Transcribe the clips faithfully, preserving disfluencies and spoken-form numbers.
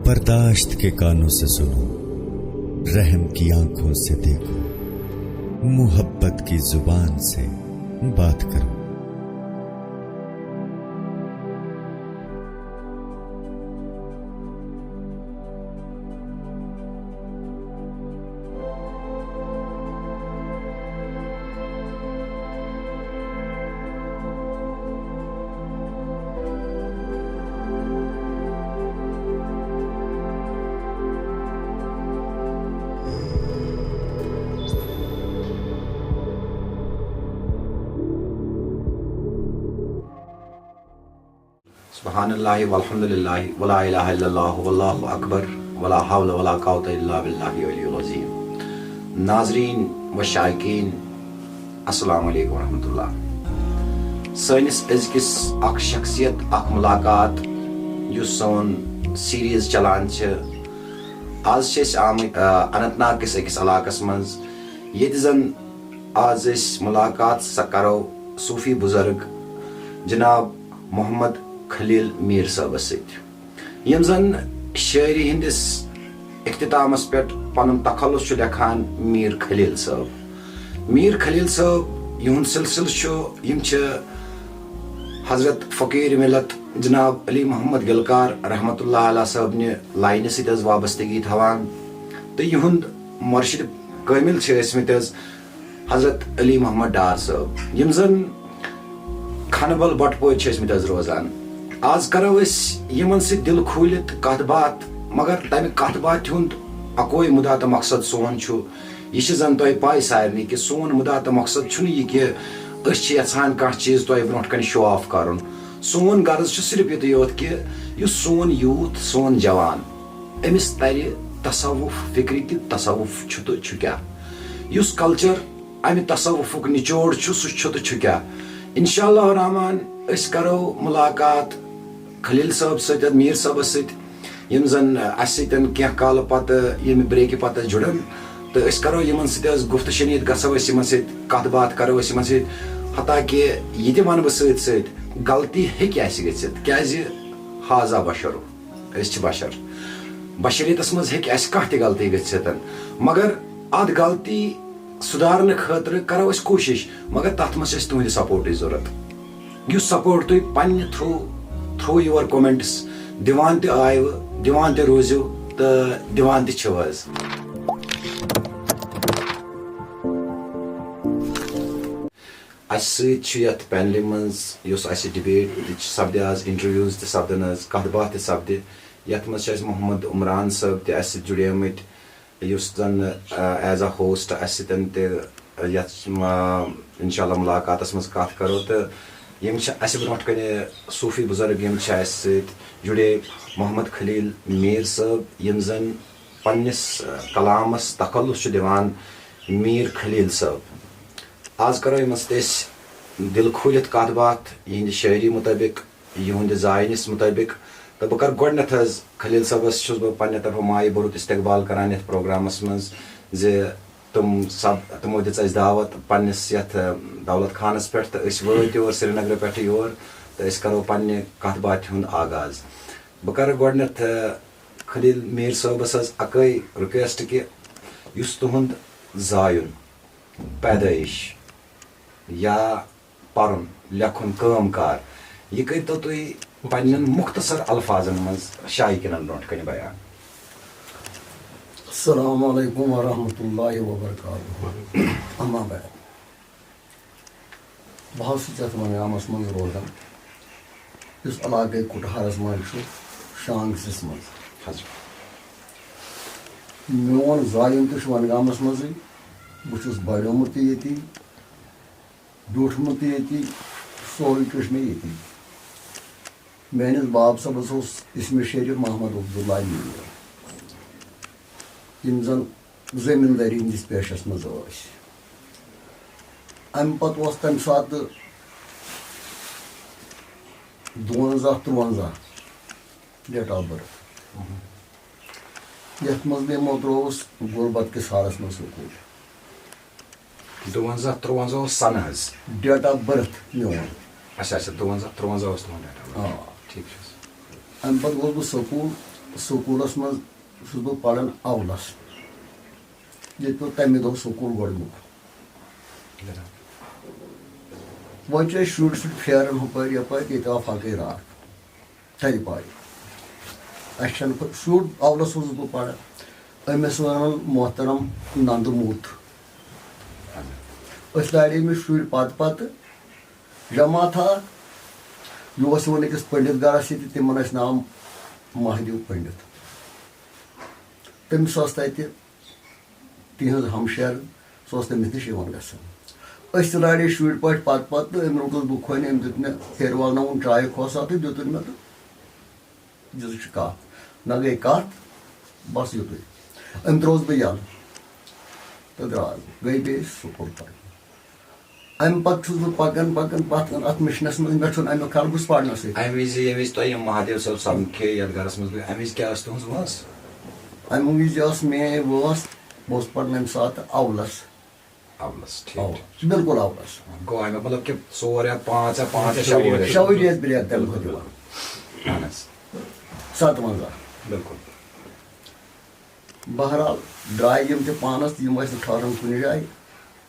برداشت کے کانوں سے سنو، رحم کی آنکھوں سے دیکھو، محبت کی زبان سے بات کرو۔ سبحان اللہ والحمد للہ ولا الہ الا اللہ واللہ اکبر ولا حول ولا قوت الا باللہ العلی العظیم۔ ناظرین و شائقین، السلام علیکم ورحمۃ اللہ۔ سٲنِس أزکِس اکھ شخصیت، اکھ ملاقات، یُس سون سیریز چلان چھِ، آز چھِ أسۍ آمٕتۍ، آ، اننت ناگ کِس أکِس علاقس منٛز، ییٚتہِ زن آز أسۍ ملاقات سا کرو صوفی بزرگ جناب محمد خلیل میر صٲبس سۭتۍ، یِم زن شٲعری ہٕنٛدِس اختتامس پٮ۪ٹھ پنُن تخلص چھُ لیکھان میر خلیل صٲب۔ میر خلیل صٲب، یِہُنٛد سلسلہٕ چھُ، یِم چھِ حضرت فقیر ملت جناب علی محمد گلکار رحمت اللہ علیہ صٲبنہِ لاینہِ سۭتۍ حظ وابستگی تھاوان، تہٕ یِہُنٛد مرشد کٲمل چھِ ٲسمٕتۍ حظ حضرت علی محمد ڈار صٲب، یِم زن کھنہٕ بل بٹہٕ پورِ چھِ ٲسمٕتۍ حظ روزان۔ آز کرو أسۍ یِمن سۭتۍ دِل کھوٗلِتھ کتھ باتھ، مگر تمہِ کتھ باتھِ ہُنٛد اکوے مُدا تہٕ مقصد سون چھُ، یہِ چھِ زن تۄہہِ پاے سارنٕے کہِ سون مُدا تہٕ مقصد چھُنہٕ یہِ کہِ أسۍ چھِ یژھان کانٛہہ چیٖز تۄہہِ برونٛٹھ کنہِ شو آف کرُن۔ سون غرض چھُ صرف یُتُے یوت کہِ یُس سون یوٗتھ، سون جوان، أمِس ترِ تصوف فکرِ کہِ تصوف چھُ تہٕ چھُ کیٛاہ، یُس کلچر امہِ تصوفُک نچوڑ چھُ، سُہ چھُ تہٕ چھُ کیٛاہ۔ انشاء اللہ الرحمن، أسۍ کرو ملاقات خلیل صٲب سۭتۍ، میر صٲبس سۭتۍ، یِم زن اسہِ سۭتۍ کینٛہہ کالہٕ پتہٕ ییٚمہِ بریکہِ پتہٕ جُڑن، تہٕ أسۍ کرو یِمن سۭتۍ حظ گفت شنید، گژھو أسۍ یِمن سۭتۍ کتھ باتھ کرو أسۍ یِمن سۭتۍ، حتیٰ کہِ یہِ تہِ ونہٕ بہٕ سۭتۍ سۭتۍ، غلطی ہیٚکہِ اسہِ گٔژھِتھ، کیازِ ہذا بشر، أسۍ چھِ بشر، بشریتس منٛز ہیٚکہِ اسہِ کانٛہہ تہِ غلطی گٔژھِتھ، مگر اتھ غلطی سُدھارنہٕ خٲطرٕ کرو أسۍ کوٗشِش، مگر تتھ منٛز چھِ اَسہِ تُہنٛدِ سپورٹٕچ ضروٗرت۔ یُس سپورٹ تُہۍ پننہِ تھرو، تھرو یور کومنٹس دِوان تہِ آیوٕ، دِوان تہِ روٗزِو تہٕ دِوان تہِ چھِو حظ۔ اسہِ سۭتۍ چھُ یتھ پینلہِ منٛز، یُس اسہِ ڈِبیٹ تہِ چھِ سپدِ آز، انٹرویوز تہِ سپدن آز، کتھ باتھ تہِ سپدِ۔ یتھ منٛز چھِ اسہِ محمد عمران صٲب تہِ اسہِ سۭتۍ جُڑیمٕتۍ، یُس زن، آ، ایز اے ہوسٹ اسہِ سۭتۍ تہِ، آ، یتھ، آ، انشاءاللہ ملاقاتس منٛز کتھ کرو۔ تہٕ یِم چھِ اسہِ برونٛٹھ کنہِ صوفی بزرگ، یِم چھِ اسہِ سۭتۍ جُڑے محمد خلیل میر صٲب، یِم زن پننِس، آ، کلامس تخلص چھُ دِوان میر خلیل صٲب۔ آز کرو یِمن سۭتۍ أسۍ دِل کھوٗلِتھ کتھ باتھ یِہنٛدِ شٲعری مُطٲبِق، یِہنٛدِ زاینِس مُطٲبِق۔ تہٕ بہٕ کرٕ گۄڈٕنٮ۪تھ حظ خلیل صٲبس چھُس بہٕ پننہِ طرفہٕ مایہِ بوٚرُت استقبال کران یتھ پروگرامس منٛز زِ تِم سب-، تِمو دِژ اسہِ دعوت پننِس یتھ، آ، دولت خانس پٮ۪ٹھ، تہٕ أسۍ وٲتۍ یور سرینگرٕ پٮ۪ٹھٕ یور، تہٕ أسۍ کرو پننہِ کتھ باتھِ ہُنٛد آغاز۔ بہٕ کرٕ گۄڈٕنٮ۪تھ، آ، خلیل میر صٲبس حظ اکٲے ریکویسٹ کہِ یُس تُہُنٛد زایُن، پیدٲیِش یا پرُن، لیکھُن، کٲم کار، یہِ کٔرۍتو تُہۍ پننٮ۪ن مختصر الفاظن منٛز شایقیٖنن برونٛٹھ کنہِ بیان۔ السلام علیکم ورحمۃ اللہ وبرکاتہ۔ اما بعد، بہٕ حظ چھُس یتھ ونگامس منٛز روزان، یُس علاقے کُٹہارس منٛز چھُ، شانگسس منٛز۔ حظ۔ میون زایُن تہِ چھُ ونگامس منٛزٕے، بہٕ چھُس بڑیومُت تہِ ییٚتی، بیوٗٹھمُت تہِ ییٚتی، سورُے کینٛہہ چھُ مےٚ ییٚتی۔ میٲنِس باب صٲبس اوس اسمِ شریف محمد عبداللہ میر، یِم زن زٔمیٖندٲری ہٕنٛدِس پیشس منٛز ٲسۍ۔ امہِ پتہٕ اوس تمہِ ساتہٕ دُوَنزاہ تُرٛوَنزاہ ڈیٹ آف بٔرتھ، یتھ منٛز مےٚ مۄکلووُس غربت کِس حالس منٛز سکوٗل۔ دُوَنزاہ تُرٛوَنزاہ اوس سنہٕ حظ؟ ڈیٹ آف بٔرتھ میون۔ اچھا، اچھا، دُوَنزاہ تُرٛوَنزاہ اوس تُہُنٛد ڈیٹ آف بٔرتھ۔ آ۔ ٹھیٖک چھُ حظ۔ امہِ پتہٕ گوس بہٕ سکوٗل، سکوٗلَس منٛز چھُس بہٕ پَران اَولَس، ییٚتہِ پیوٚو تَمہِ دۄہ سکوٗل گۄڈٕنیُک۔ وۄنۍ چھِ أسۍ شُرۍ شُرۍ پھیران ہُپٲرۍ یَپٲرۍ، ییٚتہِ آو فقیٖر اَکھ تھَرِ پایہِ۔ اَسہِ چھَنہٕ پَ-، شُر اَولَس اوسُس بہٕ پَران، أمِس وَنان محترم نَندٕ موٗت۔ أسۍ لاڑے أمِس شُرۍ پَتہٕ پَتہٕ، جماعت اَکھ، یہِ اوس یِوان أکِس پنڈت گرس ییٚتہِ، تِمن ٲسۍ ناو مہدیو پنڈت۔ تٔمِس ٲس تَتہِ تِہنٛز ہمشیرٕ، سُہ اوس تٔمِس نِش یِوان گژھان۔ أسۍ تہِ لاڑے شُرۍ پٲٹھۍ پتہٕ پتہٕ، تہٕ أمۍ روٚٹُس بہٕ کھۄنہِ، أمۍ دیُت مےٚ پھیرٕ والناوُن چایہِ کھوسا تہٕ دیُتُن مےٚ تہٕ دِژٕکھ کَتھ۔ نہ گٔے کَتھ، بَس یُتُے۔ أمۍ ترٛووُس بہٕ یَلہٕ تہٕ درٛاس بہٕ۔ گٔے بیٚیہِ سکوٗل پَرنہِ۔ اَمہِ پَتہٕ چھُس بہٕ پَکان پَکان پَتھ کُن اَتھ مِشنَس منٛز، مےٚ چھُنہٕ اَمیُک خیال، بہٕ چھُس پَرنَسٕے۔ اَمہِ وِزِ، ییٚمہِ وِزِ تۄہہِ یِم مہادیو صٲب سَمکھے یَتھ گَرَس منٛز، اَمہِ وِزِ کیٛاہ ٲس تُہٕنٛز وٲنٛس؟ اَمہِ وِزِ ٲس میٛٲنۍ وٲنٛس، بہٕ اوسُس پَران اَمہِ ساتہٕ اَولَس۔ اَولَس، ٹھیٖک، اَولَس، ٹھیٖک۔ بِلکُل اَولَس۔ گوٚو اَمیُک مطلب کہِ ژور یا پانٛژھ یا پانٛژھ یا شےٚ ؤہٕرۍ۔ شےٚ ؤہٕرۍ ٲسۍ برٛیک تَمہِ کھۄتہٕ دِوان۔ اَہَن حظ۔ سَتوَنٛزاہ۔ بِلکُل۔ بہرحال، درٛاے یِم تہِ پانَس، یِم ٲسۍ نہٕ ٹھہران کُنہِ جایہِ۔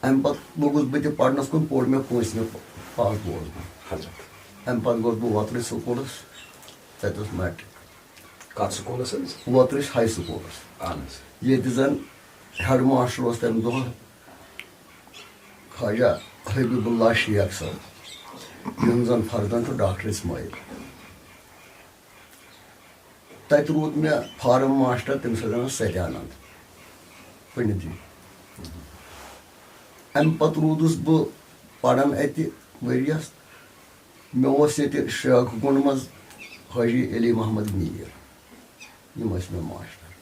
اَمہِ پَتہٕ لوٚگُس بہٕ تہِ پَرنَس کُن، پوٚر مےٚ پٲنٛژمہِ پاس گوس بہٕ۔ حضرت۔ اَمہِ پَتہٕ گوس بہٕ وۄترٕچ سکوٗلَس، تَتہِ اوس میٹرِک۔ کَتھ سکوٗلَس حظ؟ وۄترٕچ ہاے سکوٗلَس۔ اَہَن حظ۔ ییٚتہِ زَن ہیڈ ماسٹر اوس تَمہِ دۄہ خواجہ حبیب اللہ شیخ صٲب، یِہُنٛد زَن فرزند چھُ ڈاکٹر اسماعیل۔ تَتہِ روٗد مےٚ فارم ماسٹر، تٔمِس ٲس وَنان ستیانند پنڈت جی۔ اَمہِ پَتہٕ روٗدُس بہٕ پَران اَتہِ ؤریَس۔ مےٚ اوس ییٚتہِ شیخ گُنٛڈ منٛز حٲجی علی محمد میٖر، یِم ٲسۍ مےٚ ماسٹر۔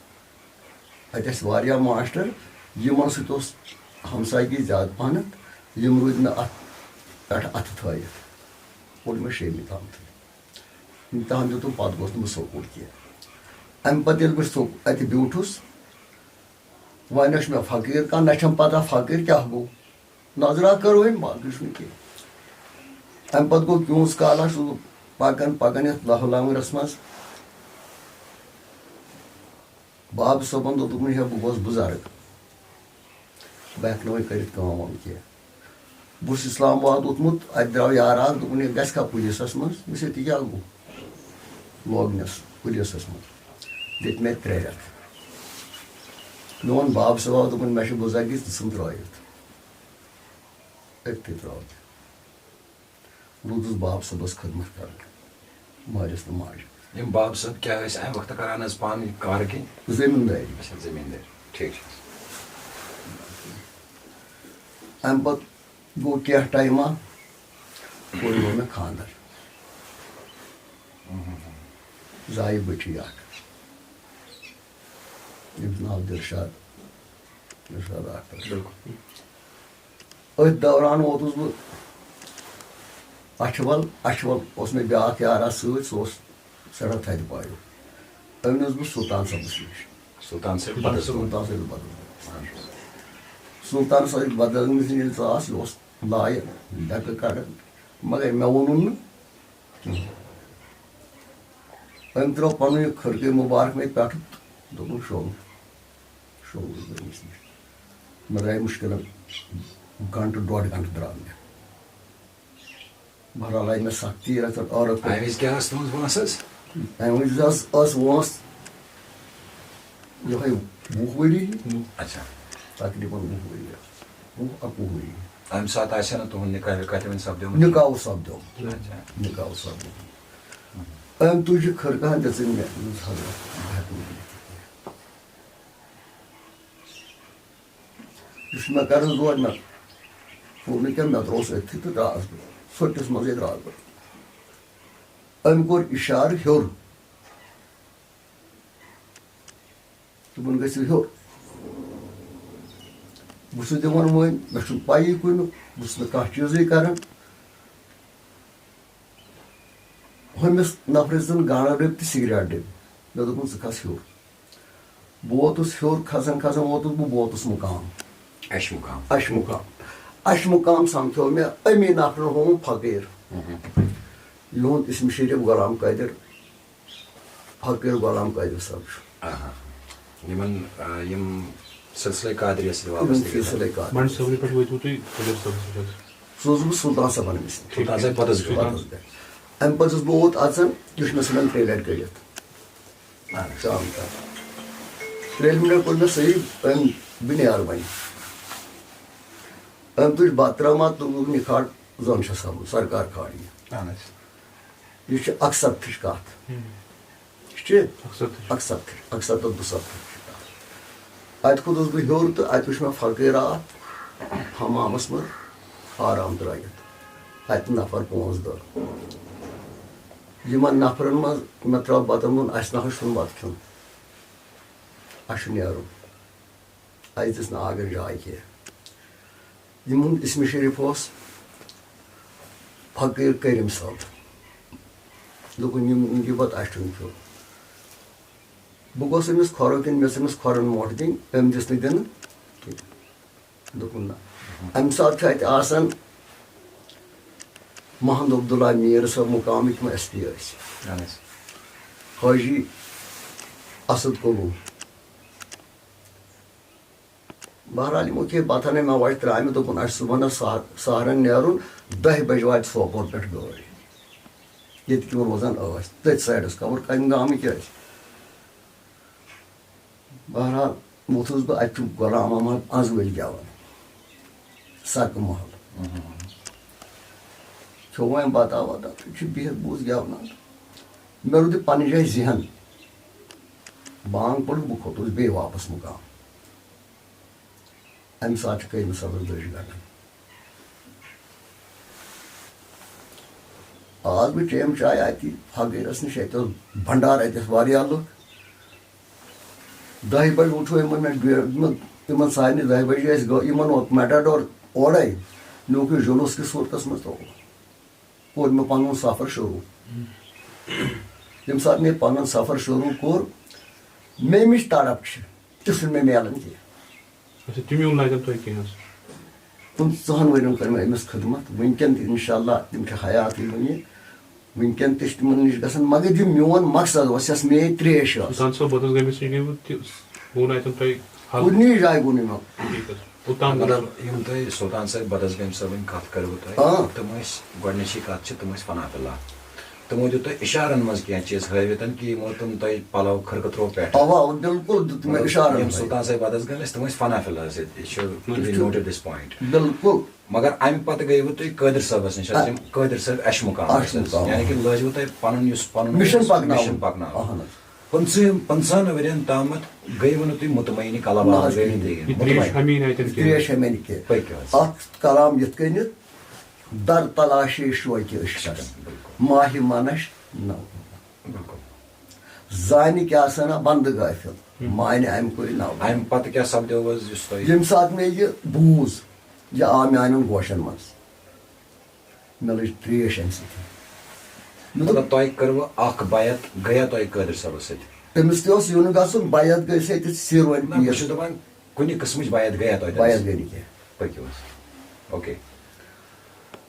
اَتہِ ٲسۍ واریاہ ماسٹر، یِمَن سۭتۍ اوس ہمسایگی زیادٕ پَہنَتھ، یِم روٗدۍ مےٚ اَتھ پٮ۪ٹھ اَتھٕ تھٲیِتھ۔ پوٚر مےٚ شیٚیِمہِ تام تہٕ۔ تہٕ ہم دیُتُم، پتہٕ گوس نہٕ بہٕ سکوٗل کینٛہہ۔ اَمہِ پتہٕ ییٚلہِ بہٕ سک-، اَتہِ بیوٗٹھُس، وۄنۍ ٲسۍ مےٚ فقیٖر کانٛہہ، نہ چھَم پتہ فقیٖر کیٛاہ گوٚو۔ نظرا کٔر وۄنۍ، باقٕے چھُنہٕ کینٛہہ۔ اَمہِ پتہٕ گوٚو کیوٗنٛژ کالا، چھُس بہٕ پکان پکان یَتھ لہو لانٛگرَس منٛز۔ بابہٕ صٲبَن دوٚپ، دوٚپُن، "ہے، بہٕ گوس بُزرٕگ، بہٕ ہٮ۪کہٕ نہٕ وۄنۍ کٔرِتھ کٲم وٲم کینٛہہ۔" بہٕ چھُس اسلام آباد ووتمُت، اَتہِ درٛاو یار اَکھ، دوٚپُن، "یہِ گژھِ کھا پُلیٖسَس منٛز؟" مےٚ چھِ تی کیٛاہ گوٚو؟ لوگنَس پُلیٖسَس منٛز۔ دِتۍ مےٚ ترٛےٚ رٮ۪تھ۔ مےٚ ووٚن بابہٕ صٲبَس، دوٚپُن، "مےٚ چھِ بُزرگی، ژٕ ژھٕن ترٛٲوِتھ۔" أتھی ترٛٲو مےٚ۔ روٗدُس باب صٲبَس خدمت کران، مٲلِس تہٕ ماجہِ۔ یِم باب صٲب کیٛاہ ٲسۍ اَمہِ وقتہٕ کران حظ پانہٕ کار کِنۍ؟ زٔمیٖندٲری۔ اچھا، زٔمیٖندٲری۔ ٹھیٖک چھُ۔ اَمہِ پَتہٕ گوٚو کینٛہہ ٹایما، کوٚر گوٚو مےٚ خانٛدر۔ زایہِ بٔچی اَکھ، ییٚمِس ناو دِلشاد، دِلشاد اختر۔ بِلکُل۔ أتھۍ دوران ووتُس بہٕ اَچھوَل۔ اَچھوَل اوس مےٚ بیٛاکھ یارا سۭتۍ، سُہ اوس سٮ۪ٹھاہ تھدِ پایُک۔ أمۍ نیوٗس بہٕ سُلطان صٲبَس نِش۔ سُلطان صٲب بدل۔ سُلطان صٲب بدل۔ سُلطان صٲب بدل نِش ییٚلہِ ژاس، یہِ اوس لایق، ڈَکہٕ کَڑان، مگر مےٚ ووٚنُن نہٕ کِہیٖنۍ۔ أمۍ ترٛٲو پَنُن یہِ خرقہٕ مُبارک مےٚ پٮ۪ٹھٕ تہٕ دوٚپُن، "شۄنٛگ۔" شۄنٛگُس بہٕ أمِس نِش۔ مےٚ درٛاے مُشکِلَن گھنٹہٕ، ڈۄڈ گھنٹہٕ درٛاو مےٚ۔ بہرحال آیہِ مےٚ سختی رژھِ عٲرق۔ اَمہِ وِزِ کیٛاہ ٲس تُہٕنٛز وٲنٛس حظ؟ اَمہِ وِزِ حظ ٲس وٲنٛس یِہوٚے وُہ ؤری۔ اچھا۔ تقریٖباً وُہ ؤری۔ وُہ اَکوُہ ؤری۔ اَمہِ ساتہٕ آسہِ ہا نہٕ تُہُنٛد نِکاح وِکاح تہِ وُنہِ سپدیومُت؟ نِکاح اوس سپدیومُت۔ اچھا۔ نِکاح اوس سپدیومُت۔ أمۍ تُج یہِ خرقہٕ ہن دِژٕن مےٚ، دوٚپمَس، "حضرت، بہٕ ہٮ۪کہٕ نہٕ وٕنہِ کِہیٖنۍ۔" یُس مےٚ قرض اوس، مےٚ کوٚر نہٕ کینٛہہ، مےٚ ترٛووُس أتھی تہٕ درٛاس بہٕ۔ ژھوٚٹِس منٛزٕے درٛاس بہٕ۔ أمۍ کوٚر اِشارٕ ہیوٚر۔ دوٚپُن، "گٔژھِو ہیوٚر۔" بہٕ چھُس دِوان وۄنۍ، مےٚ چھُنہٕ پَیی کُنیُک، بہٕ چھُس نہٕ کانٛہہ چیٖزٕے کران۔ ہُمِس نفرَس دِژٕن گانٛڈ ڈٔبۍ تہٕ سِگریٹ ڈٔبۍ۔ مےٚ دوٚپُن، "ژٕ کھس ہیوٚر۔" بہٕ ووتُس ہیوٚر، کھسان کھسان ووتُس بہٕ، بہٕ ووتُس مُقام۔ اَشہِ مُقام۔ اَشہِ مُقام۔ اَشہِ مُقام سَمکھیو مےٚ أمی نفرَن ہووُم فقیٖر۔ یِہُنٛد اسم شریٖف غلام قٲدِر۔ فقیٖر غلام قٲدر صٲب چھُ۔ آہا۔ یِمن آ، یِم سلسلے قادریہ سۭتۍ وابستہٕ گژھان۔ سلسلے قادر۔ منڈ صٲبنہِ پٮ۪ٹھ وٲتوٕ تُہۍ قٲدر صٲبس نِش حظ؟ سوٗزُس بہٕ سُلطان صٲبن أمِس نِش۔ سلطان صٲب پتس گوٚو۔ پتس گژھِ۔ امہِ پتہٕ چھُس بہٕ اوت اژان، یہِ چھُ مےٚ ژھٕنان ترٛیٚیہِ لٹہِ کٔڑِتھ۔ اہن حظ۔ شام تام۔ ترٛیٚیہِ لٹہِ کوٚر مےٚ صحیح، أمۍ بہٕ نیرٕ وۄنۍ۔ أمۍ تُج بتہٕ ترٛامہ تہٕ دوٚپُن، یہِ کھار زن چھِ سپدُن، سرکار کھار یہِ۔ اہن حظ۔ یہِ چھِ اکھ ستتھٕچ کتھ۔ ہم۔ یہِ چھِ اکھ ستتھ۔ اکھ ستتھ، اکھ ستتھ، دُسَتتھ چھِ کتھ۔ اتہِ کھوٚتُس بہٕ ہیوٚر تہٕ اتہِ وٕچھ مےٚ فقیٖر اکھ حمامس منٛز آرام ترٲوِتھ۔ اتہِ نفر پانٛژھ دہ۔ یِمن نفرن منٛز مےٚ ترٛٲو بتن دۄن، اسہِ نہ حظ چھُنہٕ بتہٕ کھیوٚن۔ اسہِ چھُ نیرُن۔ اسہِ دِژ نہٕ آگن جاے کینٛہہ۔ یِمن اسمِ شریف اوس فقیٖر کریم صٲب۔ دوٚپُن، یِم یہِ پتہٕ اسہِ چھُنہٕ کھیوٚن۔ بہٕ گوس أمِس کھۄرو کِنۍ، مےٚ ٲس أمِس کھۄرن موٹھ دِنۍ، أمۍ دِژ نہٕ دِنہٕ کینٛہہ۔ دوٚپُن، نہ۔ امہِ ساتہٕ چھُ اتہِ آسان محمد عبداللہ میٖر صٲب مُقامٕکۍ، یِم ایس پی ٲسۍ۔ اہن حظ۔ حٲجی اسد کلوٗ۔ بہرحال، یِمو کھے بتہٕ ہنے، مےٚ وۄتھِ ترٛامہِ، دوٚپُن، اسہِ صُبحن ٲس سہ-، سحرن نیرُن، دہہِ بجہِ واتہِ سوپور پٮ۪ٹھ گٲڑۍ۔ ییٚتہِ کیٛاہ روزان ٲسۍ، تٔتھۍ سایڈس، خبر کمہِ گامٕکۍ ٲسۍ۔ بہرحال، ووٚتھُس بہٕ، اتہِ چھُ غلام محمد انزوٲلۍ گٮ۪وان، سکہٕ محل۔ کھیوٚو وۄنۍ بتہ وتہ تہٕ چھُ بِہِتھ بوٗز گٮ۪وناوان۔ مےٚ روٗد یہِ پننہِ جایہِ ذہن۔ بانگ پٔڑ، بہٕ کھوٚتُس بیٚیہِ واپس مُقام۔ امہِ ساتہٕ چھُ کٔرمٕژ سبز دٔج گنڈان۔ آز بہٕ چیٚم چاے اتی فقیٖرس نِش، اتہِ اوس بنڈار، اتہِ ٲسۍ واریاہ لُکھ۔ دہہِ بجہِ وُچھو یِمن، مےٚ ڈیڑ-، یِمن، یِمن سارنٕے دہہِ بجہِ ٲسۍ گٲ-، یِمن ووت میٹاڈور اورے، مےٚ ووٚن یہِ جلوس کِس صوٗرتس منٛز تہٕ کوٚر مےٚ پنُن سفر شروٗع۔ ییٚمہِ ساتہٕ مےٚ پنُن سفر شروٗع کوٚر، مےٚ مِش تڑپ چھِ، تہِ چھُنہٕ مےٚ میلان کینٛہہ۔ اچھا، تِم یِم لگن تۄہہِ کینٛہہ حظ؟ پٕنٛژٕہن ؤرین کٔر مےٚ أمِس خدمت، وٕنکیٚن تہِ انشاءاللہ تِم چھِ حیاتٕے وٕنہِ، وٕنکیٚن تہِ چھِ تِمن نِش گژھان، مگر یہِ میون مقصد اوس، یۄس مے ترٛیش ٲس۔ سلطان صٲب بدس گٲمِس نِش گٔیوٕ تہِ ووٚن اتٮ۪ن تۄہہِ حل؟ کُنی جایہِ گوٚو نہٕ مےٚ۔ ٹھیٖک حظ۔ اوٚتام مطلب، یِم تۄہہِ سلطان صٲب بدس گٲمۍ صٲبٕنۍ کتھ کٔروٕ تۄہہِ، آ۔ تِم ٲسۍ، گۄڈٕنِچی کتھ چھِ، تِم ٲسۍ فنا فی اللہ۔ تِمو دیُت تۄہہِ اشارن منٛز کینٛہہ چیٖز ہٲوِتھ کہِ یِمو تِم تۄہہِ پلو خرقہٕ ترٛوو پٮ۪ٹھٕ۔ اوا، اوا، بالکل دیُت مےٚ مطلب، اشارن یِم سۭتۍ۔ سلطان صٲب بدس گٲمۍ ٲسۍ، تِم ٲسۍ فنا فی اللہ سۭتۍ۔ یہِ چھُ مطلب، نوٹڈ دِس پوینٹ۔ بالکل۔ مگر امہِ پتہٕ گٔیوٕ تُہۍ قٲدر صٲبس نِش حظ، آ۔ یِم قٲدر صٲب اَشہِ مُقام اَشہِ ٲسۍ حظ۔ مُقام۔ یعنی کہِ لٲجوٕ تۄہہِ پنُن یُس پنُن مِشن اوس، پکناوُن۔ مِشن پکناوُن۔ اہن حظ۔ پٕنٛژٕہن، پٕنٛژٕہن ؤرین تامتھ گٔیوٕ نہٕ تُہۍ مطمئن کلام نہ حظ گٔیوٕ کِہیٖنۍ۔ تُہۍ یہِ ترٛیش مطمئن۔ ہمے نہٕ اتٮ۪ن کینٛہہ۔ ترٛیش ہمے نہٕ کینٛہہ۔ پٔکِو حظ۔ اتھ کلام یِتھ کٔنٮ۪تھ، در تلاشے شوقِ عشقس، ماہِ منش نو۔ بِلکُل۔ زانہِ کیٛاہ سنا بندٕ غٲفِل، مانہِ امہِ کُے نو۔ امہِ پتہٕ کیٛاہ سپدیو حظ یُس تۄہہِ؟ ییٚمہِ ساتہٕ مےٚ یہِ بوٗز، یہِ آو میانٮ۪ن گوشن منٛز، مےٚ لٔج ترٛیش امہِ سۭتۍ۔ مےٚ دوٚپ، مطلب، تۄہہِ کٔروٕ اکھ بیعت، گٔیا تۄہہِ قٲدر صٲبس سۭتۍ؟ تٔمِس تہِ اوس یُن گژھُن، بیعت گٔے سۄ أتہِ سیٖروَن نہ، بہٕ پیٖر۔ چھُس دپان، کُنہِ قٕسمٕچ بیعت گٔیا تۄہہِ تٔمِس بیعت سۭتۍ؟ گٔے نہٕ کینٛہہ۔ پٔکِو حظ۔ اوکے۔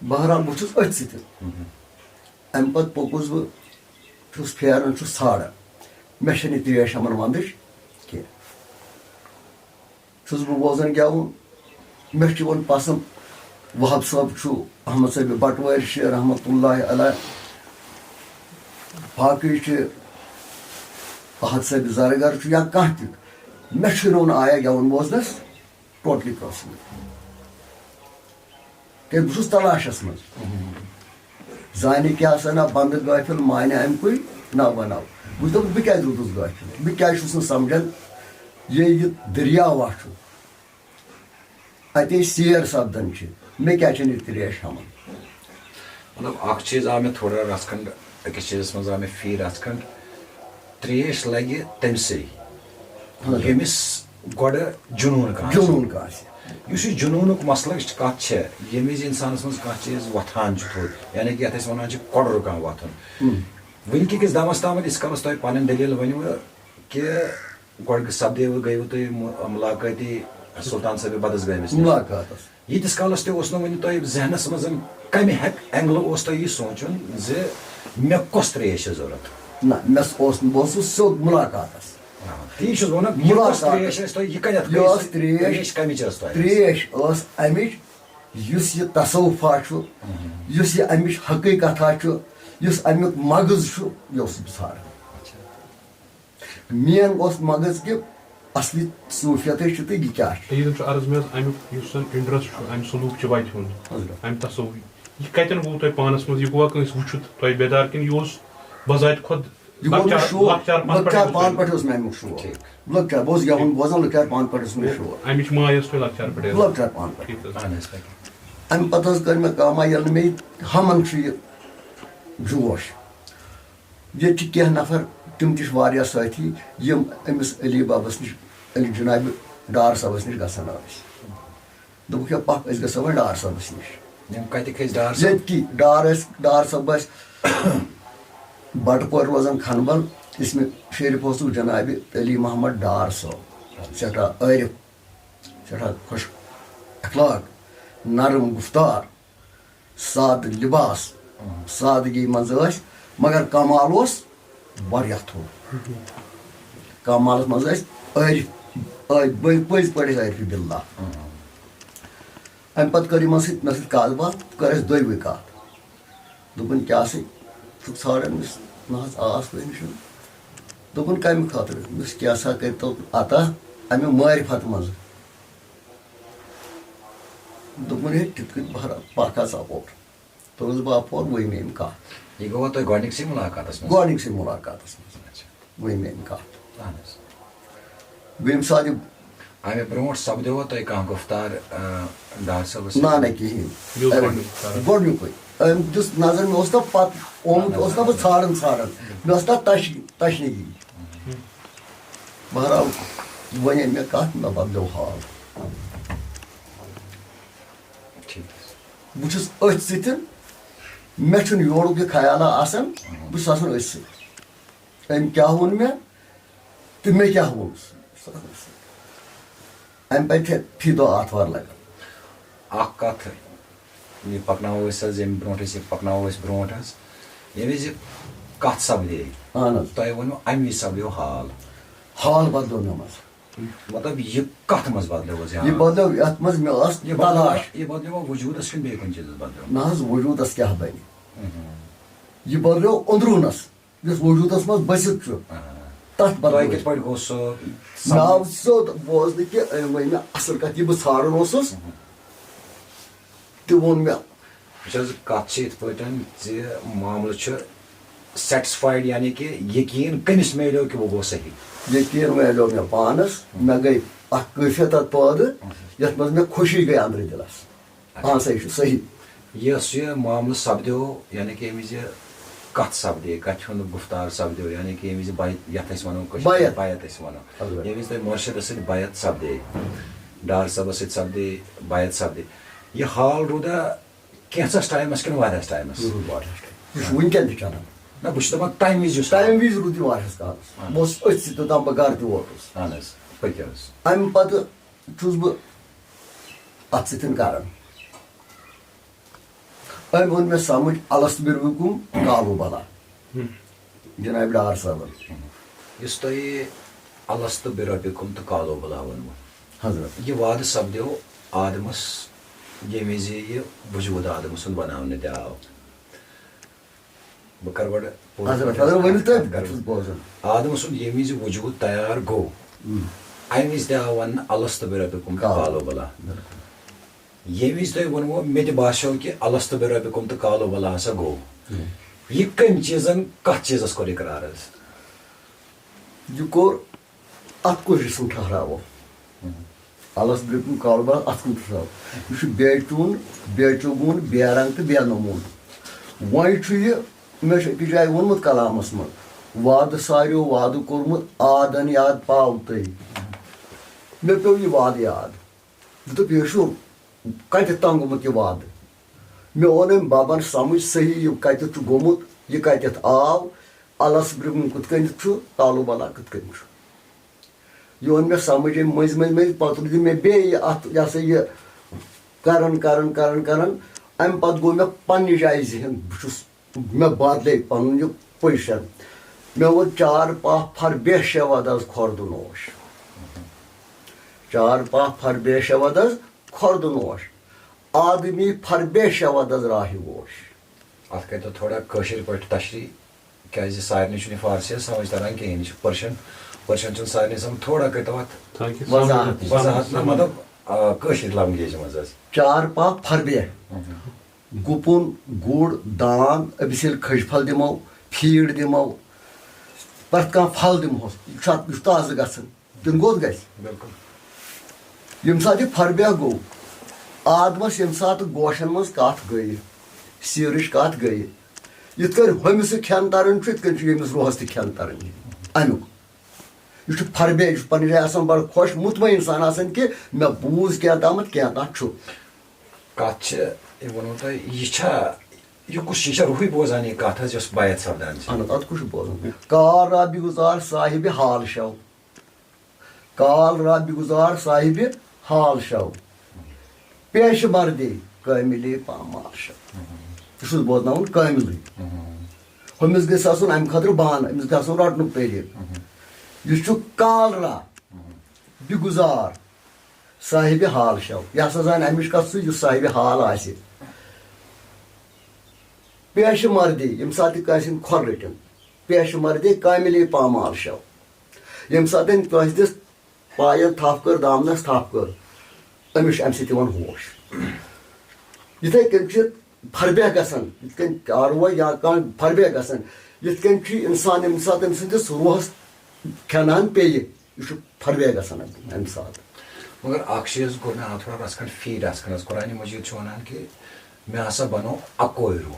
بہرحال، بہٕ چھُس أتھۍ سۭتۍ۔ امہِ پتہٕ پوٚکُس بہٕ، چھُس پھیران، چھُس ژھانڈان، مےٚ چھَنہٕ یہِ ترٛیش ہٮ۪من ونٛدٕچ کینٛہہ۔ چھُس بہٕ بوزان گٮ۪وُن، مےٚ چھُ یِوان پسنٛد، وہاب صٲب چھُ، احمد صٲب بٹوٲرۍ چھِ رحمتہ اللہ علیہ، باقٕے چھِ، احد صٲب زرگر چھُ یا کانٛہہ تہِ، مےٚ چھُنہٕ یِوان آیا گٮ۪وُن بوزنس ٹوٹلی کٲنٛسہِ نہٕ۔ کیٛازِ بہٕ چھُس تلاشس منٛز۔ زانہِ کیٛاہ سنا بندٕ غٲفِل، مانہِ امہِ کُے نہ بناو۔ بہٕ چھُس دپان، بہٕ کیٛازِ روٗدُس غٲفِل؟ بہٕ کیٛازِ چھُس نہٕ سمجھان، ییٚلہِ یہِ دٔریاوا چھُ، اتے سیر سپدان چھِ، مےٚ کیٛازِ چھَنہٕ یہِ ترٛیش ہٮ۪وان؟ مطلب، اکھ چیٖز آو مےٚ تھوڑا رژھ کھنڈ، أکِس چیٖزس منٛز آو مےٚ فیٖل رژھ کھنڈ۔ ترٛیش لگہِ تٔمسٕے، اہن حظ۔ ییٚمِس گۄڈٕ جنوٗن کانٛہہ آسہِ۔ جنوٗن کانٛہہ آسہِ۔ یُس یہِ جنوٗنُک مسلہٕ چھِ، کتھ چھےٚ، ییٚمہِ وِزِ انسانس منٛز کانٛہہ چیٖز وۄتھان چھُ تھوٚد، یعنی کہِ یتھ أسۍ ونان چھِ کۄڈرُک کانٛہہ وۄتھُن۔ ہم۔ وٕنکہِ کِس دمس تامتھ، ییٖتِس کالس تۄہہِ پنٕنۍ دٔلیٖل ؤنِو کہِ گۄڈٕ سپدیوٕ، گٔیوٕ تُہۍ مُ-، مُلاقٲتی سلطان صٲبِ بدس گٲمِس نِش۔ مُلاقاتس۔ ییٖتِس کالس تہِ اوس نہٕ وُنہِ تۄہہِ ذہنس منٛز، کمہِ ہیٚک-، اینگلہٕ اوس تۄہہِ یہِ سونٛچُن زِ مےٚ کۄس ترٛیش چھِ ضروٗرت؟ نہ، مےٚ س-، اوس نہٕ، بہٕ اوسُس سیوٚد مُلاقاتَس۔ آ، تی چھُس بہٕ وَنان، یہِ کۄس مُلاقاتَس۔ ترٛیش ٲس تۄہہِ، یہِ کَتٮ۪تھ یہِ گٔے؟ ٲس ترٛیش، ترٛیش کَمِچ ٲس تۄہہِ؟ ترٛیش ٲس اَمِچ، یُس یہِ تصوفہ چھُ، یُس یہِ اَمِچ حقیٖقتہ چھُ، یُس اَمیُک مغز چھُ، یہِ اوسُس بہٕ ژھانٛڈان۔ اچھا۔ مین اوس مغز کہِ اصلی صوفیتٕے چھُ تہٕ یہِ کیٛاہ چھُ۔ سیدن چھُ عرض مےٚ حظ اَمیُک یُس زَن interest چھُ، اَمہِ سلوٗک چہِ وَتہِ ہُنٛد، حضرت۔ اَمہِ تصوف، یہِ کَتٮ۪ن گوٚو تۄہہِ پانَس منٛز؟ یہِ گوٚوا کٲنٛسہِ وٕچھِتھ تۄہہِ بیدار کِنہٕ یہِ اوس بذاتِ خۄد یہِ گوٚو مےٚ لۄکچار، شوق، لۄکچار پانہٕ لۄکچار پٮ۪ٹھٕے؟ پانہٕ پٮ۪ٹھ اوس مےٚ اَمیُک شوق۔ ٹھیٖک۔ لۄکچار، بہٕ اوسُس گٮ۪وُن بوزان، لۄکچار پانہٕ پٮ۪ٹھ اوس مےٚ شوق۔ اَمِچ ماے ٲس تۄہہِ لۄکچار پٮ۪ٹھٕے؟ لۄکچار پانہٕ پٮ۪ٹھ۔ ٹھیٖک حظ۔ اہن حظ، پٔکِو۔ اَمہِ پَتہٕ حظ کٔر مےٚ کٲمہ، ییٚلہِ نہٕ مےٚ یہِ ہمن چھُ یہِ جوش۔ ییٚتہِ چھِ کینٛہہ نفر، تِم تہِ چھِ واریاہ سٲتھی، یِم أمِس علی بابس نِش، علی جنابِ ڈار صٲبس نِش گژھان ٲسۍ۔ دوٚپُکھ، "ہے پکھ، أسۍ گژھو وۄنۍ ڈار صٲبس نِش۔" یِم کَتِکۍ ٲسۍ ڈار صٲب؟ ییٚتہِ کی ڈار ٲسۍ، ڈار صٲب ٲسۍ بٹہٕ پورِ روزان کھنبل، اسمِ شریف اوسُکھ جنابِ علی محمد ڈار صٲب، سٮ۪ٹھاہ عٲرف، سٮ۪ٹھاہ خۄش اخلاق، نرم گفتار، سادٕ لباس، سادگی منٛز ٲسۍ، مگر کمال اوس واریاہ تھوٚد۔ کمالس منٛز ٲسۍ عٲرف، عٲرف، پٔزۍ، پٔزۍ پٲٹھۍ ٲسۍ عٲرفِ باللہ۔ اَمہِ پتہٕ کٔر یِمن سۭتۍ، مےٚ سۭتۍ کتھ باتھ، کٔر اَسہِ دۄیوٕے کتھ۔ دوٚپُن، "کیٛاہ سا چھُکھ ژھانٛڈان؟" مےٚ ووٚنُس، "نہ حظ، آس کُنہِ چھُنہٕ۔" دوٚپُن، "کَمہِ خٲطرٕ؟" مےٚ ووٚنُس، "کینٛژھا کٔرۍتو عطا اَمہِ معرفت منٛز۔" دوٚپُن، "ہے، تِتھ کٔنۍ بہرحال پَکھ حظ اَپور۔" توٚرُس بہٕ اَپور، وۄنۍ مےٚ أمۍ کَتھ۔ یہِ گوٚوا تۄہہِ گۄڈٕنِکسٕے مُلاقاتَس منٛز؟ گۄڈٕنِکسٕے مُلاقاتَس منٛز۔ اچھا۔ وۄنۍ مےٚ أمۍ کَتھ۔ اہن حظ۔ بہٕ ییٚمہِ ساتہٕ یہِ اَمہِ برونٛٹھ سپدیوا تۄہہِ کانٛہہ گُفتار، آ، ڈار صٲبَس سۭتۍ؟ نہ، نہ، کِہیٖنۍ۔ یہِ اوس اَمہِ گۄڈٕنیُک کران۔ گۄڈٕنیُکُے۔ أمۍ دیُت نظر، مےٚ اوس نہ پَتہٕ آمُت، نہ، نہ، اوس نہ بہٕ نہ۔ ژھانٛڈان، ژھانٛڈان۔ مےٚ ٲس تَتھ تش-، تشنگی۔ بہرحال، وۄنۍ ییٚلہِ مےٚ کَتھ، مےٚ بدلیو حال۔ ٹھیٖک۔ بہٕ چھُس أتھۍ سۭتۍ، مےٚ چھُنہٕ یورُک یہِ خیالہ آسان، بہٕ چھُس آسان أتھۍ سۭتۍ۔ أمۍ کیٛاہ ووٚن مےٚ تہٕ مےٚ کیٛاہ ووٚنُس۔ اَمہِ پَتہٕ چھےٚ فی دۄہ آتھوار لَگان۔ اَکھ کَتھ، یہِ پَکناوو أسۍ حظ، ییٚمہِ برونٛٹھ أسۍ یہِ پَکناوو أسۍ برونٛٹھ حظ، ییٚمہِ وِزِ کَتھ سَپدے، اَہَن حظ۔ تۄہہِ ووٚنوُ اَمہِ وِزِ سَپدیو حال۔ حال بدلیو مےٚ منٛز۔ مطلب، یہِ کَتھ منٛز بدلیو حظ یہِ یہِ حال؟ بدلیو یَتھ منٛز مےٚ ٲس یہِ بدلیو، تلاش۔ یہِ بدلیو وۄنۍ وجوٗدَس کِنہٕ بیٚیہِ کُنہِ چیٖزَس بدلیو؟ نہ حظ، وجوٗدَس کیٛاہ بَنہِ؟ یہِ بدلیو أنٛدروٗنَس۔ یُس وجوٗدس منٛز بٔسِتھ چھُ، آ۔ تتھ تۄہہِ بدلٲوِتھ۔ کِتھ پٲٹھۍ گوٚو سُہ سمجھ؟ ناو سیوٚد بوزنہٕ کہِ أمۍ ؤنۍ مےٚ اصل کتھ، یہِ بہٕ ژھانڈان اوسُس، تہِ ووٚن مےٚ۔ وٕچھ حظ، کتھ چھِ یِتھ پٲٹھۍ زِ معاملہٕ چھُ satisfied، یعنی کہِ یقیٖن کٔمِس میلیو کہِ بہٕ گوٚوس صحیح؟ یقیٖن میلیو مےٚ پانس، مےٚ گٔے اکھ کٲفیت اتھ پٲدٕ، یتھ منٛز مےٚ خوشی گٔے أنٛدرٕ دِلس۔ اہن سا، یہِ چھُ صحیح۔ یۄس یہِ معاملہٕ سپدیو، یعنی کہِ ییٚمہِ وِزِ کتھ سپدے، کتھِ ہُنٛد گُفتار سپدیو، یعنی کہِ ییٚمہِ وِزِ بیعت، یتھ أسۍ ونو کٲشِر پٲٹھۍ بیعت۔ بیعت أسۍ ونو، البتہ۔ ییٚمہِ وِزِ تۄہہِ مُرشِدس سۭتۍ بیعت سپدے، ڈار صٲبس سۭتۍ سپدے، بیعت سپدے، یہِ حال روٗدا کینٛژھس ٹایمس کِنہٕ واریاہس ٹایمس؟ یہِ روٗد واریاہس ٹایمس۔ یہِ چھُ وٕنکٮ۪ن تہِ چلان۔ نہ، بہٕ چھُس دپان تمہِ وِزِ یُس حال۔ تمہِ وِزِ روٗد یہِ واریاہس کالس۔ اہن۔ بہٕ اوسُس أتھۍ سۭتۍ توٚتام بہٕ گرٕ تہِ ووتُس۔ اہن حظ، پٔکِو حظ۔ امہِ پتہٕ چھُس بہٕ اتھ سۭتۍ کران۔ أمۍ اوٚن مےٚ سمجھ الست بربکم قالوا بلی۔ جناب ڈار صٲبن۔ یُس تۄہہِ الست بربکم تہٕ قالوا بلی ووٚنمُت۔ حضرت۔ یہِ وعدٕ سپدیو آدمس، ییٚمہِ وِزِ یہِ وجوٗد آدمہٕ سُنٛد بناونہٕ تہِ آو۔ بہٕ کرٕ گۄڈٕ پوٗرٕ حضرت، پٲٹھۍ حضرت، ؤنِو تُہۍ، کتھ بہٕ کرٕ چھُس بوزان۔ آدم سُنٛد ییٚمہِ وِزِ وجوٗد تیار گوٚو، اَمہِ وِزِ تہِ آو وننہٕ الست بربکم تہٕ قالوا۔ قالوا بلی۔ ییٚمہِ وِزِ تۄہہِ ووٚنوُ، مےٚ تہِ باسیو کہِ الست بربکم تہٕ قالوا بلی ہسا گوٚو۔ یہِ کٔمۍ چیٖزن، کتھ چیٖزس کوٚر اقرار حظ؟ یہِ کوٚر اتھ کُس جسم ٹھہراوو؟ الس بربکم قالوا بلی اتھ کُن ٹھہراوو۔ یہِ چھُ بے چون، بے چوگون، بے رنگ تہٕ بے نمون۔ وۄنۍ چھُ یہِ، مےٚ چھُ أکِس جایہِ ووٚنمُت کلامس منٛز، وعدٕ ساریو وعدٕ کوٚرمُت، آدن یاد پاو تٔمۍ۔ مےٚ پیوٚو یہِ وعدٕ یاد۔ مےٚ دوٚپ، یہِ چھُ کتہِ تنگ گوٚمُت یہِ وعدٕ؟ مےٚ اوٚن أمۍ ببن سمجھ صحیح، یہِ کتٮ۪تھ چھُ گوٚمُت، یہِ کتٮ۪تھ آو، الس بربکم کِتھ کٔنٮ۪تھ چھُ، قالوا بلی کِتھ کٔنۍ چھُ۔ یہِ اوٚن مےٚ سمجھ أمۍ مٔنٛزۍ مٔنٛزۍ مٔنٛزۍ، پتہٕ روٗدِ مےٚ بیٚیہِ یہِ اتھ، یہِ ہسا یہِ کران کران کران کران، امہِ پتہٕ گوٚو مےٚ پننہِ جایہِ ذہن، بہٕ چھُس، مےٚ بدلے پنُن یہِ پوزیشن۔ مےٚ ووٚن، چار پاہ پھر بیٚیہِ شےٚ وَد حظ کھۄر دُن اوش۔ چار پاہ پھر بیٚیہِ شےٚ وَد حظ کھۄر دُن اوش۔ آدمی پھر بیٚیہِ شےٚ وَد حظ راہہِ اوش۔ اَتھ کٔرۍتو تھوڑا کٲشِر پٲٹھۍ تشریح، کیٛازِ سارنٕے چھُنہٕ یہِ فارسی حظ سمجھ تران کِہیٖنۍ۔ یہِ چھُ پٔرشن، پٔرشن چھُنہٕ سارنٕے سمجھ۔ تھوڑا کٔرۍتو اَتھ۔ تاکہِ وضاحت۔ سمجھ- وضاحت نہ، سمجھ- مطلب، آ، کٲشِر لنگویج منٛز حظ۔ چار پاہ پھر بیٚیہِ۔ گُپُن، گُر، داند، أمِس ییٚلہِ کھٔج پھل دِمو، فیٖڈ دِمو، پرٛٮ۪تھ کانٛہہ پھل دِمہوس، یہِ چھُ اَتھ، یہِ چھُ تازٕ گژھان، کِنہٕ گوٚد گژھِ؟ بِلکُل۔ ییٚمہِ ساتہٕ یہِ پھر بیٚہہ گوٚو، آدمَس ییٚمہِ ساتہٕ گوشَن منٛز کَتھ گٔیہِ، سیٖرٕچ کَتھ گٔیہِ، یِتھ کٔنۍ ہُمِس سُہ کھٮ۪ن تَران چھُ، یِتھ کٔنۍ چھُ ییٚمِس روحَس تہِ کھٮ۪ن تَران اَمیُک۔ یہِ چھُ پھر بیٚہہ، یہِ چھُ پَنٕنہِ جایہِ آسان بَڑٕ خۄش مطمئن سان آسان کہِ مےٚ بوٗز کینٛہہ تامَتھ کینٛہہ تام چھُ۔ کَتھ چھِ، یہِ ووٚنوُ تۄہہِ، یہِ چھا، یہِ کُس، یہِ چھا روحٕے بوزان یہِ کَتھ حظ یۄس بیعت سپدان چھِ؟ اہن حظ، اَتھ کُس چھُ بوزان؟ کال رب گزار صاحب حال شو۔ کال رب گزار صاحب حال شو۔ پیش مردے کٲملے پامال شو۔ یہِ چھُس بوزناوُن کٲملٕے۔ ہُمِس گژھِ آسُن اَمہِ خٲطرٕ بانہٕ، أمِس گژھِ آسُن رَٹنُک طریٖقہٕ۔ یہِ چھُ کال رب گزار صاحب حال شو۔ یہِ ہسا زانہِ اَمِچ کَتھ سُہ یُس صاحب حال آسہِ۔ پیش مردے، ییٚمہِ ساتہٕ تہِ کٲنٛسہِ ہِنٛدۍ کھۄر رٔٹِن، پیش مردے کاملے پامال شو۔ ییٚمہِ ساتہٕ أمۍ کٲنٛسہِ دِژ پایَن تھپھ کٔر، دامنَس تھپھ کٔر، أمِس چھُ اَمہِ سۭتۍ یِوان ہوش۔ یِتھَے کٔنۍ چھِ پھربیہ گژھان، یِتھ کٔنۍ کاروٲے یا کانٛہہ پھربیہ گژھان، یِتھ کٔنۍ چھُ اِنسان ییٚمہِ ساتہٕ أمۍ سٕنٛدِس روحَس کھٮ۪نہَن پیٚیہِ، یہِ چھُ پھربیہ گژھان اَمہِ ساتہٕ۔ مگر اَکھ چیٖز کوٚر مےٚ اَتھ تھوڑا رَژھ کھنٛڈ فیٖڈ رَژھ کھنٛڈَس۔ قرآنِ مجیٖد چھُ وَنان کہِ مےٚ ہسا بَنوو اَکوے روح۔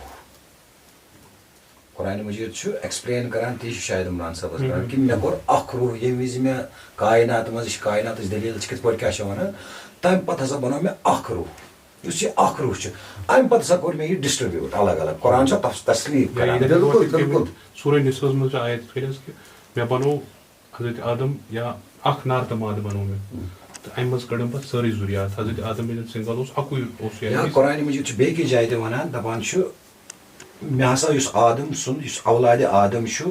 قرآنِ مجیٖد چھُ ایکسپلین کران، تی چھُ شاید عمران صٲبَس کران، کہِ مےٚ کوٚر اَکھ روح، ییٚمہِ وِزِ مےٚ کائنات منٛز، یہِ چھِ کائناتٕچ دٔلیٖل چھِ کِتھ پٲٹھۍ کیٛاہ چھِ وَنان، تَمہِ پَتہٕ ہسا بَنوو مےٚ اَکھ روح۔ یُس یہِ اَکھ روح چھُ، اَمہِ پَتہٕ ہسا کوٚر مےٚ یہِ ڈِسٹرٛبیوٗٹ الگ الگ۔ قرآن چھُ تف-، تسلیٖف یا کران۔ ییٚتٮ۪تھ بِلکُل، ووت یِتھ کٔنۍ بِلکُل۔ سورہ نساء منٛز چھِ آیت یِتھ کٔنۍ حظ کہِ مےٚ بنوو حضرت آدم یا اکھ نارٕ تہٕ مادٕ بنوو مےٚ۔ تہٕ اَمہِ منٛز کٔڑٕم پتہٕ سٲرٕے ذُریات۔ حضرت آدم بن سنگل اوس اَکُے اوس یہِ یا اَمہِ وِزِ۔ قرآنِ مجیٖد چھُ بیٚیہِ کِس جایہِ تہِ وَنان، دَپان چھُ، مےٚ ہسا یُس آدم سُنٛد، یُس اولادِ آدم چھُ،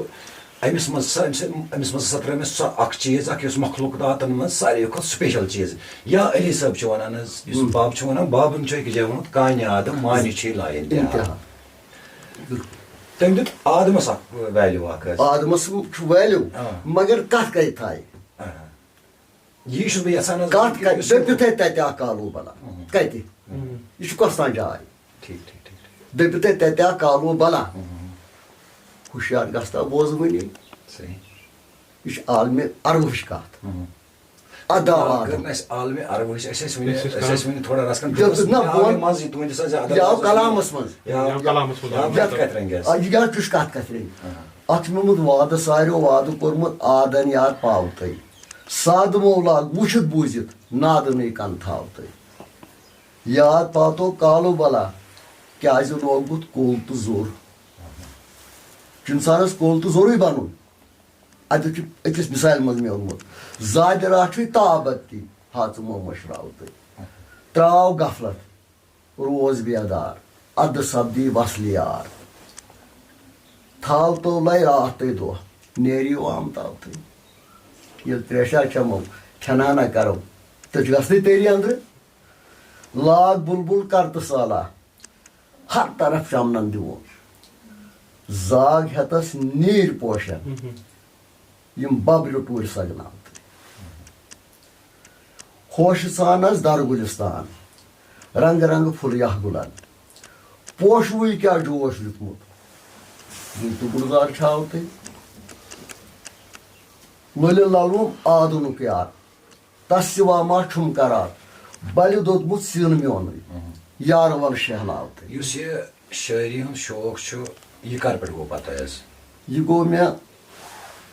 أمِس منٛز ہسا، أمِس، أمِس منٛز ہسا ترٲو مےٚ سۄ اکھ چیٖز اکھ، یُس مخلوقاتن منٛز ساروی کھۄتہٕ سپیشل چیٖز۔ یا علی صٲب چھُ وَنان حظ، یُس باب چھُ وَنان، بابن چھُ أکِس جایہِ ووٚنمُت، کانہِ آدم، مانہِ چھے لاین تہِ آب۔ انتہا۔ تٔمۍ دیُت آدمس اکھ ویلیو اکھ حظ۔ آدمس چھُ ویلیو، آ۔ مگر کتھ کتہِ تھایہِ؟ آ۔ یی چھُس بہٕ یژھان حظ کتھ کہِ کتہِ؟ یُس دٔپِو تۄہہِ تتہِ اکھ کالو بلا کتہِ؟ یہِ چھُ کۄس تام جاے؟ ٹھیٖک، ٹھیٖک، ٹھیٖک، ٹھیٖک۔ دٔپِو تۄہہِ تتہِ اکھ کالو بلا۔ ہُشیار گژھ تہٕ بوزوٕنی۔ صحیح۔ یہِ چھِ عالمِ عربٕچ کتھ۔ اتھ درٛاو آ، آدم۔ کٔر نہٕ اَسہِ عالمِ عربٕچ، اَسہِ ٲسۍ وٕنہِ، أسۍ ٲسۍ أسۍ کران۔ ٲسۍ وٕنہِ تھوڑا رژھ کھنٛڈ یہِ اوس نہ مےٚ آو بۄن۔ یہِ منٛزٕے تُہٕنٛدِس حظ، یہِ آو کلامس منٛز۔ یہِ آو یہِ آو کلامس منٛز۔ یہِ آو یتھ کتھِ رنٛگہِ حظ۔ آ، یہِ کیٛاہ، یہِ چھُ کتھ کتھِ رنٛگہِ؟ اتھ چھُ مےٚ ووٚنمُت وعدٕ ساروِیو وعدٕ کوٚرمُت، آدن یاد پاو تۄہہِ۔ سادٕ مولاد وٕچھِتھ بوٗزِتھ نادٕ نٕے کن تھاو تۄہہِ۔ یاد پاتو کالو بلا، کیٛازِ لوگ بُتھ کول تہٕ زوٚر؟ چھُ انسانس کول تہٕ زوٚرُے بنُن۔ اتہِ چھُ أکِس مثالہِ منٛز مےٚ ووٚنمُت، زادِ راتھ چھُے تابت تہِ، ہا ژٕ مہ مٔشراو تُہۍ۔ تراو غفلت، روز بیدار، ادٕ سپدی وصلہِ یار۔ تھاو تو لے راتھ تہٕ دۄہ، نیری وام تاو تہٕ۔ ییٚلہِ تریشہ چمو، کھٮ۪نانا کرو، تہٕ چھُ گژھنٕے تیری اندرٕ۔ لاگ بلبل کر تہٕ سالہ، ہر طرف چمنن دِوُن۔ زاگ ہیتس نیٖرۍ پوشن، یِم ببرِ ٹوٗرۍ سگناوتہٕ۔ ہوشہٕ سان حظ در گُلستان، رنگہٕ رنگہٕ پھُل یاہ گُلن۔ پوشوٕے کیٛاہ جوش دیُتمُت، ییٚلہِ تہٕ گُلزار چھاو تہٕ۔ لولہِ للوم آدُنُک یار، تس سوا ما چھُم قرار، بلہِ دوٚدمُت سیُن میونُے، یارٕ ول شہلاو تہٕ۔ یُس یہِ شٲعری ہُنٛد شوق چھُ، یہِ کر پٮ۪ٹھ گوٚو پتہ حظ؟ یہِ گوٚو مےٚ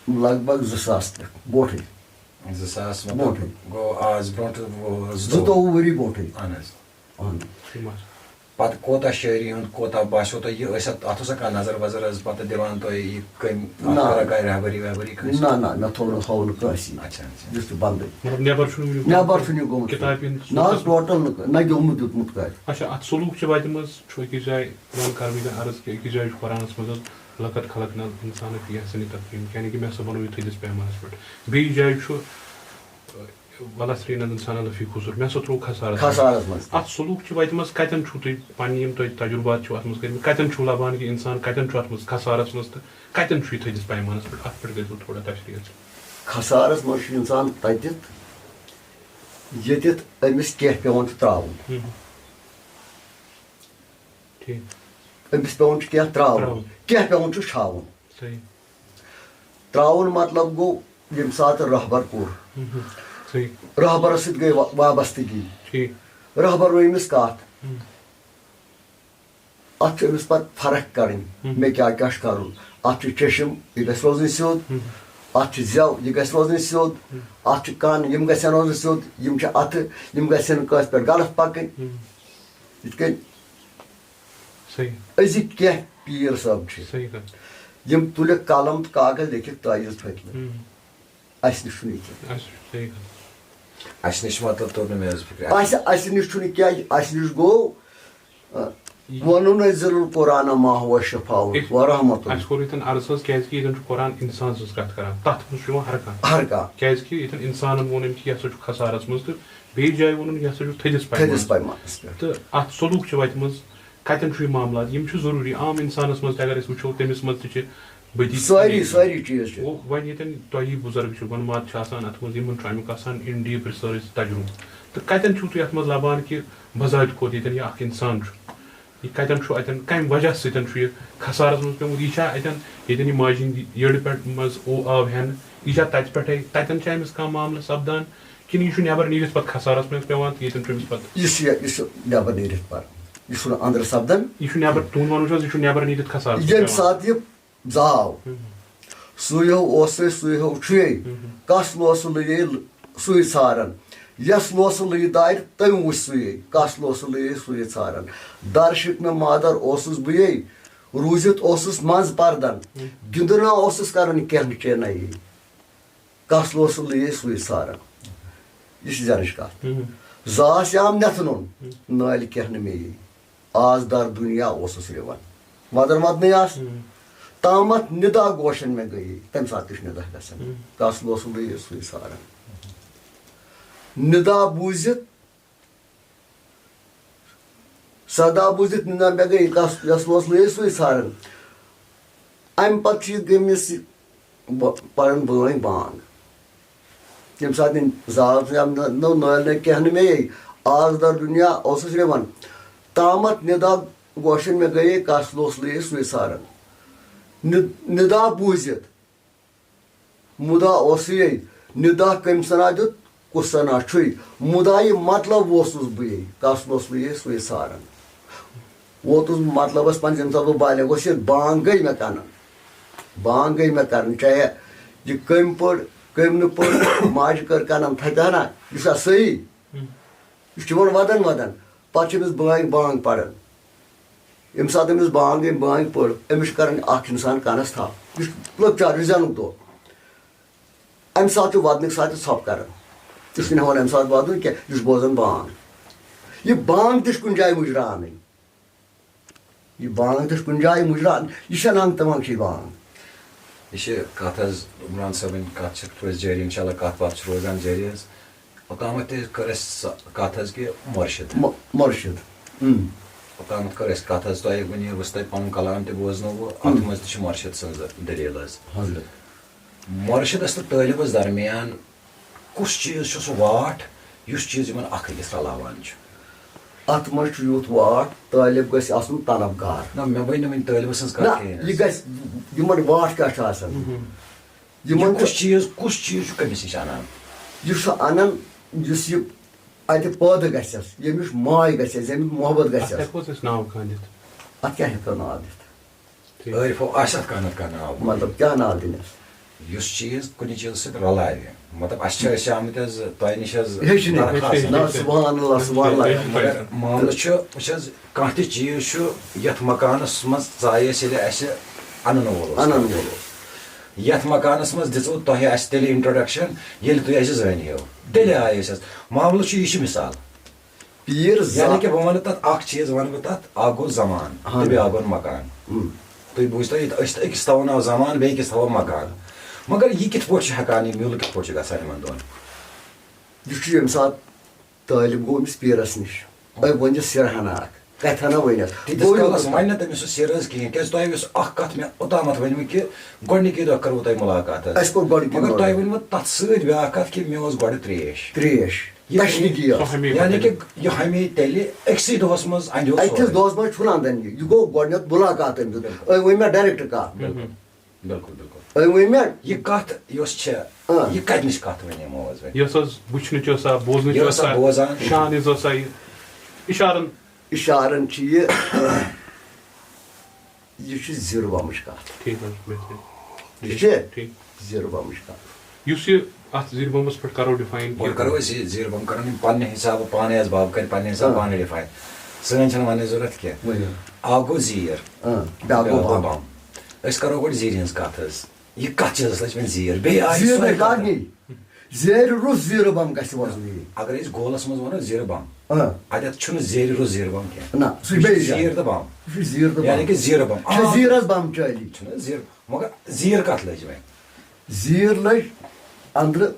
لگ بگ زٕ ساس پٮ۪ٹھ برونٛٹھٕے۔ زٕ ساس برونٛٹھٕے۔ مطلب گوٚو آز برونٛٹھ وُہ، زٕتووُہ۔ زٕتووُہ ؤری برونٛٹھٕے۔ اہن حظ۔ اہن۔ تِم حظ۔ پتہٕ کوتاہ شٲعری ہُنٛد کوتاہ باسیو تۄہہِ یہِ؟ ٲسۍ اتھ، اتھ اوسا کانٛہہ نظر وظر حظ پتہٕ دِوان تۄہہِ یہِ کٔمۍ، اتھ نہ۔ کٔرا کانٛہہ رہبری وہبری کٲنٛسہِ؟ نہ نہ، مےٚ تھوٚو نہٕ، تھوٚو نہٕ کٲنٛسی۔ اچھا، اچھا۔ یُس تہِ بندٕے۔ مطلب نیبر چھُنہٕ وٕنیُک نیبر چھُنہٕ یہِ گوٚمُت۔ کِتابہِ ہُنٛد نہ حظ، صوٗرتس منٛز۔ ٹوٹل نہٕ، نہ گیوٚمُت دیُتمُت کٲنٛسہِ۔ اچھا، اتھ سلوٗک چہِ وتہِ منٛز چھُ أکِس جایہِ یِوان کرنہٕ مےٚ عرض کہِ أکِس جایہِ چھُ قرآنس منٛز حظ لقد خلقنا الانسان فی احسن تقویم، یعنی کہِ مےٚ ہسا بنوو یہِ تھٔدِس پیمانس پٮ۪ٹھ۔ بیٚیہِ جایہِ چھُ، ولہ سرینندن سانہ لفی خسور، مےٚ ہسا ترٛوو خسارس منٛز۔ خسارس منٛز۔ اتھ سلوک چہِ وتہِ منٛز کتٮ۪ن چھُو تُہۍ پننہِ یِم تۄہہِ تجربات چھِو اتھ منٛز کٔرمٕتۍ، کتٮ۪ن چھُو لبان کہِ انسان کتٮ۪ن چھُ اتھ منٛز خسارس منٛز تہٕ کتٮ۪ن چھُ یہِ تھٔدِس پیمانس پٮ۪ٹھ؟ اتھ پٮ۪ٹھ کٔرۍزیو تھوڑا تشریح۔ خسارس منٛز چھُ انسان تتٮ۪تھ، ییٚتٮ۪تھ أمِس کینٛہہ پٮ۪وان چھُ ترٛاوُن۔ ہم۔ ٹھیٖک۔ أمِس پٮ۪وان چھُ کینٛہہ ترٛاوُن۔ ترٛاوُن۔ کینٛہہ پٮ۪وان چھُ چھاوُن۔ صحیح۔ ترٛاوُن مطلب گوٚو، ییٚمہِ ساتہٕ رہبر کوٚر، ہم۔ صحیح۔ رہبرس سۭتۍ گٔے وا- وابستگی۔ ٹھیٖک۔ رہبر ؤنۍ أمِس کتھ۔ ہم۔ اتھ چھُ أمِس پتہٕ فرق کرٕنۍ، ہم۔ مےٚ کیٛاہ کیٛاہ چھُ کرُن۔ اتھ چھُ چشم، یہِ گژھِ روزٕنۍ سیوٚد۔ ہم۔ اتھ چھُ زٮ۪و، یہِ گژھِ روزٕنۍ سیوٚد۔ ہم۔ اتھ چھُ کن، یِم گژھن روزٕنۍ سیوٚد۔ یِم چھِ اتھٕ، یِم گژھن کٲنٛسہِ پٮ۪ٹھ غلط پکٕنۍ۔ ہم۔ یِتھ کٔنۍ صحیح۔ أزِکۍ کینٛہہ پیٖر صٲب چھِ، صحیح کتھ۔ یِم تُلِکھ قلم تہٕ کاغذ، لیکھِکھ تعویٖذ پھٔتۍ۔ ہم۔ اسہِ نِش چھُنہٕ یہِ کینٛہہ۔ اَسہِ چھُ صحیح کتھ۔ اسہِ نِش مطلب توٚر نہٕ مےٚ حظ فِکرِ۔ اسہِ اسہِ نِش چھُنہٕ کینٛہہ، اسہِ نِش گوٚو، آ، وننزل القرآن ما هو شفاء و رحمت۔ اَسہِ کوٚر ییٚتٮ۪ن عرض حظ، کیٛازِ کہِ ییٚتٮ۪ن چھُ قرآن اِنسان سٕنٛز کَتھ کران، تَتھ منٛز چھُ یِوان ہر کانٛہہ۔ ہر کانٛہہ۔ کیٛازِ کہِ ییٚتٮ۪ن اِنسانَن ووٚن أمۍ کہِ یہِ ہسا چھُ خسارَس منٛز تہٕ بیٚیہِ جایہِ ووٚنُن یہِ ہسا چھُ تھٔدِس تھٔدِس پیمانَس۔ پیمانَس پٮ۪ٹھ۔ تہٕ اَتھ سلوٗک چہِ وَتہِ منٛز کَتٮ۪ن چھُ یہِ معاملات؟ یِم چھِ ضروٗری۔ عام اِنسانَس منٛز تہِ اگر أسۍ وٕچھو، تٔمِس منٛز تہِ چھِ بدی سٲری، سٲری چیٖز چھِ۔ وۄنۍ ییٚتٮ۪ن تۄہہِ بُزرگ چھِو، وۄنۍ مَد چھِ آسان اَتھ منٛز، یِمَن چھُ اَمیُک آسان in depth research تجرُبہٕ۔ تہٕ کَتٮ۪ن چھُو تُہۍ اَتھ منٛز لَبان کہِ بذات خود ییٚتٮ۪ن یہِ اَکھ اِنسان چھُ، یہِ کَتٮ۪ن چھُ، اَتٮ۪ن کَمہِ وجہ سۭتۍ چھُ یہِ خسارَس منٛز پیوٚمُت؟ یہِ چھا اَتٮ۪ن، ییٚتٮ۪ن یہِ ماجہِ ہِنٛدِ یٔڈ پٮ۪ٹھ منٛز او آو ہٮ۪نہٕ، یہِ چھا تَتہِ پٮ۪ٹھَے، تَتٮ۪ن چھا أمِس کانٛہہ معاملہٕ سَپدان، کِنہٕ یہِ چھُ نٮ۪بَر نیٖرِتھ پَتہٕ خسارَس منٛز پٮ۪وان تہٕ ییٚتٮ۪ن چھُ أمِس پَتہٕ؟ یُس یہِ، یہِ چھُ نٮ۪بر نیٖرِتھ پَران، یہِ چھُنہٕ أنٛدرٕ سَپدان۔ یہِ چھُ نٮ۪بَر، تُہُنٛد وَنُن چھُ حظ، یہِ چھُ نٮ۪بَر نیٖرِتھ خسارَس منٛز ییٚمہِ پٮ۪وان؟ ساتہٕ یہِ زاو۔ سُے ہیو اوسُے، سُے ہیو چھُے۔ کس لوسہٕ لُیے سُے ژھاران۔ یس لوسہٕ لُیہِ دارِ، تٔمۍ وُچھ سُے۔ کس لوسہٕ لُیے سُے ژھاران۔ در شِکنہٕ مادر اوسُس بہٕ یے۔ روٗزِتھ اوسُس منٛز پردن۔ گِنٛدُنا اوسُس کران کینٛہہ نہٕ کینٛہہ نَیے۔ کس لوسہٕ لُیے سُے ژھاران۔ یہِ چھِ زینٕچ کتھ۔ زاس یام نٮ۪تھ نوٚن۔ نٲلۍ کینٛہہ نہٕ مے یے۔ آز در دُنیا اوسُس رِوان۔ وَدَن وَدنٕے آس۔ تامَتھ نِدا گوشَن مےٚ گٔیے۔ تَمہِ ساتہٕ تہِ چھُ نِدا گژھان۔ کَس لوسُن گٔیے سُے ژھاران۔ نِدا بوٗزِتھ، صدا بوٗزِتھ نِدا مےٚ گٔیے، کَس یَس لوس لٔیے سُے ژھاران۔ اَمہِ پَتہٕ چھُ یہِ گٔمِس یہِ ب-، پَران بٲنۍ بانٛگ۔ ییٚمہِ ساتہٕ نہٕ زال تہِ آو، نہ، نہ نٲلۍ نہ کینٛہہ نہٕ مےٚ یے۔ آز در دُنیا اوسُس رِوان۔ تامَتھ نِدا گوشَن مےٚ گٔیے، کَس لوس لٔیے سُے ژھاران۔ نِ-، نِدا بوٗزِتھ مُدا اوسُے۔ نِدا کٔمۍ سَنا دیُت، کُس سَنا چھُے؟ مُدا یہِ مطلب اوسُس بہٕ یے، کَس لوس لٔیے سُے ژھاران۔ ووتُس بہٕ مطلبس پننِس، ییٚمہِ ساتہٕ بہٕ بالغ گوٚوُس، یہِ بانگ گٔے مےٚ کرٕنۍ۔ بانگ گٔے مےٚ کرٕنۍ، چاہے یہِ کٔمۍ پٔر، کٔمۍ نہٕ پٔر، ماجہِ کٔر کنن تھپہِ ہنا، یہِ چھا صحیح؟ یہِ چھُ یِوان ودان ودان، پتہٕ چھِ أمِس بانگ، بانگ پران۔ ییٚمہِ ساتہٕ أمِس بانگ گٔے، بانگ پٔر، أمِس چھُ کران اکھ انسان کنس تھپھ، یہِ چھُ لۄکچار، یہِ زینُک دۄہ۔ امہِ ساتہٕ چھُ ودنٕکۍ ساتہٕ تہِ ژھۄپہٕ کران، یہِ چھُنہٕ ہٮ۪وان امہِ ساتہٕ ودُن کینٛہہ، یہِ چھُ بوزان بانگ۔ یہِ بانگ تہِ چھُ کُنہِ جایہِ مُجراونٕے۔ یہِ بانگ تہِ چھِ کُنہِ جایہِ مُجرا، یہِ چھےٚ ننگ تہٕ منٛگ چھِ یہِ بانگ۔ یہِ چھِ کَتھ حظ، عمران صٲبٕنۍ کَتھ چھِ تھوڑا جٲری، اِنشاء اللہ کَتھ باتھ چھِ روزان جٲری حظ۔ اوٚتامَتھ تہِ کٔر اَسہِ سۄ کَتھ حظ کہِ مُرشِد۔ مُ-، مُرشِد۔ اۭں۔ اوٚتامَتھ کٔر اَسہِ کَتھ حظ، تۄہہِ وٕنی یُس تۄہہِ پَنُن کلام تہِ بوزنووُ، اَتھ منٛز تہِ چھِ مُرشِد سٕنٛز دٔلیٖل حظ۔ حضرت۔ مُرشِدَس تہٕ طٲلبَس درمیان کُس چیٖز چھُ سُہ واٹھ، یُس چیٖز یِمَن اَکھ أکِس رَلاوان چھُ؟ اَتھ منٛز چھُ یُتھ واٹھ، طٲلب گژھِ آسُن طلبگار۔ نہ، مےٚ بَنہِ نہٕ وۄنۍ طٲلبَس ہٕنٛز کَتھ نہ، کِہیٖنۍ۔ یہِ گژھِ، یِمَن واٹھ کیٛاہ چھُ آسان؟ یِمَن یہِ کُس چھُ چیٖز، کُس چیٖز چھُ کٔمِس نِش اَنان؟ یُس سُہ اَنان، یُس یہِ اَتہِ پٲدٕ گژھٮ۪س، ییٚمِس ماے گژھٮ۪س، ییٚمیُک محبت اَتھ گژھٮ۪س۔ ہٮ۪کوس أسۍ ناو کانٛہہ دِتھ؟ اَتھ کیٛاہ ہٮ۪کو ناو دِتھ؟ ٹھیٖک۔ عٲرفو آسہِ اَتھ کانٛہہ نَتہٕ کانٛہہ ناو؟ مطلب، کیٛاہ ناو دِنَس؟ یُس چیٖز کُنہِ چیٖزٕ سۭتۍ رَلاوِ۔ مطلب، اَسہِ چھِ، أسۍ چھِ آمٕتۍ حظ تۄہہِ نِش حظ ہیٚچھنہِ، درخواست ہیٚچھنہِ، حظ۔ نہ، سبحان اللہ، سبحان اللہ۔ مگر معاملہٕ چھُ، وٕچھ حظ، کانٛہہ تہِ چیٖز چھُ یَتھ مکانَس منٛز ژایہِ أسۍ ییٚلہِ اَسہِ اَنَن وول اوس۔ اَنَن وول اوس۔ یَتھ مکانَس منٛز دِژوٕ تۄہہِ اَسہِ تیٚلہِ introduction، ییٚلہِ تُہۍ اَسہِ زٲنۍ ہیو۔ تیٚلہِ آیہِ أسۍ حظ۔ معاملہٕ چھُ، یہِ چھِ مِثال۔ پیٖر زا- یعنی کہِ بہٕ وَنہٕ تَتھ اَکھ چیٖز، وَنہٕ بہٕ تَتھ، اَکھ گوٚو زَمان، اَہَن۔ تہٕ بیٛاکھ گوٚو مکان۔ اۭں۔ تُہۍ بوٗزتو ییٚتہِ، أسۍ تہٕ أکِس تھاوو ناو زمان، بیٚیہِ أکِس تھاوو مکان۔ مگر یہِ کِتھ پٲٹھۍ چھُ ہٮ۪کان، یہِ میوٗلہٕ کِتھ پٲٹھۍ چھُ گژھان یِمن دۄن؟ یہِ چھُ ییٚمہِ ساتہٕ طٲلب گوٚو أمِس پیٖرَس نِش، أمۍ ؤنۍ یہِ سِرہنا اَکھ، کَتھِ ہنا ؤنِتھ۔ تیٖتِس گوٚو کالَس یوٚت وَنہِ نہٕ تٔمِس سُہ سِر حظ کِہیٖنۍ، کیٛازِ تۄہہِ اوس اَکھ کَتھ مےٚ اوٚتامَتھ ؤنمٕژ کہِ گۄڈٕنِکی دۄہ کٔروٕ تۄہہِ مُلاقات حظ۔ اَسہِ کوٚر گۄڈٕنِکی مگر تۄہہِ مُلاقات۔ ؤنمٕژ تَتھ سۭتۍ بیٛاکھ کَتھ کہِ مےٚ اوس گۄڈٕ ترٛیش۔ ترٛیش۔ یہِ تشنگی ٲس۔ سُہ ہمے یعنی بدل۔ کہِ یہِ ہمے تیٚلہِ أکسٕے دۄہَس منٛز اَنہِ اوس أکِس سورُے۔ دۄہَس منٛز چھُنہٕ اَندَن یہِ۔ یہِ گوٚو گۄڈٕنٮ۪تھ مُلاقات أمۍ دیُت۔ بِلکُل۔ أمۍ ؤنۍ مےٚ ڈایریکٹ کَتھ۔ بِلکُل۔ بِلکُل، بِلکُل۔ أمۍ ؤنۍ مےٚ۔ یہِ کَتھ یۄس چھےٚ، آ۔ یہِ کَتہِ نِچ کَتھ وَنے یِمو حظ وۄنۍ؟ یۄس حظ وٕچھنٕچ ٲس آ، بوزنٕچ یہِ ٲس ٲس آ، آ، بوزان۔ شاہنٕز ٲس آ، یہِ اِشارَن۔ اِشارَن چھِ یہِ، یہِ چھِ زیٖرٕ بَمٕچ کَتھ۔ ٹھیٖک حظ، بہتریٖن۔ یہِ چھِ ٹھیٖک۔ زیٖرٕ بَمٕچ کَتھ۔ یُس یہِ اَتھ زیٖرٕ بَمَس پٮ۪ٹھ کَرو ڈِفاین گۄڈٕ کَرو أسۍ یہِ زیٖرٕ بَم کَرو یِم پنٛنہِ حِسابہٕ پانَے حظ بَب کَرِ پنٛنہِ حِسابہٕ آ۔ پانَے ڈِفاین۔ سٲنۍ چھَنہٕ وَننٕچ ضوٚرَتھ کینٛہہ۔ ؤنِو۔ اَکھ گوٚو زیٖر، آ، بیٛاکھ گوٚو بیٛاکھ گوٚو بَم۔ بَم۔ أسۍ کَرو گۄڈٕ زیٖرِ ہِنٛز کَتھ حظ۔ یہِ کَتھ چیٖزَس لٔج وۄنۍ زیٖر؟ بیٚیہِ آیہِ زیٖر سۄے نَے کَتھ۔ کَتھ نی۔ زیرِ روٚس زیٖرٕ بَم گژھِ وَزُن یہِ۔ اگر أسۍ گولَس منٛز وَنو زیٖرٕ بَم، آ۔ اَتٮ۪تھ چھُنہٕ زیرِ روٚس زیٖرٕ بَم کینٛہہ۔ نہ، سُہ چھُ یہِ چھُ بیٚیہِ جایہِ۔ زیٖر تہٕ بَم۔ یہِ چھُ زیٖر تہٕ یعنی بَم۔ کہِ زیٖرٕ بَم۔ چھِ آ۔ زیٖرَس بَم چٲلی۔ چھُنہٕ حظ زیٖر، مگر زیٖر کَتھ لٔج وۄنۍ؟ زیٖر لٔج أنٛدرٕ،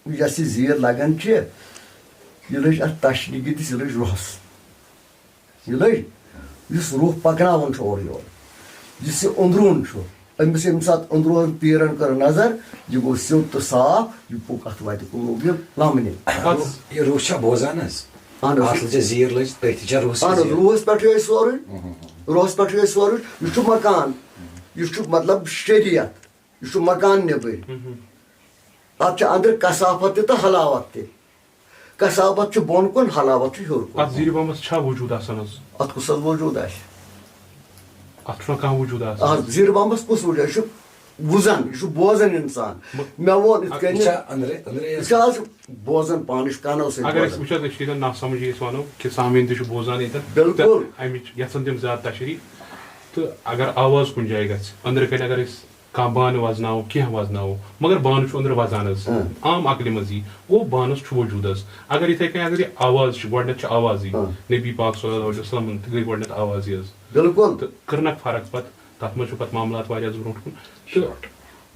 یۄس یہِ زیٖر لَگان چھِ، یہِ لٔج اَتھ تَشنہِ گِنٛدِس، یہِ لٔج روٚہَس۔ یہِ لٔج، یُس روح پَکناوان چھُ اورٕ یورٕ، یُس یہِ أنٛدروٗن چھُ، أمِس ییٚمہِ ساتہٕ أنٛدروٗن پیٖرَن کٔر نظر، یہِ گوٚو سیوٚد تہٕ صاف، یہِ پوٚک اَتھ وَتہِ کُن، لوٚگ یہِ لَمنہِ۔ پَتہٕ یہِ روح چھا بوزان حظ؟ اَہَن حظ۔ اَتھ لٔج زیٖر لٔج، تٔتھۍ چھا روحَس اَہَن حظ، زیٖر؟ روحَس پٮ۪ٹھٕے أسۍ سورُے، مہم۔ روحَس پٮ۪ٹھٕے أسۍ سورُے۔ یہِ چھُ مکان، یہِ چھُ مطلب شریعت، یہِ چھُ مکان نیٚبٕرۍ۔ مہم۔ اَتھ چھِ أنٛدرٕ کثافت تہِ تہٕ حلاوت تہِ۔ کثافت چھُ بۄن کُن، حلاوت چھُ ہیوٚر کُن۔ اَتھ زیٖرِ بَمَس چھا وجوٗد آسان حظ؟ اَتھ کُس حظ وجوٗد آسہِ؟ اَتھ چھُنہ کانٛہہ وجوٗد آسان؟ اَتھ زیٖرِ بَمَس کُس وجوٗد؟ یہِ چھُ وُزان، یہِ چھُ بوزان اِنسان۔ مہٕ-، مےٚ ووٚن یِتھ اَتھ کٔنۍ، یہِ چھا أنٛدرٕ، أنٛدرٕ یہِ چھا آز بوزان پانہٕ، یہِ چھُ کَنو سۭتۍ چھِ اگر أسۍ بوزان۔ وٕچھو، أسۍ چھِ ییٚتٮ۪ن ناسمجھی، أسۍ وَنو کہِ سامعیٖن تہِ چھِ بوزان ییٚتٮ۪ن۔ بِلکُل۔ تہٕ اَمِچ یَژھان تِم زیادٕ تشریح۔ تہٕ اگر آواز کُنہِ جایہِ گژھِ، أنٛدرٕ کَنہِ اگر أسۍ کانٛہہ بانہٕ وزناوو، کینٛہہ وزناوو، مگر بانہٕ چھُ أنٛدرٕ وزان حظ۔ اۭں۔ عام عقلہِ منٛز یی، گوٚو بانَس چھُ وجوٗد حظ۔ اگر یِتھَے کٔنۍ اگر یہِ آواز چھِ، گۄڈٕنٮ۪تھ چھِ آوازٕے، اۭں۔ نبی پاک صلی اللہ علیہ وسلمَن تہِ گٔے گۄڈٕنٮ۪تھ آوازٕے حظ۔ بِلکُل۔ تہٕ کٔرنَکھ فرق پَتہٕ، تَتھ منٛز چھُ پَتہٕ معاملات واریاہ برونٛٹھ کُن۔ تہٕ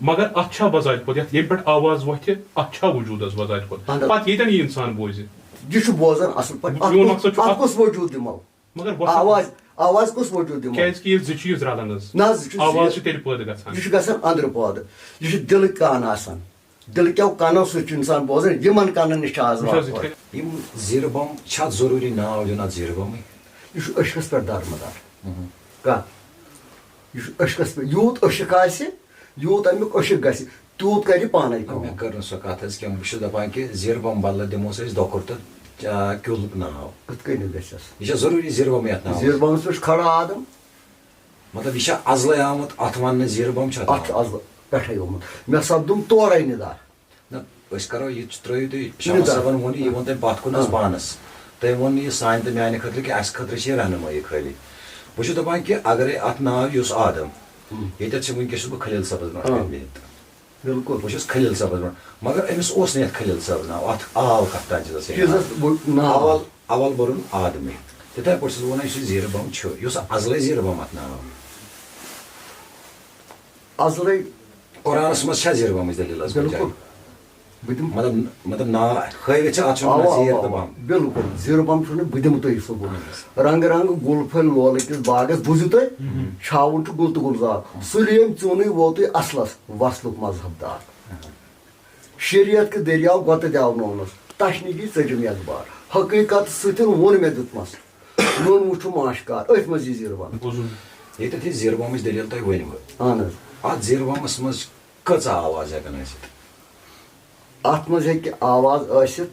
مگر اَتھ چھا بذاتِ خۄد، یَتھ ییٚمہِ پٮ۪ٹھ آواز وۄتھِ، اَتھ چھا وجوٗد حظ بذاتِ خۄد؟ اَہَن حظ۔ پَتہٕ ییٚتٮ۪ن یہِ اِنسان بوزِ۔ یہِ چھُ بوزان اَصٕل پٲٹھۍ۔ اَتھ میون کُس، مقصد چھُ اَتھ اَتھ کُس وجوٗد دِمو؟ مگر وۄتھان آواز، آواز کُس وجوٗد دِمو؟ کیٛازِ کہِ یہِ زٕ چیٖز رَلان حظ۔ نہ حظ، یہِ چھُ آواز زیٖر۔ چھِ تیٚلہِ پٲدٕ گژھان۔ یہِ چھُ گژھان أنٛدرٕ پٲدٕ۔ یہِ چھُ دِلٕکۍ کان آسان۔ دِلہٕ کیو کَنو سۭتۍ چھُ اِنسان بوزان، یِمَن کَنَن نِش چھِ آز وٕچھ حظ، واتھ یِتھ واتھ۔ کٔنۍ یِم زیٖرٕ بَم چھا ضروٗری ناو دیُن اَتھ زیٖرٕ بَمٕے؟ یہِ چھُ عشقَس پٮ۪ٹھ دارمدار۔ مہم۔ کَتھ؟ یہِ چھُ عشقَس پٮ۪ٹھ، یوٗت عشق آسہِ، یوٗت اَمیُک عشق گژھِ، تیوٗت کَرِ پانَے کٲم۔ مےٚ کٔر نہٕ سۄ کَتھ حظ کینٛہہ۔ بہٕ چھُس دَپان کہِ زیٖرٕ بَم بدلہٕ دِموس أسۍ دۄکُر تہٕ، آ، کیُل ناو۔ کِتھ کٔنۍ گژھٮ۪س؟ یہِ چھا ضروٗری زیٖرٕ بَم یَتھ ناوَس؟ زیٖرٕ بَمَس پٮ۪ٹھ چھُ کھڑا آدم۔ مطلب، یہِ چھا ازلے آمُت، اَتھ وَننہٕ زیٖرٕ بَم چھا اَتھ چھُ تھاوان؟ ازلہٕ پٮ۪ٹھَے آمُت۔ مےٚ سَپدُم تورَے نِدا۔ نہ، أسۍ کَرو، یہِ تہِ ترٛٲیِو تُہۍ، شمس نِدا۔ صٲبَن ووٚن یہِ، یہِ ووٚن تۄہہِ پَتھ کُن حظ آ۔ پانَس۔ تٔمۍ ووٚن نہٕ یہِ سانہِ تہٕ میٛانہِ خٲطرٕ کینٛہہ، اَسہِ خٲطرٕ چھِ یہِ رہنمٲیی خٲلی۔ بہٕ چھُس دَپان کہِ اگرے اَتھ ناو یُس آدم، ہُم۔ ییٚتٮ۪تھ چھِ وٕنکیٚس چھُس بہٕ خلیل صٲبَس برونٛٹھ آ۔ کَنہِ بِہِتھ۔ بِلکُل۔ بہٕ چھُس خلیل صٲبَس برونٛٹھ۔ مگر أمِس اوس نہٕ یَتھ خلیل صٲب ناو، اَتھ آو کَتھ تام چھِ گژھان یہِ چیٖزَس ناو۔ بہٕ ناو۔ اول، اول بوٚرُن آدمٕے۔ تِتھَے پٲٹھۍ چھُس بہٕ وَنان، یُس یہِ زیٖرٕ بَم چھُ، یُس ازلے زیٖرٕ بَم اَتھ ناو۔ ازلے۔ قرآنَس منٛز چھا زیٖرٕ بَمٕچ دٔلیٖل حظ کُنہِ جایہِ؟ بِلکُل۔ بہٕ دِمہٕ مطلب، مطلب ناو ہٲوِتھ چھِ اَتھ چھُ اَوا، وَنان زیٖر اَوا، تہٕ اَوا۔ بَم۔ بِلکُل، زیٖرٕ بَم چھُنہٕ بہٕ دِمہٕ تۄہہِ سُہ گوٚو۔ اَہَن حظ۔ رنٛگہٕ رنٛگہٕ گُلہٕ پھٔلۍ لولہٕ کِس باغَس بوٗزِو تُہۍ، مہم۔ چھاوُن چھُ گُل تہٕ گُلزار۔ سُلیم ژیوٗنٕے ووتُے اَصلَس، وَصلُک مذہب دار۔ اَہَن۔ شریعت کہِ دٔریاو گۄتہٕ دیاونوونَس، تشنگی ژٔجِم یَتھ بار۔ حقیٖقت سۭتۍ ووٚن مےٚ دیُتمَس، نوٚن وُچھُم آشکار، أتھۍ منٛز یہِ زیٖرٕ بَم۔ بوزُن۔ ییٚتٮ۪تھ یہِ زیٖرٕ بَمٕچ دٔلیٖل تۄہہِ ؤنِوٕ، اَہَن حظ۔ اَتھ زیٖرٕ بَمَس منٛز کۭژاہ آواز ہٮ۪کَن ٲسِتھ؟ اَتھ منٛز ہیٚکہِ آواز ٲسِتھ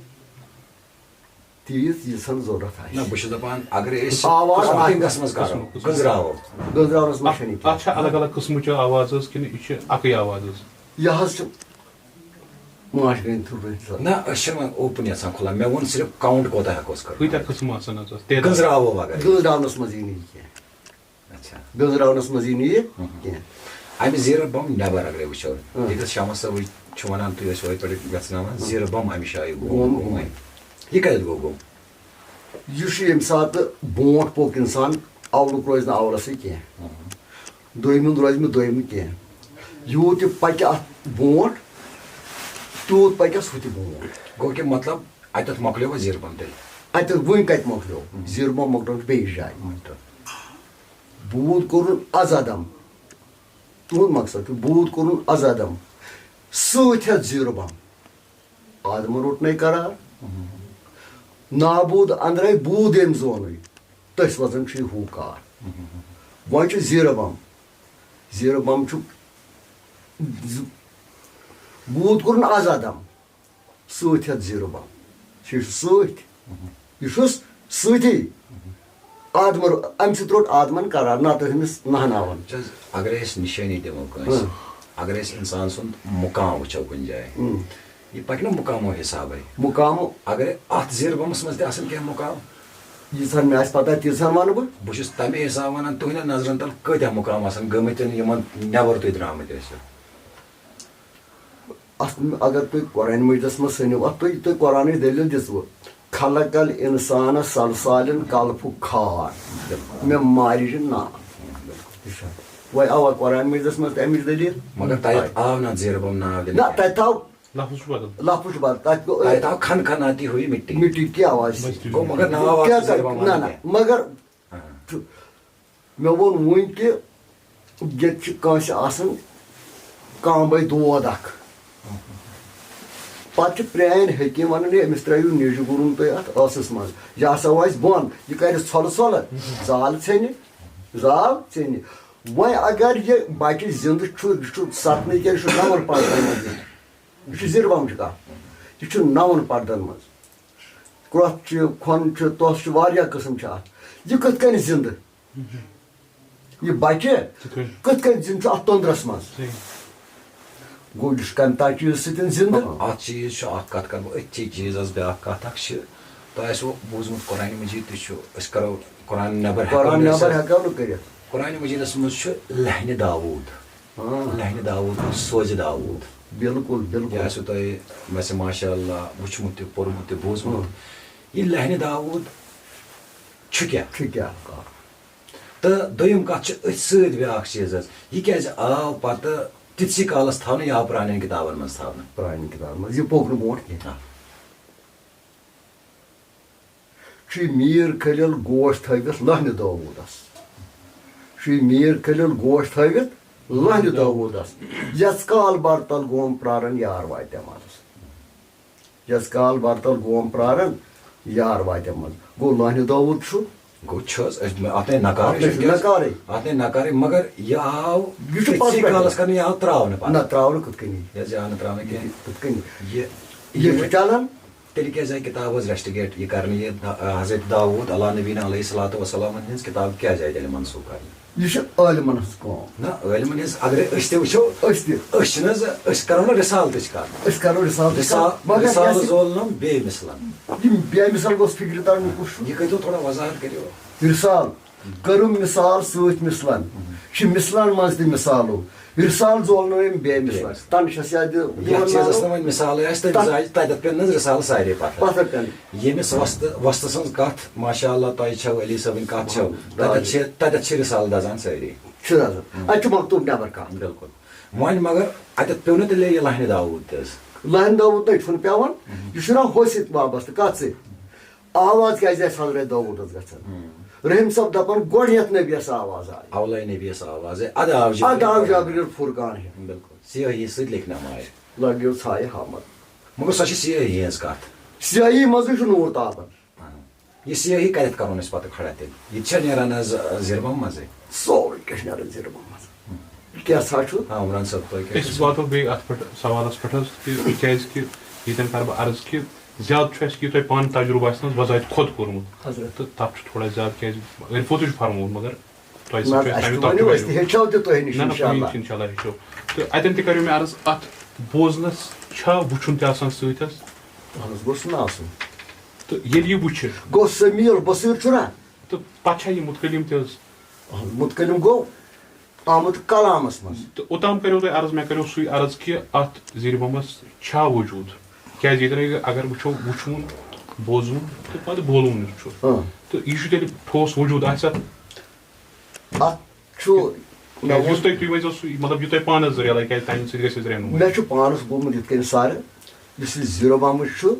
تیٖژ، ییٖژ ہن ضروٗرت آسہِ۔ نہ، بہٕ چھُس دَپان، اگرے أسۍ آواز آسہِ۔ کاونٹنگس منٛز کرو، قٕسمہٕ، قٕسمہٕ۔ گٔنزراوو۔ گٔنزراونس منٛز اَتھ، چھَنہٕ کینٛہہ۔ اَتھ چھا الگ الگ قٕسمٕچ آواز حظ کِنہٕ یہِ چھِ اَکٕے آواز حظ؟ یہِ حظ چھِ ماچھ گٔنٛدۍ تھرٛوٗ گٔنٛدۍ سان۔ نہ، أسۍ چھِنہٕ وۄنۍ اوپن یژھان کھُلان۔ مےٚ ووٚن صرف کاونٹ کوٗتاہ ہٮ۪کو أسۍ کٔرِتھ؟ کۭتیٛاہ قٕسمہٕ آسن حظ اَتھ تعداد؟ گٔنزراوو وغٲرٕ۔ گٔنزراونس منٛز یی نہٕ یہِ کینٛہہ۔ اچھا۔ گٔنزراونس منٛز یی نہٕ یہِ ہُم۔ کینٛہہ۔ اَمہِ زیٖرٕ بۄم نٮ۪بر اگرے وٕچھو، ہُم۔ ییٚتٮ۪تھ شمس صٲبٕے چھُ وَنان، تُہۍ ٲسِو یِتھٕ پٲٹھۍ یَژھناوان، ہُم۔ زیٖرٕ بۄم اَمہِ جایہِ گوٚو گوٚم گوٚم۔ گوٚم۔ یہِ کَتہِ گوٚو گوٚم؟ یُس یہِ ییٚمہِ ساتہٕ برونٛٹھ پوٚک اِنسان، اَولُک روزِ نہٕ اَولَسٕے کینٛہہ۔ ہُم۔ دوٚیمہِ ہُنٛد روزِ نہٕ دوٚیمہِ کینٛہہ۔ یوٗت یہِ پَکہِ اَتھ برونٛٹھ، تیوٗت پَکٮ۪س ہُہ تہِ برونٛٹھ۔ گوٚو کہِ مطلب، اَتٮ۪تھ مۄکلیو وۄنۍ زیٖر بَم تیٚلہِ؟ اَتٮ۪تھ وٕنۍ کَتہِ مۄکلیو؟ ہُم۔ زیٖر بَم مۄکلیو بیٚیِس جایہِ۔ مۄکلیو۔ بوٗد کوٚرُن از عدم۔ تُہُنٛد مقصد چھُ بوٗد کوٚرُن از عدم۔ سۭتۍ ہٮ۪تھ زیٖر بَم۔ آدمہٕ روٚٹ نَے قرار۔ نابوٗد أنٛدرَے بوٗد ییٚمۍ زونُے، تٔسۍ وَزن چھُ یہِ ہیوٗ کار۔ وۄنۍ چھُ زیٖرٕ بَم۔ زیٖرٕ بَم چھُ زِ-، بوٗد کوٚرُن از عدم۔ سۭتۍ ہٮ۪تھ زیٖرٕ بَم۔ یہِ چھُ سۭتۍ۔ یہِ چھُس سۭتی۔ آدمہٕ رو-، اَمہِ سۭتۍ روٚٹ آدمَن قرار، نَتہٕ ٲسۍ أمِس نہناوان۔ وٕچھ حظ، اگر أسۍ نِشٲنی دِمو کٲنٛسہِ، ہُم۔ اگر أسۍ اِنسان سُنٛد مُقام وٕچھو کُنہِ جایہِ، ہُم۔ یہِ پَکہِ نہ مُقامو حِسابَے۔ مُقامو۔ اگر اَتھ زیٖرٕ بَمَس منٛز تہِ آسَن کینٛہہ مُقام۔ ییٖژہَن مےٚ آسہِ پَتہ، تیٖژہَن وَنہٕ بہٕ۔ بہٕ چھُس تَمے حِسابہٕ وَنان، تُہٕنٛدٮ۪ن نظرَن تَل کۭتیٛاہ مُقام آسَن گٔمٕتۍ یِمَن نٮ۪بَر تُہۍ درٛامٕتۍ ٲسِو؟ اَتھ، اگر تُہۍ قرآن مجیدس منٛز سٔنِو، اَتھ تُہۍ، تُہۍ قرآنٕچ دٔلیٖل دِژوٕ، "خلق الانسان صلصال کالفخار"، مےٚ مارِ جہِ ناو۔ وۄنۍ آوا قرآن مجیدس منٛز تَمِچ دٔلیٖل؟ مگر تَتٮ۪تھ آو نہ زیٖرٕ بَم ناو دِنہٕ نہ، کینٛہہ۔ تَتہِ آو لفظ چھُ بدل۔ لفظ چھُ بدل، تَتہِ گوٚو تَتٮ۪تھ آو خن خناتی ہوئی مٹی۔ مٹی کی آواز۔ مٹی۔ گوٚو مگر ناو آو کیٛاہ زیٖرٕ بَم کَرِ؟ نہ، نہ، نہ۔ مگر ہاں۔ چھُ۔ مےٚ ووٚن وُنۍ کہِ ییٚتہِ چھِ کٲنٛسہِ آسان کامبَے دود اَکھ۔ پَتہٕ چھِ پرٛٲنۍ حکیٖم وَنان، "ہے، أمِس ترٛٲیِو نیٚجہِ گُرُن تُہۍ اَتھ ٲسَس منٛز۔ یہِ ہسا وَسہِ بۄن، یہِ کَرِ ژھۄلہٕ ژھۄلہٕ، زال ژھیٚنہِ، زال ژھیٚنہِ۔" وۄنۍ اگر یہِ بَچہِ زِندٕ چھُ، یہِ چھُ سَتنٕے کِنہٕ یہِ چھُ نَوَن پَردَن منٛز؟ یہِ چھُ زِربَم چھُ کَتھ۔ یہِ چھُ نَوَن پَردَن منٛز۔ کرٛۄتھ چھِ، کھۄن چھِ، توٚس چھِ، واریاہ قٕسٕم چھِ اَتھ۔ یہِ کِتھ کٔنۍ زِندٕ؟ یہِ بَچہِ کِتھ کٔنۍ؟ کِتھ کٔنۍ زِندٕ چھُ اَتھ توٚنٛدرَس منٛز؟ صحیح۔ گوٚو، یہِ چھُ کَمہِ تام چیٖز سۭتۍ زِندٕ۔ اَتھ چیٖز چھُ اَکھ کَتھ کَرٕ بہٕ أتھی چیٖزَس بیٛاکھ کَتھ اَکھ چھِ، تۄہہِ آسِوٕ بوٗزمُت قرآنِ مجیٖد تہِ چھُ، أسۍ کَرو قرآن نٮ۪بر ہٮ۪کو قرآن نہٕ نٮ۪بر أسۍ ہٮ۪کو نہٕ کٔرِتھ۔ قرآنِ مجیٖدَس منٛز چھُ لحنِ داوٗد۔ ہاں۔ لحنِ داوٗد گوٚو سوزِ داوٗد۔ بِلکُل، بِلکُل۔ یہِ آسِوٕ تۄہہِ، مےٚ چھِ ماشاء اللہ وٕچھمُت تہِ، پوٚرمُت تہِ، بوٗزمُت۔ ہاں۔ یہِ لحنِ داوٗد چھُ کیٛاہ؟ چھُ کیٛاہ؟ تہٕ دوٚیِم کَتھ چھِ أتھۍ سۭتۍ بیٛاکھ چیٖز حظ، یہِ کیٛازِ آو پَتہٕ تِتسٕے کالَس تھاونہٕ، یہِ آو پرٛانٮ۪ن کِتابَن منٛز تھاونہٕ؟ پرٛانٮ۪ن کِتابَن منٛز، یہِ پوٚک نہٕ برونٛٹھ کینٛہہ۔ آ۔ چھُے میٖر خلیل گوش تھٲوِتھ لہنہِ داوٗدس۔ چھُے میٖر خلیل گوش تھٲوِتھ لہنہِ داوٗدس۔ یَژ کال بر تل گوم پرارن یار واتہِ منٛز۔ یَژ کال بر تل گوم پرارن یار واتہِ منٛز۔ گوٚو لہنہِ داوٗد چھُ۔ گوٚو چھُ حظ، أسۍ، اَتھ نے نکارٕے اَتھ نے چھُ چھُ وٕنکیٚس۔ نکارٕے۔ اَتھ نے نکارٕے، مگر یہِ آو یہِ چھُ أتھۍ پتہٕ پٮ۪ٹھ۔ کالس کرنہٕ، یہِ آو ترٛاونہٕ پتہٕ۔ نہ، ترٛاونہٕ کِتھ کٔنی؟ یہِ حظ، یہِ آو نہٕ ترٛاونہٕ کینٛہہ۔ کِتھ کٔنی؟ یہِ، یہِ یہِ چھُ چلان۔ تیٚلہِ کیٛازِ آیہِ کِتاب حظ رٮ۪سٹِگیٹ یہِ کرنہٕ، یہِ دا-، حضرت داوود علیٰ نبینا علیہ الصلوۃ والسلامن ہٕنٛز کِتاب کیٛازِ آیہِ تیٚلہِ منسوٗخ کرنہٕ؟ یہِ چھِ عٲلمن ہٕنٛز کٲم۔ نہ، عٲلمن ہٕنٛز اگرے أسۍ تہِ وٕچھو، أسۍ تہِ۔ أسۍ چھِنہٕ حظ، أسۍ کرو نہٕ رِسالتٕچ کتھ۔ أسۍ کرو رِسالتٕچ رِسال-، کتھ، مگر رِسالہٕ کیٛازِ؟ زول نہٕ بیٚیہِ مثلن۔ یہِ بیٚیہِ مثال گوٚژھ فِکرِ ترُن کُس چھُ؟ یہِ کٔرۍتو تھوڑا وضاحت کٔرِو۔ رِسال۔ کٔرٕم مثال سۭتۍ مثلن۔ چھِ مثلن منٛز تہِ مثالو۔ رِسال زولنٲوِم بے مثلن۔ بے مثلن۔ تَنہٕ چھَس یاد یَتھ یِوان چیٖزَس نہٕ وَننہٕ۔ وۄنۍ مثالٕے آسہِ، تَتھ تَتھ زا-، تَتٮ۪تھ پٮ۪ن نہٕ حظ رِسالہٕ سارے پَتھر۔ پَتھر پٮ۪ن۔ ییٚمِس وۄستہٕ، وۄستہٕ سٕنٛز کَتھ، ماشاء اللہ، تۄہہِ چھَو، علی صٲبٕنۍ کَتھ چھَو، آ، تَتٮ۪تھ چھِ، تَتٮ۪تھ چھِ رِسالہٕ دَزان سٲری۔ چھُ دَزان۔ اَتہِ چھُ مکتوٗب نٮ۪بر کانٛہہ۔ بِلکُل۔ وۄنۍ مگر اَتٮ۪تھ پیوٚو نہٕ تیٚلہِ یہِ لہنہِ داوود تہِ حظ؟ لہنہِ داوود نَے چھُنہٕ پٮ۪وان۔ یہِ چھُنہ ہوٚسِتھ وابستہٕ، کَتھ سۭتۍ؟ آواز کیٛازِ آسہِ حضرت داوودس گژھان؟ رحیم صٲب دپان، گۄڈٕنیتھ نبیس آواز آیہِ۔ اولے نبیس آواز آیہِ، ادٕ آو جبریل۔ ادٕ آو جبریل فرقان ہیٚتھ۔ بِلکُل۔ سیٲہی سۭتۍ لیکھنہٕ آماے۔ لگیو ژھایہِ ہامت۔ مگر سۄ چھِ سیٲہی ہٕنٛز کتھ۔ سیٲہی منٛزٕے چھُ نوٗر تابان۔ یہِ سیٲہی کتٮ۪تھ کرون أسۍ پتہٕ کھڑا تیٚلہِ؟ یہِ تہِ چھا نیران حظ، آ، زیربم منٛزٕے؟ سورُے کینٛہہ چھُ نیران زیربم منٛزٕ۔ کیٛاہ سا چھُ؟ آ، عمران صٲب، تۄہہِ کیٛاہ أسۍ چھُ؟ واتو بیٚیہِ اتھ پٮ۪ٹھ، سوالس پٮ۪ٹھ حظ، کہِ کیٛازِ کہِ ییٚتٮ۪ن کرٕ بہٕ عرض کہِ زیادٕ چھُ اَسہِ، یہِ تۄہہِ پانہٕ تجرُبہٕ آسہِ نہٕ حظ بذاتِ خۄد کوٚرمُت۔ حضرت۔ تہٕ تَتھ چھُ تھوڑا زیادٕ، کیٛازِ ییٚلہِ پوٚتُے چھُ فرمومُت، مگر تۄہہِ نہ سۭتۍ چھُ حظ، اَسہِ اَسہِ تَمیُک تہِ ؤنِو، تجرُبہٕ أسۍ تہِ ہیٚچھو تہِ تۄہہِ نِش، نہ، نہ، اِنشاء اللہ۔ اِنشاء اللہ ہیٚچھو۔ تہٕ اَتٮ۪ن تہِ کَریو مےٚ عرض، اَتھ بوزنَس چھا وٕچھُن تہِ آسان سۭتۍ حظ؟ اَہَن حظ، گوٚژھ نہٕ آسُن۔ تہٕ ییٚلہِ یہِ وٕچھِ۔ گوٚو سمیٖع البصیٖر چھُنہ؟ تہٕ پَتہٕ چھا یہِ مُتکلِم تہِ حظ؟ اَہَن، مُتکلِم گوٚو آمُت کلامس منٛز۔ تہٕ اوٚتام کریو تۄہہِ عرض، مےٚ کریو سُے عرض کہِ اتھ زیرِ بمس چھا وجود؟ کیازِ ییٚتٮ۪ن اگر وٕچھو، وٕچھوُن، بوزوُن تہٕ پتہٕ بولوُن یُس چھُ، ہاں۔ تہٕ یہِ چھُ تیٚلہِ ٹھوس وجود آسہِ اتھ؟ اتھ چھُ کیٛازِ یُس تۄہہِ، تُہۍ ؤنۍزیو سُہ، مطلب، یہِ تۄہہِ پانَس ذٔریعہٕ لَگہِ، کیٛازِ تَمہِ سۭتۍ گژھِ اَسہِ رہنُمٲیی۔ مےٚ چھُ پانَس گوٚمُت یِتھ کٔنۍ سَر، یُس یہِ زیٖرو بمٕچ چھُ،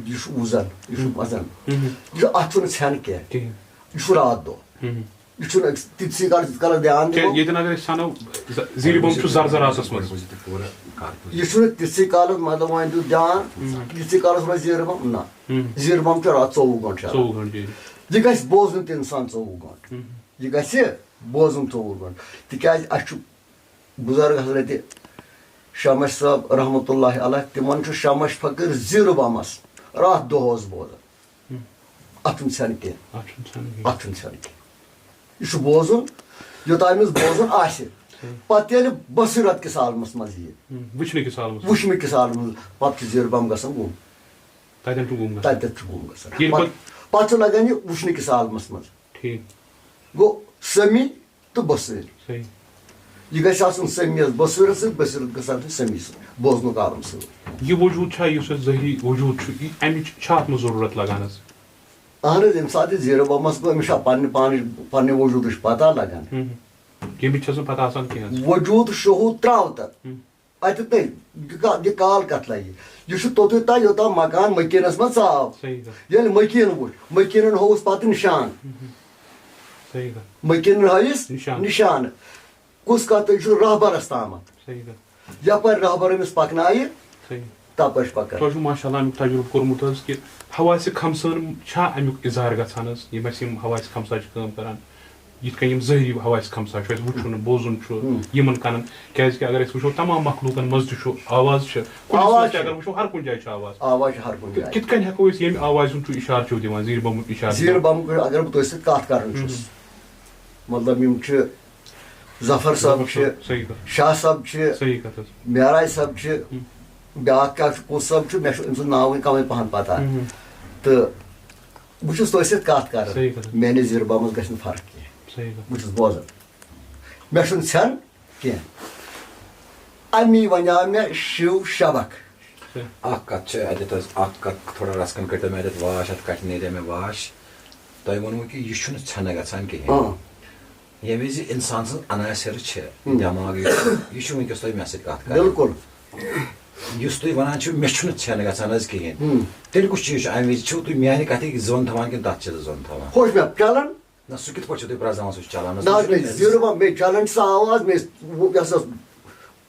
یہِ چھُ وُزان، یہِ چھُ وَزان۔ ہُم۔ یہِ چھُ، اَتھ چھُنہٕ ژھٮ۪ن کینٛہہ۔ کِہیٖنۍ۔ یہِ چھُ راتھ دۄہ۔ ہُم۔ یہِ چھُنہٕ أکِس تِتسٕے کالَس، ییٖتِس کالَس دھیان کیٛازِ دِمو۔ ییٚتٮ۪ن اگر أسۍ سَنو، ز-، زیٖرِ بۄم چھُ زَرزَر آسَس منٛز۔ یہِ چھُنہٕ تِتسٕے کالَس، مطلب، وۄنۍ دیُت دھیان، ہُم۔ تِتسٕے کالَس روزِ زیٖرِ بۄم، نہ۔ ہُم۔ زیٖرِ بۄم چھُ راتھ ژوٚوُہ گٲنٛٹہٕ چلان۔ ژوٚوُہ گٲنٛٹہٕ، جی۔ یہِ گژھِ بوزُن تہِ اِنسان ژوٚوُہ گٲنٛٹہٕ۔ ہُم۔ یہِ گژھِ بوزُن ژوٚوُہ گٲنٛٹہٕ۔ تِکیٛازِ اَسہِ چھُ بُزرگ حضرت شمش صٲب رحمتہ اللہ علیہ، تِمن چھُ شمش فقیٖر زیٖرو بمس راتھ دۄہ اوس بوزان۔ ہم۔ اتھ چھُنہٕ ژھٮ۪ن کینٛہہ۔ اتھ چھُنہٕ ژھٮ۪ن کینٛہہ۔ اتھ چھُنہٕ ژھٮ۪ن کینٛہہ۔ یہِ چھُ بوزُن، یوٚتام أمِس بوزُن آسہِ۔ صحیح۔ پتہٕ ییٚلہِ بصیرت کِس عالمس منٛز یِیہِ۔ ہم۔ وٕچھنہٕ کِس عالمس منٛز۔ وٕچھنہٕ کِس عالمس منٛز، پتہٕ چھُ زیٖرو بم گژھان گُم۔ تتٮ۪ن چھُ گُم گژھان۔ تتٮ۪تھ چھُ گُم گژھان۔ ییٚلہِ پتہٕ، پتہٕ پتہٕ چھُ لگان یہِ وٕچھنہٕ کِس عالمس منٛز۔ ٹھیٖک۔ گوٚو سمیع تہٕ بصیٖر۔ صحیح۔ یہِ گژھِ آسُن سمیعس بصیٖرس سۭتۍ، بصیٖرس گژھِ آسُن سمیع سۭتۍ، بوزنُک عالم سۭتۍ۔ یہِ وجوٗد چھا، یُس اَسہِ ظٲہری وجوٗد چھُ، یہِ، اَمِچ چھا اَتھ منٛز ضروٗرت لگان حظ؟ اہن حظ، ییٚمہِ ساتہٕ یہِ زیٖرو بمس گوٚو، أمِس چھا پننہِ پانٕچ، پننہِ وجوٗدٕچ پتہ لگان؟ ہُم۔ ییٚمِچ چھَس نہٕ پتہ آسان کینٛہہ حظ۔ وجوٗد شعوٗر ترٛاو تہٕ ہُم۔ اَتہِ تہِ یہِ کا-، یہِ کال کتھ لگہِ؟ یہِ چھُ توٚتُے تام، یوٚتام مکان مکینس منٛز ژاو۔ صحیح کتھ۔ ییٚلہِ مکین وُچھ، مکینن ہووُس پتہٕ نشان۔ ہُم۔ صحیح کتھ۔ مکینن ہٲیِس نشان۔ نشان۔ کُس کتھ، یہِ چھُ رہبرس تامتھ۔ صحیح کتھ۔ یپٲرۍ رہبر أمِس پکنایہِ، صحیح۔ تپٲرۍ چھُ پکان۔ تۄہہِ چھُو ماشاء اللہ اَمیُک تجرُبہٕ کوٚرمُت حظ کہِ حواسہِ خمسن چھا اَمیُک اظہار گژھان حظ؟ یِم اَسہِ یِم حواسہِ خمسہ چھِ کٲم کران، یِتھ کٔنۍ یِم ظٲہری حواسہِ خمسہ چھُ اَسہِ وٕچھُن، بوزُن چھُ، ہُم۔ یِمن کنن، کیازِ کہِ اگر أسۍ وٕچھو تمام مخلوقن منٛز تہِ چھُ آواز چھِ، کُلِس منٛز آواز تہِ چھِ۔ اگر وٕچھو ہر کُنہِ جایہِ چھِ آواز۔ آواز چھِ ہر کُنہِ تہٕ جایہِ۔ کِتھ کٔنۍ ہٮ۪کو أسۍ ییٚمہِ آواز ہُنٛد چھُ اِشارٕ چھُو دِوان، زیٖر بۄمُک اِشارٕ چھُو زیٖر دِوان؟ بۄمُک اگر بہٕ تۄہہِ سۭتۍ کتھ کران چھُس، ہُم۔ مطلب یِم چھِ ظفر صٲب ظفر چھِ، صٲب، صحیح کتھ۔ شاہ صٲب چھِ، صحیح کتھ حظ۔ معراج صٲب چھِ، ہم۔ بیٛاکھ کیٛاہ چھُ، کُس صٲب چھُ، مےٚ چھُ أمۍ سُنٛد ناوٕے کمٕے پہن پتہ۔ ہم۔ تہٕ بہٕ چھُس تۄہہِ سۭتۍ کتھ کران۔ صحیح کتھ۔ میانہِ زیٖر بمس گژھِ نہٕ فرق کینٛہہ۔ صحیح کتھ۔ بہٕ چھُس بوزان۔ مےٚ چھُنہٕ ژھٮ۪ن کینٛہہ۔ امی ونیٛاو مےٚ شِو شبک۔ صحیح۔ اکھ کتھ چھِ اتٮ۪تھ حظ، اکھ کتھ تھوڑا رژھ کھنٛڈ کٔرۍتو مےٚ اتٮ۪تھ واش، اتھ کتھِ نیرِ مےٚ واش۔ تۄہہِ ووٚنوُ کہِ یہِ چھُنہٕ ژھٮ۪نہٕ گژھان کِہیٖنۍ۔ اۭں۔ ییٚمہِ وِزِ اِنسان سٕنٛز عناصر چھِ، ہم۔ دٮ۪ماغ یُس چھُ، یہِ چھُ وٕنکیٚس تۄہہِ مےٚ سۭتۍ کَتھ کَران۔ بِلکُل۔ یُس تُہۍ وَنان چھِو، مےٚ چھُنہٕ ژھٮ۪ن گژھان حظ کِہیٖنۍ۔ ہم۔ تیٚلہِ کُس چیٖز چھُ؟ اَمہِ وِزِ چھِو تُہۍ میٛانہِ کَتھِ زوٚن تھاوان کِنہٕ تَتھ چھِ زوٚن تھاوان؟ ہُہ چھُ مےٚ چَلان۔ نہ، سُہ کِتھ پٲٹھۍ چھُو تُہۍ پرٛزناوان سُہ چھُ چَلان حظ؟ نہ حظ، سُہ چھُنہٕ مےٚ زیٖرو ما-، مےٚ چَلان چھِ سۄ آواز، مےٚ یہِ ہسا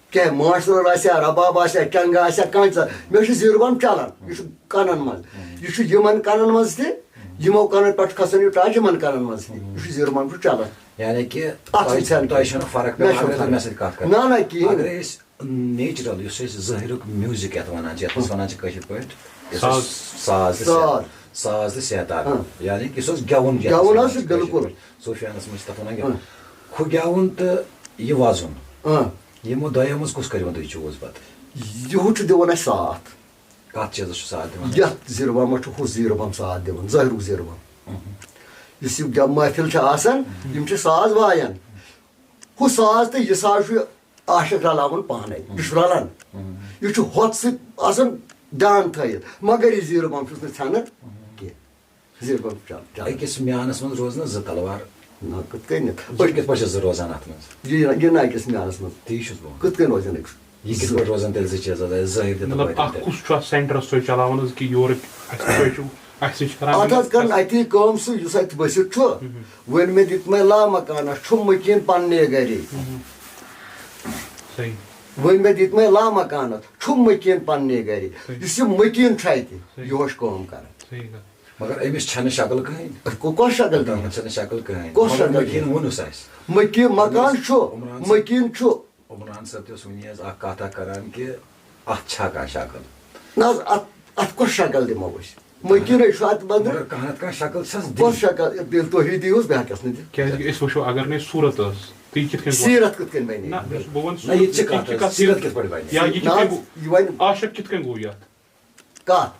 کینٛہہ ماشٹر آسہِ ہا، رباب آسہِ ہا، چنگہٕ آسہِ ہا، کانٛہہ ژا-، مےٚ چھُ زیٖرو بم چلان۔ یہِ چھُ کنن منٛز۔ یہِ چھُ یِمن کنن منٛز تہِ، یِمو کنن پٮ۪ٹھ چھُ کھسان یہِ ٹاس یِمن کنن منٛز تہِ۔ یہِ چھُ زیٖرو بم چھُ چلان۔ یعنی کہِ اَتھ تۄہہِ، چھُنہٕ ژھٮ۪ن تۄہہِ کینٛہہ۔ چھُنہٕ فرق مےٚ پٮ۪وان، چھُنہٕ اگر فرق۔ مےٚ سۭتۍ کَتھ کَرو۔ نہ، نہ، کِہیٖنۍ۔ اگر أسۍ نیچرل، یُس أسۍ ظٲہِرُک میوٗزِک یَتھ وَنان چھِ، یَتھ أسۍ وَنان چھِ کٲشِر پٲٹھۍ، یُس ساز۔ أسۍ ساز تہٕ ساز۔ صحت، ساز تہٕ صحت آرام۔ ہاں۔ یعنی کہِ یُس حظ گٮ۪وُن چھُ، یَتھ گٮ۪وُن أسۍ وَنان حظ چھِ چھِ کٲشِر بِلکُل۔ پٲٹھۍ۔ صوٗفیانَس منٛز چھِ تَتھ وَنان گٮ۪وُن۔ ہاں۔ ہُہ گٮ۪وُن تہٕ یہِ وَزُن، ہاں۔ یِمو دۄیو منٛز کُس کٔرِو تُہۍ چوٗز پَتہٕ؟ یِہُس چھُ دِوان اَسہِ ساتھ۔ کَتھ چیٖزَس چھُ ساتھ دِوان؟ یَتھ زیٖربَمَس چھُ ہُہ زیٖربَم ساتھ دِوان، ظٲہرُک زیٖربَم۔ اہم۔ یُس یہِ گٮ۪و-، محفِل چھِ آسان، اہم۔ یِم چھِ ساز وایان۔ ہُہ ساز تہٕ یہِ ساز چھُ عاشق رَلاوان پانَے۔ یہِ چھُ رَلان۔ اہم۔ یہِ چھُ ہۄتھ سۭتۍ آسان دیان تھٲیِتھ، مگر یہِ زیٖربَم چھُس نہٕ ژھٮ۪نان کینٛہہ۔ زیٖربَم چل-، چل۔ أکِس میانَس منٛز روزنہٕ زٕ تلوار۔ نہ، کِتھ کٔنۍ؟ یِم کِتھ پٲٹھۍ چھِ زٕ روزان اَتھ منٛز؟ یہِ نہ، یہِ نہ أکِس میانَس منٛز۔ تی چھُس بہٕ وَنان۔ کِتھ کٔنۍ روزن أکِس؟ یہِ کِتھ پٲٹھۍ روزن تیٚلہِ زٕ چیٖز حظ؟ اَسہِ ظٲہِر تہِ تہٕ مطلب، باطن اَکھ تہِ۔ کُس چھُ اَتھ سینٹرس تُہۍ چلاوان حظ کہِ یورٕ اَسہِ تُہۍ چھِو، اَسہِ نِش کران اَتھ حظ کَران اَتی کٲم سُہ، یُس اَتہِ ؤسِتھ چھُ۔ ہُم۔ ؤنۍ مےٚ دِتمَے لامکانَس، چھُم مٔکیٖن پنٛنے گَرے۔ ہُم۔ صحیح۔ ؤنۍ مےٚ دِتمَے لامکانَس، چھُم مٔکیٖن پنٛنے گَرے۔ صحیح۔ یُس یہِ مٔکیٖن چھُ اَتہِ، صحیح۔ یِہوٚے چھُ کٲم کَران۔ صحیح کَتھ۔ مگر أمِس چھَنہٕ شکل کٕہٕنۍ۔ کُ-، کۄس شکل دِیہِ؟ أمِس چھَنہٕ شکل کٕہٕنۍ۔ کۄس مگر شکل مٔکیٖن دِیہِ؟ ووٚنُس اَسہِ۔ مٔکیٖن مکان چھُ، عمران صٲب، مٔکیٖن چھُ۔ عمران صٲب تہِ اوس وٕنی حظ اَکھ کَتھ اَکھ کَران کہِ اَتھ چھا کانٛہہ شکل؟ نہ حظ، اَتھ، اَتھ کۄس شکل دِمو أسۍ؟ مٔکیٖنٕے چھُ اَتھ بدلہٕ۔ مگر کانٛہہ نَتہٕ کانٛہہ شکل چھَس دِنۍ۔ کۄس شکل؟ ییٚلہِ تُہی دِیٖہُس، بہٕ ہٮ۪کَس نہٕ دِتھ۔ کیٛازِ کہِ أسۍ وٕچھو، اگر نہٕ یہِ صوٗرت ٲس، تہٕ یہِ کِتھ کٔنۍ گوٚو؟ سیٖرت کِتھ کٔنۍ بَنہِ؟ نہ، بہٕ چھُس، بہٕ وَنہٕ نہ، یہِ تہِ صوٗرت، چھِ یہِ کَتھ چھِ حظ، کَتھ سیٖرت صوٗرت؟ کِتھ پٲٹھۍ بَنہِ؟ یا یہِ نہ کِتھ کٔنۍ حظ، گوٚو؟ یہِ وَنہِ آشک کِتھ کٔنۍ گوٚو یَتھ؟ کَتھ؟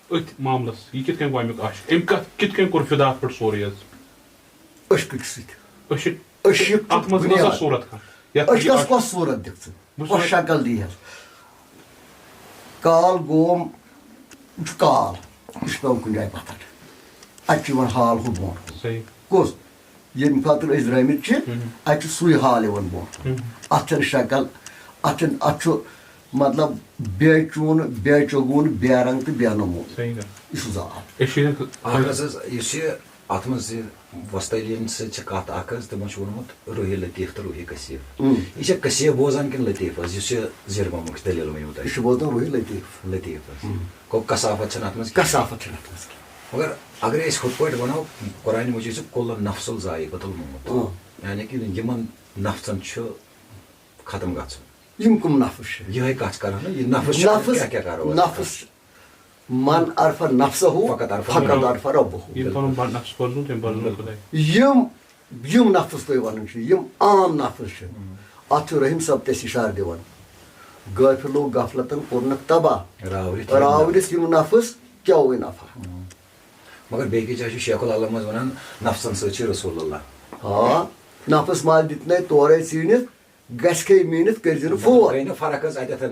أتھۍ معاملَس، یہِ کِتھ کٔنۍ گوٚو اَمیُک آشک؟ أمۍ کَتھ، کِتھ کٔنۍ کوٚر فِدا اَتھ پٮ۪ٹھ سورُے حظ؟ عشقٕکۍ سۭتۍ۔ أسۍ چھِ، أسۍ چھِ اَتھ منٛز بُنیاد۔ نہ سا صوٗرت کانٛہہ۔ یَتھ أسۍ یہِ کَس آشک کۄس صوٗرت دِکھ ژٕ؟ بہٕ چھُس کۄس وَنان شکل دی ہَس؟ کال گوم، یہِ چھُ کال۔ یہِ چھُ پٮ۪وان کُنہِ جایہِ پَتھر۔ اَتہِ چھُ یِوان حال ہُہ برونٛٹھ کُن۔ صحیح۔ کُس؟ ییٚمہِ خٲطرٕ أسۍ درٛٲمٕتۍ چھِ، اَتہِ چھُ سُے حال یِوان برونٛہہ۔ اَتھ چھَنہٕ شکل، اَتھ چھَنہٕ، اَتھ چھُ مطلب بے چوٗن، بے چوگوٗن، بے رنٛگ تہٕ بے نموٗن۔ صحیح کَتھ۔ یہِ چھُ زال۔ أسۍ چھِ اَہَن حظ، حظ، یُس یہِ اَتھ منٛز یہِ وۄستٲلیٖن سۭتۍ چھِ کَتھ اَکھ حظ، تِمو چھُ ووٚنمُت روحی لطیف تہٕ روحی کثیف۔ اۭں۔ یہِ چھا کثیف بوزان کِنہٕ لطیف حظ، یُس یہِ زیٖر بمُک دٔلیٖل ؤنِو تۄہہِ؟ یہِ چھُ بوزان روحی لطیف۔ لطیف حظ۔ اۭں۔ گوٚو کثافت چھَنہٕ اَتھ منٛز کینٛہہ۔ کثافت چھَنہٕ اَتھ منٛز کینٛہہ۔ مگر اگر أسۍ ہُتھ پٲٹھۍ وَنو، قرآنِ مجیٖد چھُ کُلُ نفسُ ذائقۃ الموت۔ اۭں۔ یعنی کہِ یِمَن نفسَن چھُ ختم گژھُن۔ یِم کٕم نفس چھِ؟ یِہوٚے کتھ کرو نا، یہِ نفس چھُ، نفس، کیٛاہ کیٛاہ کرو أسۍ؟ نفس، من عرف نفسہ فقط عرف فقط ربہ۔ عرف ربہ۔ یِم پنُن پان نفس بدلُن، تٔمۍ بدلُن خداے۔ یِم، یِم نفس تُہۍ ونان چھِو، یِم عام نفس چھِ۔ اتھ چھُ رحیم صٲب تہِ اَسہِ اشارٕ دِوان۔ غافلو غفلتن کوٚرنکھ تباہ۔ راورِتھ یِم راورِتھ یِم نفس کیٛاہ وٕے نفع؟ مگر بیٚیہِ کِس جایہِ چھُ شیخ العالم منٛز ونان، نفسن سۭتۍ چھِ رسول اللہ۔ آ، نفس مال دِتنَے تورے ژیٖنِتھ، گژھِ کھے میٖنِتھ، کٔرۍ زِ نہٕ مطلب فون۔ گٔے نہٕ فرق حظ اَتٮ۪تھ۔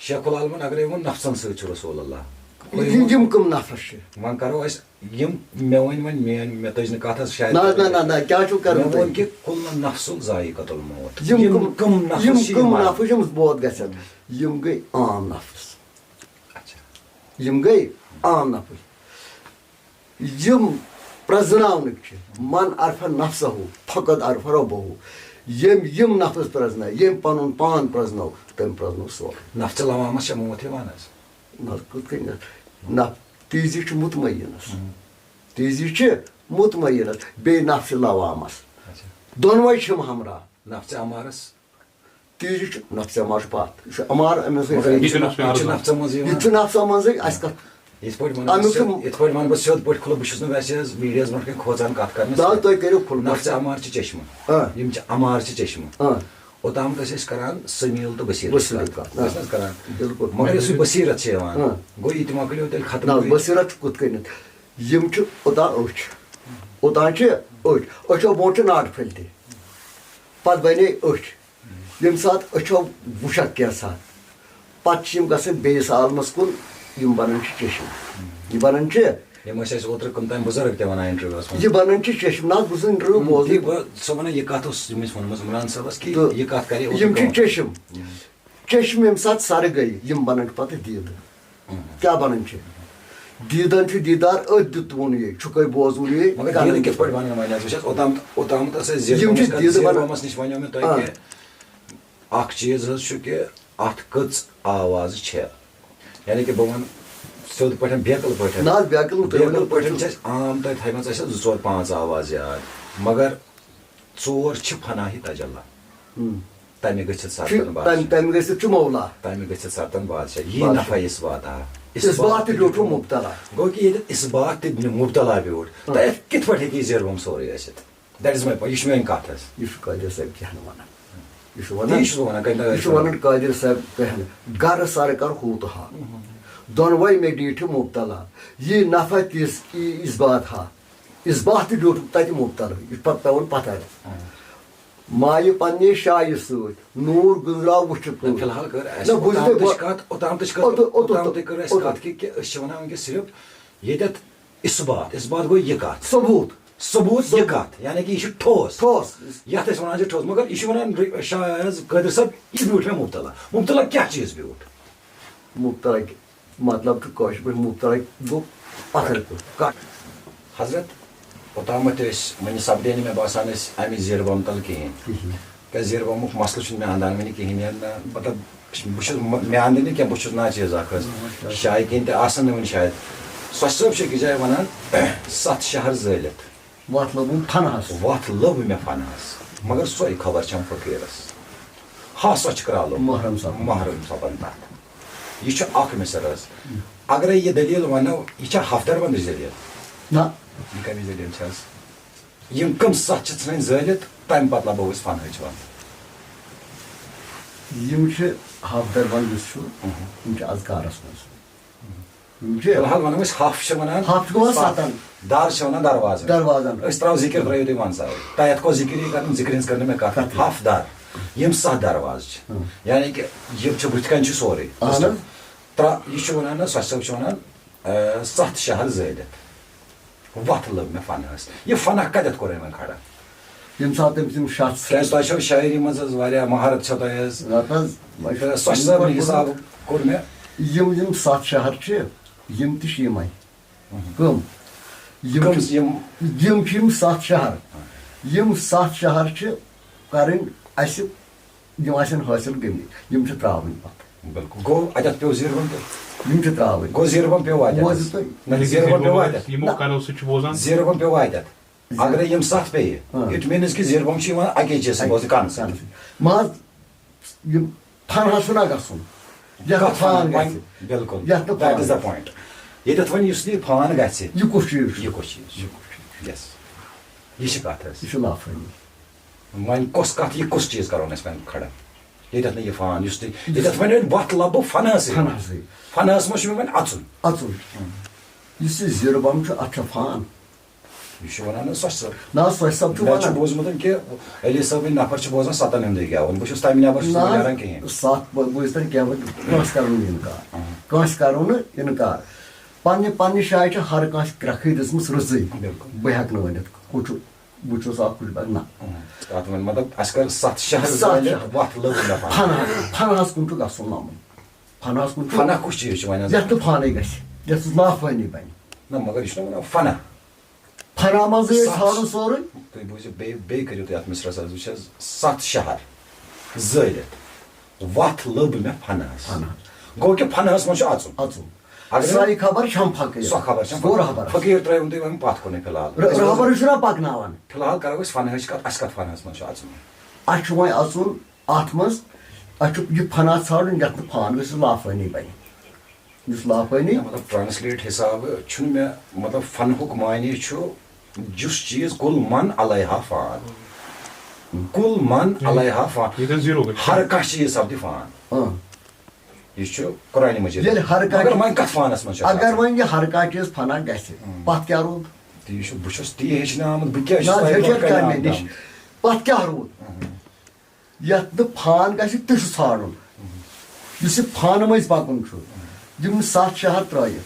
شیخ العالمن اگرے ووٚن، نفسن سۭتۍ چھُ رسول اللہ۔ یِم، یِم کٕم نفس چھِ؟ وۄنۍ کرو أسۍ یِم، مےٚ ؤنۍ وۄنۍ میٲنۍ، مےٚ تٔج نہٕ کتھ حظ شاید۔ نہ، نہ، نہ، نہ، کیٛاہ چھُو کران مےٚ تُہۍ؟ ووٚن کہِ کُلُ نفسُ ذائقۃ الموت۔ یِم یِم کٕم، کٕم نفس یِم چھِ کٕم یِم؟ نفس یِم بوت گژھن؟ یِم گٔے عام نفس۔ اچھا۔ یِم گٔے عام نفس۔ یِم پرٛزناونٕکۍ چھِ، من عرف نفسہ فقد عرف ربہ۔ ییٚمۍ یِم نفس پرٛزنٲے، ییٚمۍ پنُن پان پرٛزنوو، تٔمۍ پرٛزنوو سورُے۔ نفسِ لوامس چھےٚ موت یِوان حظ؟ نہ، کِتھ کٔنۍ؟ نہ، تیزی چھِ مطمئنس۔ ہم۔ تیزی چھِ مطمئنس، بیٚیہِ نفسِ لوامس۔ اچھا۔ دۄنوَے چھِم ہمراہ۔ نفسِ امارس؟ تیزی چھُ، نفسِ امار چھُ پتھ۔ یہِ چھُ امار، أمِس مگر یہِ چھُ نفسِ منٛزٕے یِوان۔ یہِ چھُ نفسِ منٛز یِتھ چھُ نفسِ منٛزٕے، اَسہِ کَتھ؟ یِتھ پٲٹھۍ وَنو اَمیُک بہٕ چھُ سیوٚد، یِتھ پٲٹھۍ وَنہٕ بہٕ سیوٚد پٲٹھۍ، کھُلہٕ، بہٕ چھُس نہٕ ویسے حظ میٖڈیاہَس برونٛٹھ کَنہِ کھوژان کَتھ کَرنَس۔ نہ، تُہۍ کٔرِو کھُلہٕ نفسِ پٲٹھۍ۔ امار چھِ چشمہٕ۔ آ۔ یِم چھِ امار چھِ چشمہٕ۔ آ۔ اوٚتام ٲسۍ أسۍ کَران سمیٖل تہٕ بصیٖرَس بصیٖرَس کَتھ۔ کَتھ، آ۔ ٲسۍ نہ حظ کَران؟ بِلکُل۔ مگر یُس یہِ بصیٖرت چھِ یِوان، آ۔ گوٚو یہِ تہِ مۄکلیو تیٚلہِ ختم۔ نہ، بصیٖرت چھُ کُتھ کٔنٮ۪تھ؟ یِم چھِ اوٚتام أچھ۔ اوٚتام چھِ أچھ۔ أچھو برونٛٹھ چھِ ناٹہِ پھٔلۍ تہِ۔ پَتہٕ بَنے أچھ۔ ییٚمہِ ساتہٕ أچھو وٕچھکھ کینٛژھا، پَتہٕ چھِ یِم گژھان بیٚیِس عالمَس کُن، یِم بَنان چھِ چشم۔ یہِ بَنان چھِ یِم ٲسۍ اَسہِ اوترٕ کٕم تام بُزرگ تہِ وَنان انٹرویوَس منٛز۔ یہِ بَنان چھِ چشم۔ نہ حظ، بہٕ چھُس انٹرویو بوزان۔ تی بہٕ، سُہ وَنان، یہِ کَتھ اوس ییٚمِس ووٚنمُت عمران صٲبَس کہِ تہٕ یہِ کَتھ کَرِ اوترٕ یِم چھِ کٲم۔ چشم۔ چشم ییٚمہِ ساتہٕ سَرٕ گٔے، یِم بَنان چھِ پَتہٕ دیٖدٕ۔ کیٛاہ بَنان چھِ؟ دیٖدَن چھُ دیٖدار أتھۍ دیُت ووٚن یے، چھُکھَے بوزوُن یے، مگر کَنَن دیٖدٕ کِتھ پٲٹھۍ بَنان وۄنۍ حظ؟ وٕچھ حظ، اوٚتام، اوٚتام تہٕ ٲسۍ أسۍ زیر یِم چھِ بَمَس کَتھ، دیٖدٕ زیر بَنان۔ بَمَس نِش وَنیو مےٚ تۄہہِ آ۔ کہِ اَکھ چیٖز حظ چھُ کہِ اَتھ کٔژ آوازٕ چھےٚ؟ یعنی کہِ بہٕ وَنہٕ سیوٚد پٲٹھۍ، بیکٕل پٲٹھۍ۔ نہ حظ، بیکٕل نہٕ، تُہۍ ؤنِو بیکٕل پٲٹھۍ چھِ اَسہِ عام تۄہہِ تھایمَژٕ اَسہِ حظ زٕ ژور پانٛژھ آواز یاد، مگر ژور چھِ فناہی تجلا۔ ہُم۔ تَمہِ گٔژھِتھ چھِ سرتن تَمہِ، بادشاہ۔ تَمہِ گٔژھِتھ چھُ مولا۔ تَمہِ گٔژھِتھ سرتن بادشاہ۔ یی بادشاہ۔ نفع اِثبات آ۔ اِثبات تہِ بیوٗٹھ مُبتلا۔ گوٚو کہِ ییٚتٮ۪تھ اِثبات تہِ مُبتلا بیوٗٹھ، ہُم۔ تۄہہِ اَتھ کِتھ پٲٹھۍ ہیٚکہِ یہِ زیر بم سورُے ٲسِتھ؟ That is my point۔ یہِ چھِ میٛٲنۍ کَتھ حظ۔ یہِ چھُ قٲدر صٲب کیٛاہ نہٕ وَنان۔ یہِ چھُ وَنان، یی چھُس بہٕ وَنان، کَتہِ نہٕ یہِ چھُ وَنان قٲدر صٲب کیٛاہ نہٕ۔ گَرٕ سَرٕ کَر ہوٗتہٕ ہا۔ دۄنوَے مےٚ ڈیٖٹھِ مُبتلا۔ یی نفع تِژھ، یی اِثبات ہا۔ اِثبات تہِ بیوٗٹھ تَتہِ مُبتلا۔ یہِ چھُ پَتہٕ پٮ۪وان پَتھَر۔ مایہِ پننہِ شایہِ سۭتۍ نوٗر گٔنزراو وٕچھِتھ نہ، تُل۔ فی الحال کٔر اَسہِ نہ، بوٗزِو اوٚتام تُہۍ تٕچ گۄڈٕ۔ کَتھ، اوٚتام تٕچ کَتھ، اوٚتُ-، اوٚتُ-، اوٚتام اوٚتُ-، تہِ کٔر اَسہِ اوٚتُ-۔ کَتھ کہِ، کہِ أسۍ چھِ وَنان وٕنکیٚس صرف ییٚتٮ۪تھ اِثبات، اِثبات گوٚو یہِ کَتھ۔ ثبوٗت۔ ثبوٗت یہِ ثبوٗت۔ کَتھ، یعنی کہِ یہِ چھُ ٹھوس۔ ٹھوس۔ یَتھ أسۍ وَنان چھِ ٹھوس، مگر یہِ چھُ وَنان رِ-، شاہ حظ قٲدر صٲب، یہِ بیوٗٹھ مےٚ مُبتلا۔ مُبتلا کیٛاہ چیٖز بیوٗٹھ؟ مُبتلا کہِ-، مطلب چھُ کٲشِر پٲٹھۍ مُبتلا گوٚو پَتھَر پیوٚٹھ۔ کَتھ؟ حضرت، اوٚتامَتھ ٲسۍ وۄنۍ سپدے نہٕ مےٚ باسان أسۍ اَمہِ زیٖر بَم تَل کِہیٖنۍ۔ کِہیٖنۍ۔ کیٛازِ زیٖر بَمُک مسلہٕ چھُنہٕ مےٚ اَندان وٕنہِ کِہیٖنۍ۔ یہِ نہ، مطلب، بہٕ چھُس مےٚ اَندٕ نہٕ کینٛہہ، بہٕ چھُس ناچیز اَکھ حظ۔ نہ، وۄنۍ کیٛاہ؟ شایقیٖن تہِ آسَن نہٕ وٕنہِ شاید۔ سۄ صٲب چھِ أکِس جایہِ وَنان، سَتھ شہر زٲلِتھ۔ وَتھ لوٚبُم فنہَس۔ وَتھ لوٚب مےٚ فنہَس، مگر سۄے خبر چھَم فقیٖرَس۔ ہا سۄ چھِ کرٛالو۔ محرم صٲب۔ محرم صٲبَن تَتھ۔ یہِ چھُ اَکھ مِصر حظ۔ اگرے یہِ دٔلیٖل وَنو، یہِ چھا ہفتہٕ بندٕچ دٔلیٖل؟ نہ۔ یہِ کَمِچ دٔلیٖل چھِ حظ؟ یِم کٕم سَتھ چھِ ژھٕنٕنۍ زٲلِتھ، تَمہِ پَتہٕ لَبو أسۍ فنہٕچ وَتھ۔ یِم چھِ ہفتہٕ بند یُس چھُ، اہم۔ یِم چھِ اذکارَس منٛز۔ یِم چھِ فی الحال وَنو أسۍ ہَف چھِ وَنان۔ ہَف چھِ وَنان سَتَن۔ دَر چھِ وَنان دروازَن۔ دروازَن۔ أسۍ ترٛاوو ذِکِر، ترٛٲیِو تُہۍ وَن سا۔ تۄہہِ اَتھ کۄس ذِکِر یی کَرٕنۍ، ذِکِر ہِنٛز کٔر نہٕ مےٚ کَتھ۔ کَتھ۔ ہَف دَر۔ یِم سَتھ دروازٕ چھِ۔ ہُم۔ یعنی کہِ یہِ چھُ بٕتھِ کَنہِ چھُ سورُے۔ اَہَن حظ۔ ترٛا-، یہِ چھُ وَنان نہ، سۄ چھِ وَنان، اَ، سَتھ شہر زٲلِتھ۔ وَتھ لٔب مےٚ فنہَس۔ یہِ فنہ کَتٮ۪تھ کوٚر أمۍ وۄنۍ کھڑا؟ ییٚمہِ ساتہٕ تٔمۍ تِم شخص کیٛازِ تۄہہِ چھو شاعری منٛز حظ واریاہ مہارت چھو تۄہہِ حظ۔ نہ حظ، وۄنۍ چھُ تہٕ سۄ چھِ صٲبنہِ یِم حساب کوٚر مےٚ۔ یِم یِم ستھ شہر چھِ، یِم تہِ چھِ یِمے۔ کٕم؟ یِم کٕم چھِ یِم؟ یِم چھِ یِم ستھ شہر۔ یِم ستھ شہر چھِ کرٕنۍ اَسہِ، یِم آسن حٲصِل گٔمٕتۍ، یِم چھِ ترٛاوٕنۍ پتہٕ۔ بِلکُل۔ گوٚو اَتٮ۪تھ پیوٚو زیٖربَن تہِ۔ یِم چھِ ترٛاوٕنۍ۔ گوٚو زیٖربَن پیوٚو اَتٮ۪تھ۔ بوزِو تُہۍ۔ نہ، زیٖربَن پیوٚو اَتٮ۪تھ۔ یِمو نہ۔ کَنو سۭتۍ چھُ بوزان۔ زیٖربَن پیوٚو اَتٮ۪تھ۔ اگر یِم ستھ پیٚیہِ، ہاں۔ It means کہِ زیٖربَن چھِ یِوان اَکے چیٖز سۭتۍ، بوزِ کَنہٕ سۭتۍ۔ کَنہٕ سۭتۍ۔ مان ژٕ، یِم فنہَس چھُنہ گژھُن۔ یَتھ نہٕ کَتھ فان فن؟ گژھِ۔ وۄنۍ بِلکُل۔ یَتھ نہٕ That فان is the گژھِ۔ Point۔ ییٚتٮ۪تھ وۄنۍ یُس نہٕ یہِ فان گژھِ، یہِ کُس چیٖز چھُ؟ یہِ کُس چیٖز چھُ؟ یہِ کُس چیٖز؟ Yes۔ یہِ چھِ کَتھ حظ۔ یہِ چھُ لافٲنی۔ وۄنۍ کۄس کَتھ، یہِ کُس چیٖز کَرون أسۍ وۄنۍ کھڑا؟ ییٚتٮ۪تھ نہٕ یہِ فان، یُس تُہۍ، ییٚتٮ۪تھ وۄنۍ وۄنۍ وَتھ لَبہٕ فنہَسٕے۔ فنہَسٕے۔ فنہَس منٛز چھُ مےٚ وۄنۍ اَژُن۔ اَژُن۔ یُس یہِ زیٖرٕ بَم چھُ، اَتھ چھا فان؟ یہِ چھُ وَنان حظ سۄ چھِ سۄ۔ نہ حظ، سۄ چھِ سۄ چھُ مےٚ چھُ وَنان۔ بوٗزمُت کہِ علی صٲبٕنۍ نفر چھِ بوزان ستَن ہُنٛدُے گٮ۪وُن۔ بہٕ چھُس تَمہِ نفر چھُس نہ نہٕ حظ، نیران کِہیٖنۍ۔ سَتھ بہٕ، بہٕ چھُس تَمہِ گٮ۪وُن، کٲنٛسہِ کَرُن نہٕ اِنکار۔ اہم۔ کٲنٛسہِ کَرُن نہٕ اِنکار۔ پنٛنہِ، پنٛنہِ جایہِ چھِ ہر کانٛسہِ کرٛٮ۪کھٕے دِژمٕژ رٕژٕے۔ بِلکُل۔ بہٕ ہٮ۪کہٕ نہٕ ؤنِتھ، ہُہ چھُ، بہٕ چھُس اَکھ، ہُہ چھُ بیٛاکھ، نہ۔ اہم۔ تَتھ وۄنۍ مطلب، اَسہِ کَر ستھ شہر ستھ زٲلِتھ، شہر۔ وَتھ لٔب نہٕ فنہٕ۔ فنہٕ، فنہَس کُن چھُ گژھُن لَمُن۔ فنہَس کُن چھُ۔ فنہ کُس چیٖز چھُ وۄنۍ حظ؟ یَتھ نہٕ فانٕے گژھِ، یَتھ لافٲنی بَنہِ۔ نہ، مگر یہِ چھُنہ وَنان فنہ۔ فنہ منٛزٕے أسۍ ستھ۔ ژھانڈو سورُے۔ تُہۍ بوٗزِو، بیٚیہِ، بیٚیہِ کٔرِو تُہۍ اَتھ مِصرَس حظ، وٕچھ حظ، ستھ شہر زٲلِتھ، وَتھ لٔب مےٚ فنہَس۔ فنہَس۔ گوٚو کہِ فنہَس منٛز چھُ اَژُن۔ اَژُن۔ اگر سۄے خبر چھَم فقیٖر۔ سۄ خبر چھَم سۄ رہبر۔ فقیٖر ترٛٲیوُن تُہۍ وۄنۍ پَتھ کُنٕے فِلحال۔ ر-، رہبر چھُنہ پَکناوان۔ فِلحال کَرو أسۍ فنہٕچ کَتھ، اَسہِ کَتھ فنہَس منٛز چھُ اَژُن؟ اَسہِ چھُ وۄنۍ اَژُن اَتھ منٛز، اَسہِ چھُ یہِ فنا ژھانڈُن، یَتھ نہٕ فان گژھِ، یُس لافٲنی بَنہِ۔ یُس لافٲنی۔ مطلب، translate حسابہٕ چھُنہٕ مےٚ، مطلب، فنہُک معنی چھُ، یُس چیٖز کُل من علیہا فان۔ کُل من علیہا فان۔ ییٚتٮ۪ن zero گژھِ۔ ہر کانٛہہ چیٖز سپدِ فان۔ اۭں۔ یہِ چھُ قرآنِ مجیٖد۔ ییٚلہِ ہر کانٛہہ مگر چیٖز، وۄنۍ کَتھ فانَس منٛز چھُ اگر آسان؟ وۄنۍ یہِ ہر کانٛہہ چیٖز فنا گژھِ، اۭں۔ پَتہٕ کیٛاہ روٗد؟ تہٕ یہِ چھُ، بہٕ چھُس تی ہیٚچھنہٕ آمُت، بہٕ کیٛاہ نہ چھُس حظ، تۄہہِ ہیٚچھِتھ برونٛہہ کَنہِ کَمہِ آمُت نِش؟ آمُت؟ پَتہٕ کیٛاہ روٗد؟ اۭں۔ یَتھ نہٕ فان گژھِ، تہِ چھُ ژھانڈُن۔ یُس یہِ فانہٕ مٔنٛزۍ پَکُن چھُ، یِم ستھ شہر ترٲیِتھ۔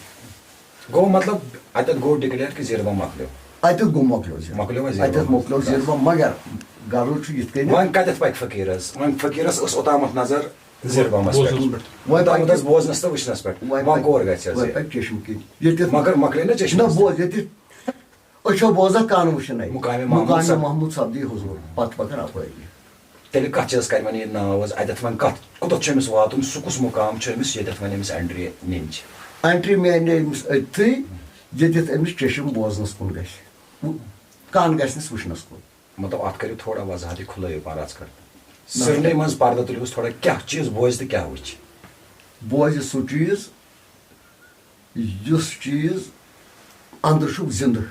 گوٚو مطلب، اَتٮ۪تھ گوٚو declare کہِ زیٖربَم مۄکلیو۔ اَتٮ۪تھ گوٚو مۄکلیو زیٖربَم۔ مۄکلیو وۄنۍ زیٖربَم؟ اَتٮ۪تھ مۄکلیو زیٖربَم، مگر غرض چھُ یِتھ کٔنۍ۔ وۄنۍ کَتٮ۪تھ پَکہِ فقیٖرَس؟ وۄنۍ فقیٖرَس ٲس اوٚتامَتھ نظر زیٖربَمَس پٮ۪ٹھ۔ بوزنَس پٮ۪ٹھ۔ وۄنۍ اوٚتامَتھ پَکہِ، ٲس بوزنَس تہٕ وٕچھنَس پٮ۪ٹھ۔ وۄنۍ وۄنۍ پَکہِ، کور گژھِ حظ وۄنۍ یہِ؟ پَکہِ چشمہٕ کِنۍ۔ ییٚتٮ۪تھ مگر مۄکلے نہ چشمہٕ نہ کِنۍ؟ بوز، ییٚتٮ۪تھ أچھو بوزان، کَن وٕچھنَے۔ مُقامِ محموٗد مُقامِ صٲب۔ محموٗد صٲبدی حضوٗر، پَتہٕ پَکان اَپٲری۔ تیٚلہِ کَتھ چیٖز کَرِ وۄنۍ یہِ ناو حظ اَتٮ۪تھ؟ وۄنۍ کَتھ، کوٚتَتھ چھُ أمِس واتُن؟ سُہ کُس مُقام چھُ أمِس، ییٚتٮ۪تھ وۄنۍ أمِس entry نِنۍ چھِ؟ Entry میلہِ أمِس أتھی، ییٚتٮ۪تھ أمِس چشم بوزنَس کُن گژھِ، کَن گژھِ نَس وٕچھنَس کُن۔ مطلب، اَتھ کٔرِو تھوڑا وضاحت، یہِ کھُلٲیِو پَرٕ اَژٕ کَر۔ نہ۔ سِرنٕے منٛز پَردٕ تُلِوُس تھوڑا، کیٛاہ چیٖز بوزِ تہٕ کیٛاہ وٕچھِ؟ بوزِ سُہ چیٖز یُس چیٖز أنٛدرٕ چھُکھ زِندٕ،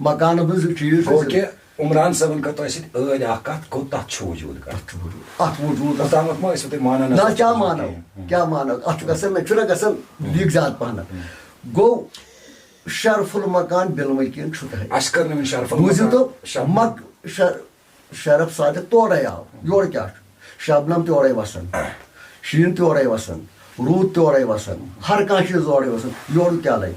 مکانَس منٛز یُس چیٖز چھُ گوٚو زِندٕ۔ کہِ عمران صٲبَن کٔر تۄہہِ سۭتۍ ٲدۍ اَکھ کَتھ، گوٚو تَتھ چھُ وجوٗد کَتھ۔ تَتھ چھُ وجوٗد۔ اَتھ وجوٗدَس اوٚتامَتھ ما ٲسِو تُہۍ مانان نہ، اَسہِ پٮ۪ٹھ کیٛاہ وجوٗد مانو؟ کِہیٖنۍ؟ کیٛاہ مانو؟ اَتھ چھُ گژھان، مےٚ چھُنہ گژھان لیٖک زیادٕ پَہَن۔ گوٚو شرف المکان بالمکین چھُ تۄہہِ۔ اَسہِ کٔر نہٕ وۄنۍ شرف بوٗزِو المکان تو، شرف مک-، شر-، شرف صادق تورے آو، یورٕ کیٛاہ چھُ؟ شبنم تہِ اورے وسان، شیٖن تہِ اورے وسان، روٗد تہِ اورے وسان، ہر کانٛہہ چیٖز اورے وسان، یورٕ کیٛاہ لگہِ؟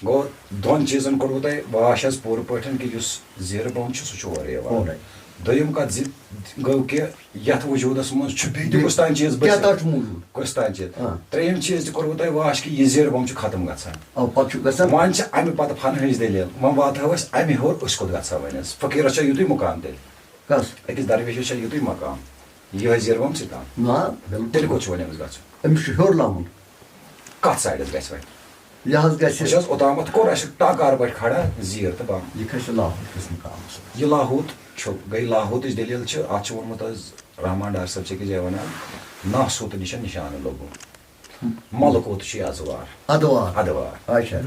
گوٚو، دۄن چیٖزن کوٚروٕ تۄہہِ واش حظ پوٗرٕ پٲٹھۍ کہِ یُس زیٖرٕ بۄم چھُ، سُہ چھُ اورے یِوان۔ اورے۔ دوٚیِم کتھ زِ گوٚو کہِ یتھ وجوٗدس منٛز چھُ بیٚیہِ تہِ بیٚیہِ کُس تام چیٖز کیٛاہ بٔسِتھ؟ تتھ چھُ موٗجوٗد؟ کُس تام چیٖز۔ آ۔ ترٛیٚیِم چیٖز تہِ کوٚروٕ تۄہہِ واش کہِ یہِ زیٖرٕ بۄم چھُ ختم گژھان۔ آ، پتہٕ چھُ گژھان۔ وۄنۍ چھِ امہِ پتہٕ فنہٕچ دٔلیٖل، وۄنۍ واتہٕ ہو أسۍ امہِ ہیوٚر، أسۍ کوٚت گژھو وۄنۍ حظ؟ فقیٖرس چھا یُتُے مُقام تیٚلہِ؟ کس؟ أکِس درویشس چھا یُتُے مقام؟ یِہوٚے زیٖرٕ بۄم سۭتۍ تام؟ نہ، بِلکُل۔ تیٚلہِ کوٚت چھُ وۄنۍ أمِس گژھُن؟ أمِس چھُ ہیوٚر لَمُن۔ کَتھ سایڈَس گژھِ وۄنۍ؟ یہِ حظ گژھِ وٕچھ حظ، اوٚتامَتھ کوٚر اَسہِ ٹاکار پٲٹھۍ کھڑا زیٖر تہٕ بَم۔ یہِ کھسہِ لاہور کِس مُقامَس۔ یہِ لاہوٗت چھُ، گٔے لاہوٗتٕچ دٔلیٖل چھِ، اَتھ چھُ ووٚنمُت حظ رحمان ڈار صٲب چھِ أکِس جایہِ وَنان، ناسوٗتہٕ نِش نِشانہٕ لوٚگُن۔ ملکوٗت چھُ یہِ ازوار۔ ادوار۔ ادوار۔ اچھا۔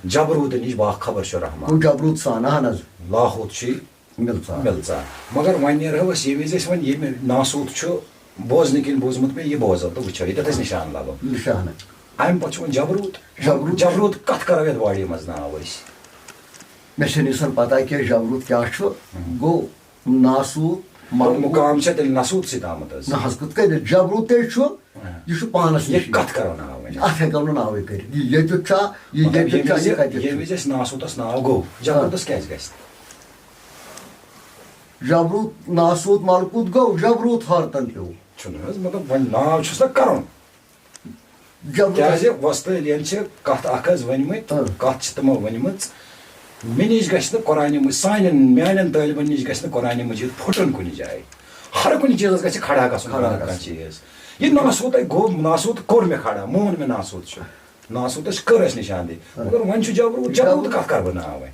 جبروٗتہٕ نِش باخبر چھُ رحمان۔ گوٚو جبروٗت سان، اہن حظ۔ لاہوٗت چھُ یہِ مِلژار۔ مِلژار۔ مگر وۄنۍ نیرہو أسۍ ییٚمہِ وِزِ أسۍ وۄنۍ ییٚمہِ ناسوٗت چھُ بوزنہٕ کِنۍ بوٗزمُت مےٚ، یہِ بوزو تہٕ وٕچھو ییٚتٮ۪تھ أسۍ نِشان لاگو۔ نِشانہٕ۔ اَمہِ پَتہٕ چھُ وۄنۍ جبروٗت۔ جبروٗت۔ جبروٗت کَتھ کَرو یَتھ باڈی منٛز ناو أسۍ؟ مےٚ چھَنہٕ یہِ سَن پَتہ کینٛہہ جبروٗت کیٛاہ چھُ۔ ہُم۔ گوٚو ناسوٗت، مطلب مُقام چھا تیٚلہِ ناسوٗت سۭتۍ آمُت حظ؟ نہ حظ، کِتھ کٔنۍ؟ جبروٗت تیٚلہِ چھُ، ہاں۔ یہِ چھُ پانَس یہِ نِشی۔ کَتھ کَرو ناو وۄنۍ؟ اَتھ ہٮ۪کو نہٕ ناوٕے کٔرِتھ۔ یہِ ییٚتیُک چھا، یہِ مطلب، ییٚتیُک ییٚمہِ چھا، وِزِ، یہِ کَتیُک ییٚمہِ چھُ؟ وِزِ اَسہِ ناسوٗتَس ناو گوٚو، جبروٗتَس ہاں۔ کیٛازِ گژھِ؟ جبروت ناسوت ملکوت گوٚو، جبروت حالتن پیوٚو۔ چھُنہٕ حظ، مطلب، وۄنۍ ناو چھُس نہ کرُن۔ جبروت کیازِ وۄستہٕ علیَن چھِ کتھ اکھ حظ ؤنمٕتۍ، اۭں۔ کتھ چھِ تِمو ؤنمٕژ، مےٚ نِش گژھِ نہٕ قرآنِ مٔجیٖد، سانٮ۪ن میانٮ۪ن طٲلبن نِش گژھِ نہٕ قرآنِ مٔجیٖد پھُٹُن کُنہِ جایہِ۔ ہر کُنہِ چیٖزس گژھِ کھڑا گژھُن کھڑا کانٛہہ نتہٕ کانٛہہ گژھُن۔ چیٖز۔ یہِ ناسوت تۄہہِ گوٚو، ناسوت کوٚر مےٚ کھڑا، مون مےٚ ناسوت چھُ۔ ناسوتس کٔر اَسہِ نِشاندہی۔ اۭں۔ مگر وۄنۍ چھُ جبروت، جبروت جبروت۔ کتھ کرٕ بہٕ ناو وۄنۍ؟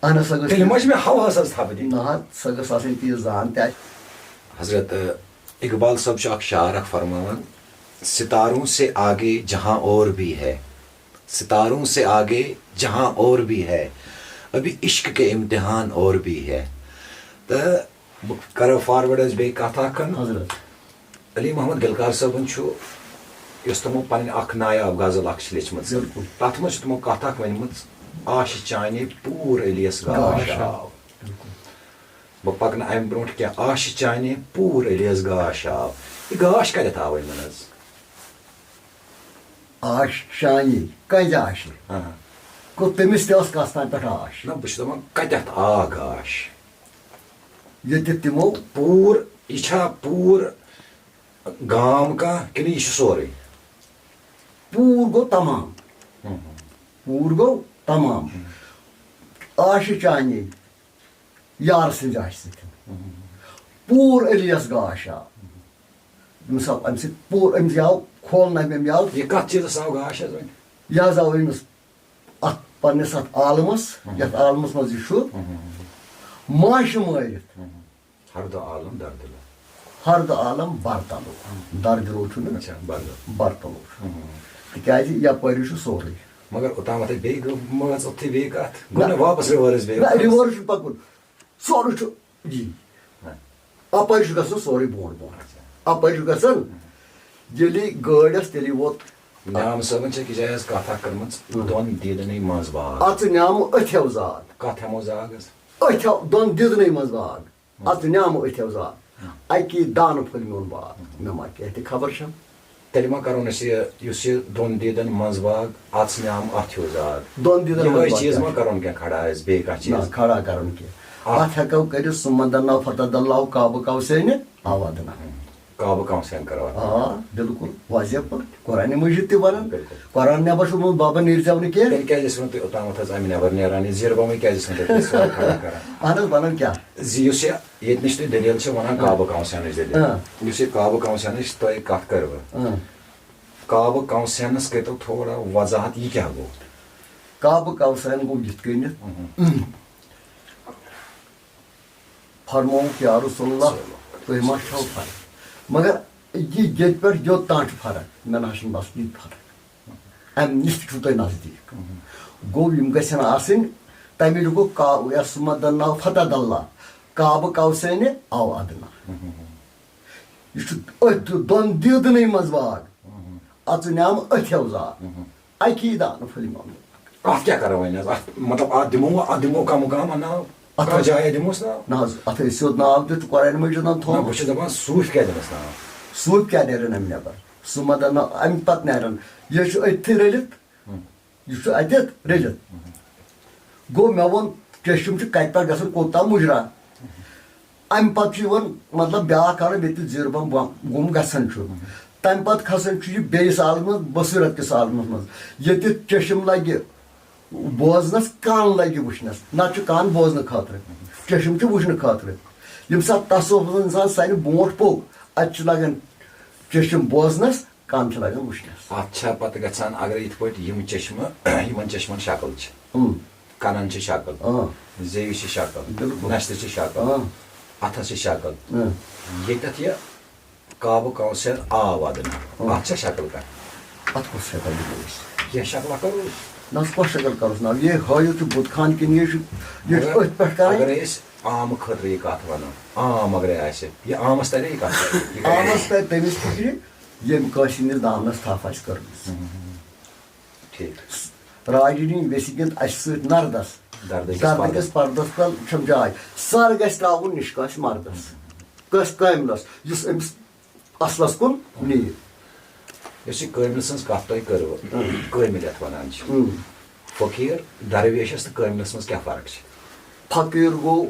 اہن حظ، سۄ گٔژھ تیٚلہِ ما چھِ مےٚ ہوہَس حظ تھپھ دِنۍ؟ نہ حظ، سۄ گٔژھ آسٕنۍ تیٖژ زان تہِ اَسہِ۔ حضرت اقبال صٲب چھُ اکھ شعر اکھ فرماوان، ستاروں سے آگے جہاں اور بھی ہے، ستاروں سے آگے جہاں اور بھی ہے، ابھی عشق کے امتحان اور بھی ہے۔ تہٕ بہٕ کرو فاروٲرڈ حظ بیٚیہِ کتھ اکھ۔ حضرت۔ علی محمد گلکار صٲبن چھُ، یۄس تِمو پنٕنۍ اکھ نایاب غزل اکھ چھِ لیچھمٕژ، بِلکُل۔ تتھ منٛز چھِ تِمو کتھ اکھ ؤنمٕژ، "آشہِ چانے پوٗر علیس گاش گاش آو۔" آو۔ بِلکُل۔ بہٕ پکنہٕ امہِ برونٛٹھ کینٛہہ، "آشہِ چانے پوٗر علیس گاش آو۔" یہِ گاش کتٮ۪تھ آو یِمن حظ؟ آشہِ چانے، کنزِ آشہِ؟ آ۔ گوٚو تٔمِس تہِ ٲس کتھ تام پٮ۪ٹھ آش۔ نہ، بہٕ چھُس دپان، کتٮ۪تھ آو گاش؟ ییٚتہِ تِمو پوٗر، یہِ چھا پوٗر گام کانٛہہ کِنہٕ یہِ چھُ سورُے؟ پوٗر گوٚو تمام۔ ہُم۔ پوٗر گوٚو تمام۔ آشہِ چانے یار سٕنٛزِ آشہِ سۭتۍ۔ ہُم۔ پوٗر علیس گاش آو۔ أمِس آو اَمہِ سۭتۍ پوٗر، أمِس یہِ آو کھولنہٕ، أمۍ یہِ آو۔ یہِ کَتھ چیٖزَس آو گاش حظ وۄنۍ؟ یہِ حظ آو أمِس اَتھ پنٛنِس اَتھ عالمَس، ہُم۔ یَتھ عالمَس منٛز یہِ چھُ، ہُم۔ ماشہِ مٲرِتھ۔ ہُم۔ ہر دو عالم در دلو۔ ہر دو عالم بر تلو۔ ہم۔ در دلو چھُنہٕ، اچھا، بر دلو۔ بر تلو چھُ۔ ہم۔ تِکیٛازِ یپٲرۍ چھُ سورُے۔ مگر اوٚتامَتھ ہے بیٚیہِ گٔے مٲژ اوٚتھُے بیٚیہِ کَتھ۔ گوٚو نہ۔ نہ واپس reverse بیٚیہِ نہ، وَنُن۔ Reverse چھُنہٕ پَکُن۔ سورُے چھُ یی۔ نہ۔ اَپٲرۍ چھُ گژھُن سورُے برونٛٹھ برونٛٹھ۔ اچھا۔ اَپٲرۍ چھُ گژھُن، ییٚلہِ گٲڑۍ ٲس، تیٚلی ووت۔ نیام صٲبن چھِ أکِس جایہِ حظ کَتھ اَکھ کٔرمٕژ، ہم۔ دۄن دیٖدنٕے منٛز باغ۔ اَژٕ نیامہٕ أتھۍ ہٮ۪و زاگ۔ کَتھ ہٮ۪مو زاگ حظ؟ أتھۍ ہٮ۪و، دۄن دیٖدنٕے منٛز باغ۔ اَژٕ نیامہٕ أتھۍ ہٮ۪و زاگ۔ اَکی دانہٕ پھٔلۍ میون باغ۔ مےٚ ما کینٛہہ تہِ خبر چھَم۔ تیٚلہِ ما کَرون أسۍ یہِ، یُس یہِ دۄن دیٖدَن منٛز باغ، اَژٕ نیامہٕ اَتھ ہیوٗ زاگ۔ دۄن دیٖدَن یِہوٚے منٛز باغ چیٖز کیٛاہ ما چھُ؟ کَرون کینٛہہ کھڑا أسۍ بیٚیہِ کانٛہہ نہ، چیٖز؟ کھڑا کَرُن کینٛہہ۔ اَتھ اَتھ ہٮ۪کو کٔرِتھ، سُمَد اللہ فتح اللہ کعبہٕ کَوسینہِ آوادنا۔ کعبہٕ کَوسین کَرو اَتھ۔ آ، بِلکُل، واضح پٲٹھۍ۔ قرآنِ مجیٖد تہِ وَنان۔ بِلکُل۔ قرآن نٮ۪بر چھُ ووٚنمُت، بابا نیٖرزیو نہٕ کینٛہہ۔ تیٚلہِ کیٛازِ ٲسِو نہٕ تُہۍ اوٚتامَتھ حظ اَمہِ نٮ۪بر نیران؟ یہِ زیٖر بَمٕے کیٛازِ ٲسِو نہٕ تُہۍ سورُے کھڑا کَران؟ اَہَن حظ، وَنان کیٛاہ؟ زِ یُس یہِ ییٚتہِ نِش تُہۍ دٔلیٖل چھِ وَنان، آ۔ کعبہٕ کَوسینٕچ دٔلیٖل۔ آ۔ یُس یہِ کعبہٕ کَوسینٕچ تۄہہِ کَتھ کٔروٕ؟ آ۔ کعبہٕ کَوسینَس کٔرۍتو تھوڑا وضاحت، یہِ کیٛاہ گوٚو؟ کعبہٕ کَوسین گوٚو یِتھ کٔنٮ۪تھ۔ اہم۔ فرمووُکھ، یا رسول اللہ، تُہۍ ما چھَو فرق؟ مگر یہِ ییٚتہِ پٮ۪ٹھ یوٚت تام چھُ فرق، مےٚ نہ حظ چھُنہٕ باسان یہِ فرق۔ اَمہِ نِش تہِ چھُو تۄہہِ نزدیٖک۔ گوٚو، یِم گژھن آسٕنۍ، تَمہِ نِش گوٚو کا-، یا سُمَد اللہ فتح اللہ، کعبہٕ کَوسینہِ آو ادنا۔ یہِ چھُ أتھۍ دۄن دیٖدنٕے منٛز باغ۔ اَژٕ نیامہٕ أتھۍ ہٮ۪و زاگ۔ اَکی دانہٕ پھٔلۍ مۄملہٕ۔ اَتھ کیٛاہ کَرو وۄنۍ حظ؟ اَتھ، مطلب، اَتھ دِمو، اَتھ دِمو کَمہٕ کَم ناو؟ اَتھ کانٛہہ حظ جاے دِموس ناو؟ نہ حظ، اَتھ ہے سیوٚد ناو دیُت چھُ قرآنِ مجیٖدَن نہ، تھوٚومُت۔ بہٕ چھُس دَپان، صوٗفۍ کیٛازِ دِمَس ناو؟ صوٗفۍ کیٛاہ نیرَن اَمہِ نٮ۪بر؟ سُمَد اللہ، اَمہِ پَتہٕ نیرَن۔ یہِ چھُ أتھی رٔلِتھ۔ ہُم۔ یہِ چھُ اَتٮ۪تھ رٔلِتھ۔ گوٚو، مےٚ ووٚن، چشم چھُ کَتہِ پٮ۪ٹھ گژھان، کوٚت تام مُجرا۔ اَمہِ پَتہٕ چھُ یِوان، مطلب، بیٛاکھ عالم، ییٚتہِ زیٖر بم بم-، گُم گژھان چھُ۔ تَمہِ پَتہٕ کھسان چھُ یہِ بیٚیِس عالمَس منٛز، بصیرت کِس عالمَس منٛز، ییٚتہِ چشم لَگہِ بوزنَس، کان لَگہِ وٕچھنَس۔ نَتہٕ چھُ کان بوزنہٕ خٲطرٕ، چشم چھُ وٕچھنہٕ خٲطرٕ۔ ییٚمہِ ساتہٕ تصوفَس منٛز اِنسان سانہِ برونٛٹھ پوٚک، اَتہِ چھُ لَگان چشم بوزنَس، کان چھِ لَگان وٕچھنَس۔ اَتھ چھا پَتہٕ گژھان، اگر یِتھ پٲٹھۍ یِم چشمہٕ، یِمَن چشمَن شکل چھِ؟ اۭں۔ کَنَن چھِ شکل، اۭں۔ زیٚوِ چھِ شکل، بِلکُل۔ نَستہِ چھِ شکل، اۭں۔ اَتھَس چھِ شکل۔ اۭں۔ ییٚتٮ۪تھ یہِ کعبہٕ کَوسین آو وَدنہٕ، اۭں۔ اَتھ چھا شکل کانٛہہ؟ اَتھ کۄس شکل دِمو أسۍ؟ کینٛہہ شکلہ کَرو أسۍ۔ نہ حظ، کۄس شکل کَروس؟ نہ، یہِ ہٲیِو تُہۍ بُت خان کِنہٕ یہِ چھُ، یہِ چھُ مگر أتھۍ پٮ۪ٹھ کَرٕنۍ؟ اگر أسۍ عام خٲطرٕ یہِ کَتھ وَنو، عام اگرے آسہِ، یہِ عامَس تَرِ یہِ کَتھ؟ یہِ کَرِ عامَس تَرِ تٔمِس فِکرِ، ییٚمۍ کٲنٛسہِ ہِنٛدِس دامنَس تھپھ آسہِ کٔرمٕژ۔ ٹھیٖک۔ راجہِ نِنۍ ویسہِ گِنٛد اَسہِ سۭتۍ نردس۔ دردٕ کِس دردٕ کِس پردس۔ پردس تل چھَم جاے۔ سر گژھِ ترٛاوُن نِشہِ کٲنٛسہِ مردس۔ کٲنٛسہِ کٲملس، یُس أمِس اصلس کُن نِیہِ۔ یۄس یہِ کٲملہِ سٕنٛز کتھ تۄہہِ کٔروٕ، اۭں۔ کٲمل یتھ ونان چھِ۔ اۭں۔ فقیٖر، درویشس تہٕ کٲملس منٛز کیٛاہ فرق چھِ؟ فقیٖر گوٚو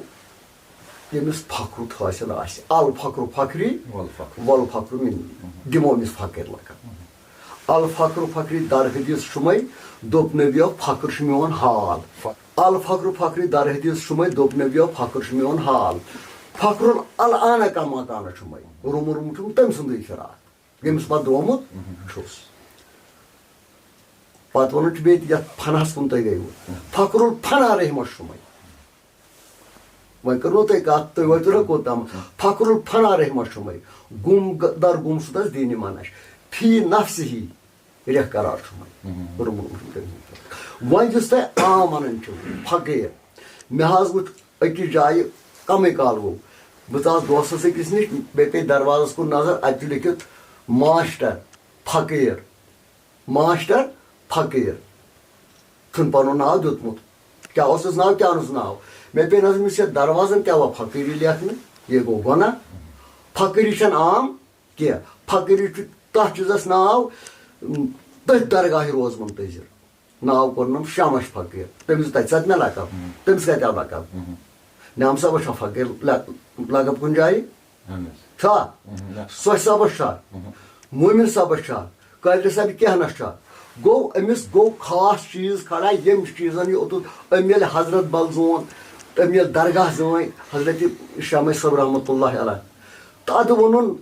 ییٚمِس فخرُت حٲصِل آسہِ، الفخر فخری، والفخر۔ والفخر منی، دِمو أمِس فقیٖر لقب۔ الفخر فخری در حدیث شُمے، دوٚپ نبیو فخر چھُ میون حال۔ الفخر فخری در حدیث شُمے، دوٚپ نبیو فخر چھُ میون حال۔ فخر الآن کما کان شُمے، روٚمُت روٚمُت چھُم تٔمۍ سُنٛدُے فراق، ییٚمِس پتہٕ درٛامُت چھُس۔ پتہٕ ووٚنُن چھُ بیٚیہِ تہِ یَتھ فناہَس کُن تُہۍ گٔیوٕ۔ فخر الفنا رحمہ شُمے۔ وۄنۍ کٔرنو تۄہہِ کتھ، تُہۍ وٲتِو نہ کوٚت تام۔ فخر الفنا رحمہ چھُمے۔ گُم گ-، در گُم شُدس دینِ منش۔ فی نفسہِ ہی ریکھ قرار چھُمے۔ وۄنۍ یُس تۄہہِ عام ونان چھِو، فقیٖر، مےٚ حظ وُچھ أکِس جایہِ کمٕے کال گوٚو، بہٕ ژاس دوستس أکِس نِش، مےٚ پیٚیہِ دروازس کُن نظر، اتہِ چھُ لیکھِتھ ماسٹر فقیٖر۔ ماسٹر فقیٖر چھُن پنُن ناو دیُتمُت۔ کیٛاہ اوسُس ناو، کیٛاہ اوسُس ناو؟ مےٚ پیٚیہِ نظر، أمِس چھِ دروازن کیٛاہ وۄنۍ فقیٖری لیکھنہٕ؟ یہِ گوٚو گۄناہ۔ فقیٖری چھَنہٕ عام کینٛہہ۔ فقیٖری چھُ تَتھ چیٖزَس ناو، م، تٔتھۍ درگاہہِ روزٕ منتظر۔ ناو کوٚرنَم شمش فقیٖر۔ تٔمِس تَتہِ ساتہٕ مےٚ لقب۔ تٔمِس کَتہِ آو لقب؟ نعام صٲبَس چھا فقیٖر لق-، لقب کُنہِ جایہِ؟ اہن حظ۔ چھا؟ نہ۔ سۄچھ صٲبَس چھا؟ مومن صٲبَس چھا؟ قٲدر صٲب کینٛہہ نہ چھا؟ گوٚو أمِس گوٚو خاص چیٖز کھڑا، ییٚمہِ چیٖزَن یہِ اوٚتُتھ، أمۍ ییٚلہِ حضرت بل زون، أمۍ ییٚلہِ درگاہ زٲنۍ حضرت شمس صٲب رحمتہ اللہ علیہ، تَتھ ووٚنُن،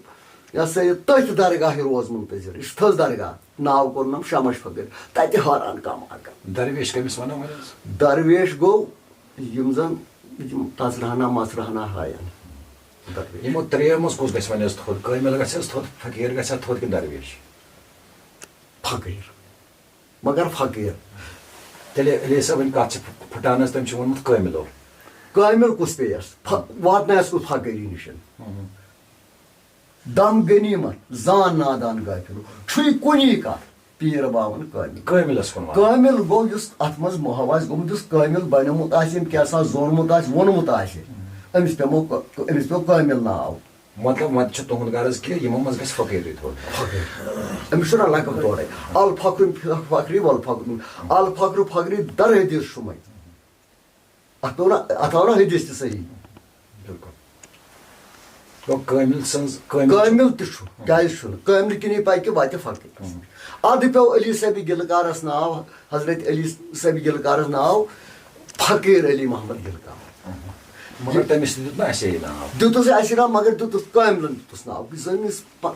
یہِ ہسا یہِ تٔتھۍ درگاہہِ روز منتظر، یہِ چھُ تھٔز درگاہ، ناو کوٚرنَم شمس فقیٖر، تَتہِ حٲران کم اکم۔ درویش کٔمِس وَنو وۄنۍ حظ؟ درویش گوٚو یِم زَن یِم تَژرہنا مَژرہنا ہاین۔ درویش۔ یِمو ترٛیٚیو منٛز کُس گژھِ وۄنۍ حظ تھوٚد؟ کٲمِل گژھِ حظ تھوٚد، فقیٖر گژھِ حظ تھوٚد کِنہٕ درویش؟ فقیٖر، مگر فقیٖر۔ تیٚلہِ علی صٲبٕنۍ کَتھ چھِ پھُ-، پھُٹان حظ، تٔمۍ چھُ ووٚنمُت کٲمِلو۔ کٲمِل کُس پیٚیَس؟ فَ-، واتنایَس کُس فقیٖری نِش؟ دم غنیمت زان نادان غافلو، چھُے کُنی کتھ پیٖر باون کٲمِل۔ کٲمِلس کُن وَنان۔ کٲمِل گوٚو یُس اتھ منٛز محو آسہِ گوٚمُت، یُس کٲمِل بنیومُت آسہِ، ییٚمۍ کیٛاہ سا زونمُت آسہِ، ووٚنمُت آسہِ، أمِس پیٚمو کٲ-، أمِس پیٚو کٲمِل ناو۔ مطلب، وۄنۍ چھُ تُہُنٛد غرض کہِ یِمو منٛز گژھِ فقیٖرٕے تھوٚد۔ أمِس چھُنہ لقب تورے۔ الفخر فخری والفخر، الفخر فخری در حدیث شُمے۔ اتھ پیٚو نہ، اتھ آو نہ حدیث تہِ صحیح۔ بِلکُل۔ گوٚو کٲمِل سٕنٛز، کٲمِل چھُ۔ کٲمِل تہِ چھُ، کیٛازِ چھُنہٕ؟ کٲمِل کِنی پکہِ وتہِ فقیٖر۔ ادٕ پیٚو علی صٲبِ گِلکارس ناو، حضرت علی صٲبِ گِلکارس ناو فقیٖر علی محمد گِلکار۔ مگر تٔمِس تہِ دیُت نہٕ اَسے یہِ ناو۔ دیُتُس اَسہِ ناو، مگر دیُتُس کٲمِلن دیُتُس ناو۔ یُس زَن یُس پ-،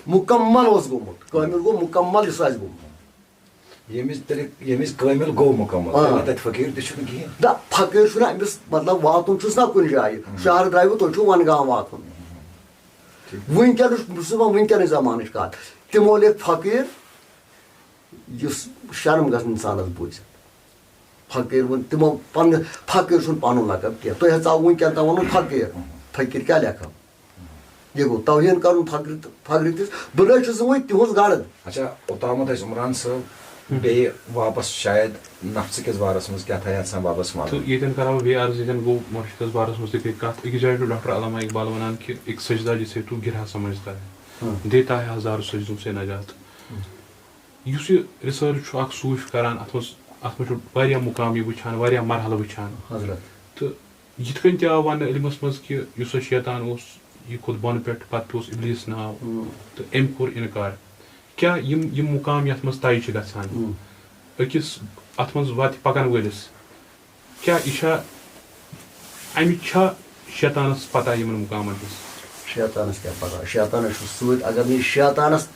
مُکمل اوس گوٚمُت، کٲمِل گوٚو مُکمل یُس آسہِ گوٚمُت۔ ییٚمِس تیٚلہِ، ییٚمِس کٲمِل گوٚو مُکمل، آ۔ تیٚلہِ تَتہِ فقیٖر تہِ چھُنہٕ کِہیٖنۍ۔ نہ، فقیٖر چھُنہٕ أمِس، مطلب، واتُن چھُس نہ کُنہِ جایہِ، شہر درٛایوٕ، تُہۍ چھُو وَنگام واتُن۔ وٕنکیٚنَس، بہٕ چھُس دَپان وٕنکیٚنٕچ زمانٕچ کَتھ، تِمو لیکھ فقیٖر، یُس شرم گژھِ اِنسانَس بوٗزِتھ۔ فقیٖر ووٚن تِمو پننہِ، فقیٖر چھُنہٕ پنُن لقب کینٛہہ۔ تۄہہِ حظ آو وٕنکٮ۪ن تام ووٚنُن فقیٖر۔ فقیٖر کیٛاہ لیکھو؟ یہِ گوٚو توہیٖن کرُن فقرِ-، فقرِ تِس۔ بہٕ نہ حظ چھُس نہٕ وۄنۍ تِہُنٛز گرد۔ اچھا، اوٚتامَتھ ٲسۍ عمران صٲب بیٚیہِ واپس شاید نفژٕ کِس بارس منٛز کیٛاہ تھایہِ یژھان واپس وَنُن۔ تہٕ ییٚتٮ۪ن کرو بیٚیہِ عرض، ییٚتٮ۪ن گوٚو مرشدس بارس منٛز تہِ گٔے کتھ۔ أکِس جایہِ چھُ ڈاکٹر علامہ اقبال ونان کہِ ایک سجدہ جسے تو گرا سمجھتا ہے، دیتا ہے ہزاروں سجدوں سے نجات۔ یُس یہِ ریسرچ چھُ اکھ صوٗفۍ کران، اتھ منٛز، اتھ منٛز چھُ واریاہ مقام یہِ وٕچھان، واریاہ مرحلہٕ وٕچھان۔ حضرت۔ تہٕ یِتھ کٔنۍ تہِ آو وننہٕ علمس منٛز کہِ یُس ہا شیطان اوس، یہِ کھوٚت بۄنہٕ پٮ۪ٹھ، پتہٕ پیوس ابلیس ناو، تہٕ أمۍ کوٚر انکار۔ کیٛاہ یِم، یِم مقام یتھ منٛز طے چھِ گژھان، أکِس اتھ منٛز وتہِ پکن وٲلِس، کیٛاہ یہِ چھا، امِچ چھا شیطانس پتہ یِمن مقامن ہٕنٛز؟ شیطانس کیٛاہ پتہ؟ شیطانس چھُ سۭتۍ، اگر نہٕ یہِ شیطانس،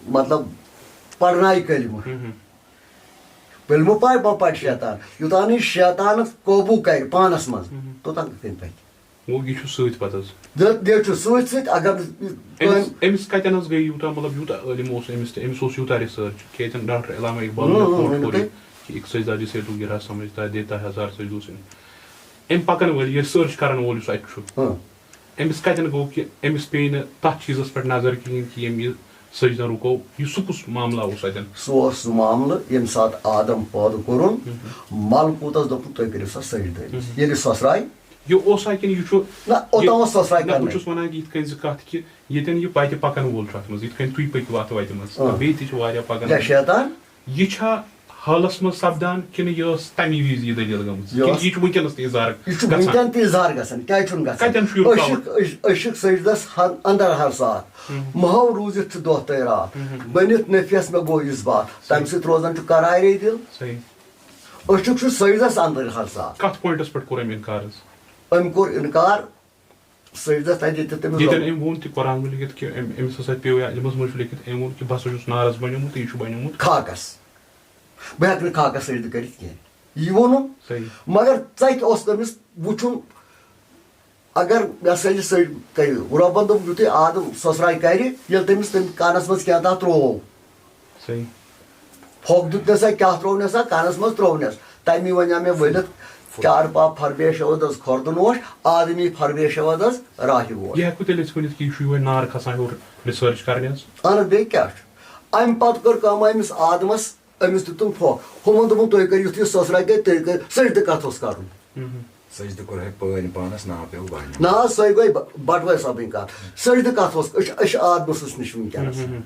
مطلب، پرنایہِ کلمہٕ، کلمہٕ پاے ما پرِ شیطان؟ یوٚتام نہٕ یہِ شیطانس قوبوٗ کرِ پانس منٛز، توٚتام کِتھ کٔنۍ پکہِ؟ گوٚو یہِ چھُ سۭتۍ پتہٕ حظ۔ یہِ، یہِ چھُ سۭتۍ سۭتۍ، اگر نہٕ أمِس، أمِس کتٮ۪ن حظ گٔے یوٗتاہ، مطلب، یوٗتاہ عٲلِم اوس أمِس تہٕ أمِس اوس یوٗتاہ ریسرچ کہِ ییٚتٮ۪ن ڈاکٹر علامہ اقبال اۭں، اۭں، کوٹ ؤنِو کوٚر تُہۍ۔ یہِ کہِ ایک سجدہ جسے تو گرا سمجھتا ہے، دیتا ہے ہزار سجدوں سے۔ أمۍ پکن وٲلۍ، یہِ ریسرچ کرن وول یُس اتہِ چھُ، ہاں۔ أمِس کتٮ۪ن گوٚو کہِ أمِس پیٚیہِ نہٕ تتھ چیٖزس پٮ۪ٹھ نظر کِہیٖنۍ کہِ ییٚمۍ یہِ سجدہ رُکو؟ یہِ سُہ کُس معاملہ اوس اتٮ۪ن؟ سُہ اوس سُہ معاملہٕ، ییٚمہِ ساتہٕ آدم پٲدٕ کوٚرُن، ملکوٗتس دوٚپُن، "تُہۍ کٔرِو سا سجدٕ أمِس۔" ییٚلہِ سۄسراے، یہِ اوسا کِنہٕ یہِ چھُ، نہ، اوٚتام اوس سۄسراے نہ، بہٕ کرنَے۔ چھُس ونان کہِ یِتھ کٔنۍ زِ کتھ کہِ ییٚتٮ۪ن یہِ پتہِ پکن وول چھُ اتھ منٛز، یِتھ کٔنۍ تُہۍ پٔکِو اتھ وتہِ منٛز، آ۔ بیٚیہِ تہِ چھِ واریاہ پکن کیٛاہ وٲلۍ۔ شیطان؟ یہِ چھا حالس منٛز سپدان، کِنہٕ یہِ ٲس تَمی وِزِ یہِ دٔلیٖل گٔمٕژ؟ یہِ کِنہٕ ٲس، یہِ چھُ وٕنکیٚنس تہِ اظہار یہِ چھُ گژھان؟ وٕنکیٚن تہِ اظہار گژھان۔ کیٛازِ چھُنہٕ گژھان؟ کَتٮ۪ن چھُ یہِ أسۍ problem؟ چھِ، أسۍ، أسۍ چھِ سجدس ہر، اندر ہر ساتھ۔ ہم۔ محو روٗزِتھ چھُ دۄہ تہٕ راتھ۔ ہم۔ بٔنِتھ نفیس مےٚ گوٚو یُس باتھ۔ تَمہِ سۭتۍ روزان چھُ قرارے دِل۔ صحیح۔ أسۍ چھُ، چھُ سجدس اندر ہر ساتھ۔ کتھ پوینٹس پٮ۪ٹھ کوٚر أمۍ انکار حظ؟ أمۍ کوٚر انکار۔ سجدس تتہِ ییٚتہِ تٔمِس ییٚتٮ۪ن رۄب-، أمۍ ووٚن تہِ قرآن منٛز لیکھِتھ کہِ أمۍ، أمِس ہسا پیٚو یا علمس منٛز چھُ لیکھِتھ، أمۍ ووٚن کہِ بہٕ ہسا چھُس نارس بنیومُت تہٕ یہِ چھُ بنیومُت۔ خاکس۔ بہٕ ہٮ۪کہٕ نہٕ خاکس سجدٕ کٔرِتھ کینٛہہ۔ یہِ ووٚنُن۔ صحیح۔ مگر ژکہِ اوس تٔمِس وٕچھُن، اگر مےٚ سا یہِ سج-، کرِ، رۄبن دوٚپ، یُتھُے آدم سۄسراے کرِ، ییٚلہِ تٔمِس تٔمۍ کانس منٛز کینٛہہ تام تروو۔ صحیح۔ پھۄکھ دیُتنس ہا، کیٛاہ ترٛوونس ہا، کانس منٛز ترٛوونس۔ تَمی وَنیٛاو مےٚ ؤلِتھ، چار پا پھر بے شود از کھۄر دُن اوش، آدمی پھر بے شود از راہہِ ووش۔ یہِ ہٮ۪کو تیٚلہِ أسۍ ؤنِتھ کہِ یہِ چھُ یِہوٚے نار کھسان ہیوٚر نِثٲرٕچ کرنہِ حظ؟ اہن حظ، بیٚیہِ کیٛاہ چھُ؟ اَمہِ پتہٕ کٔر کٲم، أمِس آدمس، أمِس دیُتُن پھۄکھ۔ ہُمن دوٚپُن، "تُہۍ کٔرِو یُتھ یہِ سۄسرا گٔے، تُہۍ کٔرِو۔" سجدٕ کتھ اوس کرُن؟ مہم۔ سجدٕ کوٚر ہے پٲنۍ پانس، ناو پیوٚو بانہِ۔ نہ حظ، سۄے گٔے ب-، بٹوے صٲبٕنۍ کتھ۔ سجدٕ کتھ اوس؟ أسۍ چھِ، أسۍ چھِ آدمہٕ سٕنٛدِس نِش وٕنکیٚنس۔ مہم۔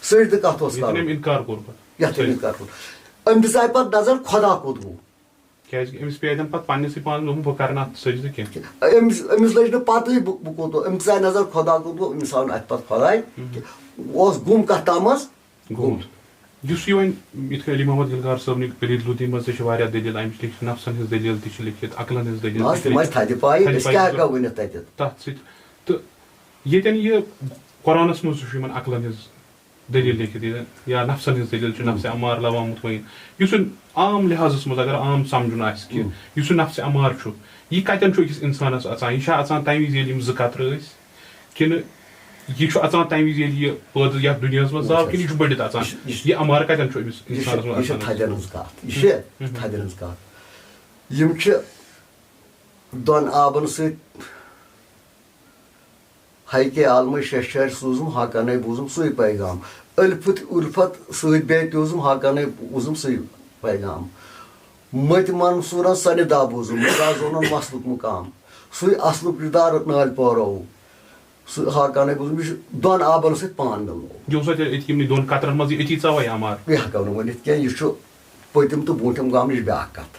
سجدٕ کتھ اوس ییٚتٮ۪ن کرُن؟ أمۍ انکار کوٚر پتہٕ۔ یتھ أمۍ انکار کوٚر۔ أمۍ دِژ اَمہِ پتہٕ نظر خۄدا کوٚت گوٚو۔ کیازِ کہِ أمِس پیٚیہِ اَتٮ۪ن پتہٕ پننِسٕے پانس دوٚپُن، "بہٕ کرٕ نہٕ اتھ سجدٕ کینٛہہ۔" أمِس، أمِس لٔج نہٕ پتہٕے بہٕ، بہٕ کوٚت گوٚو۔ أمِس آیہِ نظر خۄدا کوٚت گوٚو، أمِس آو نہٕ اتہِ پتہٕ خۄداے کینٛہہ۔ اوس گُم کتھ تام منٛز۔ گوٚمُت۔ یُس یہِ وۄنۍ یِتھ کٔنۍ علی محمد گلگار صٲبنہِ کلیٖل لُدی منٛز تہِ چھِ واریاہ دٔلیٖل اَمِچ لیکھِتھ، نفسن ہٕنٛز دٔلیٖل تہِ چھِ لیکھِتھ، عقلن ہٕنٛز دٔلیٖل نہ تہِ حظ، چھِ تِم لیکھِتھ۔ آسہِ تھدِ پایہِ، تھدِ أسۍ پایہِ کیٛاہ ہٮ۪کو ؤنِتھ تَتٮ۪تھ؟ تَتھ سۭتۍ۔ تہٕ ییٚتٮ۪ن یہِ قرآنس منٛز تہِ چھُ یِمن عقلن ہٕنٛز دٔلیٖل لیکھِتھ ییٚتٮ۪ن، یا نفسن ہٕنٛز دٔلیٖل چھِ، ہُم۔ نفسِ امار لوامت وۄنۍ، یُس یہِ عام لحاظس منٛز اگر عام سمجھُن آسہِ کہِ ہُم۔ یُس یہِ نفسِ امار چھُ، یہِ کتٮ۪ن چھُ أکِس انسانس اژان؟ یہِ چھا اژان تمہِ وِزِ ییٚلہِ یِم زٕ قطرٕ ٲسۍ؟ کِنہٕ یہِ چھُ اژان تَمہِ وِزِ، ییٚلہِ یہِ پٲدٕ یَتھ دُنیاہَس منٛز زاو، کِنہٕ یہِ چھُ بٔڑِتھ اژان؟ یہِ چھُ، یہِ چھُ، یہِ اَمارٕ کَتٮ۪ن چھُ أمِس یہِ چھُ، اِنسانَس منٛز یہِ چھُ اَژان؟ تھدٮ۪ن ہٕنٛز کَتھ۔ یہِ چھِ ہُم، ہُم۔ تھدٮ۪ن ہٕنٛز کَتھ۔ یِم چھِ دۄن آبَن سۭتۍ، ہاے کے عالمہٕ شیٚشہٕ چھٲرۍ سوٗزُم، حاقانَے بوٗزُم سُے پیغام۔ الفت الفت سۭتۍ بے تیوٗزُم، حاقانَے بوٗزُم سُے پیغام۔ مٔتۍ منصوٗرَن سَنِدا بوٗزُم، مُدا زونُن مَسلُک مُقام۔ سُے اَصلُک کِردار نٲلۍ پٲروو۔ سُہ حاقانَے بوٗزُم، یہِ چھُ دۄن آبَن سۭتۍ پان مِلنومُت۔ یہِ اوس اَتہِ أتھۍ یِمنٕے دۄن قطرَن منٛز یہِ أتی ژاوَے اَمار۔ یہِ ہٮ۪کو نہٕ ؤنِتھ کینٛہہ، یہِ چھُ پٔتِم تہٕ برٛوٗنٛٹھِم گام، یہِ چھِ بیٛاکھ کَتھ۔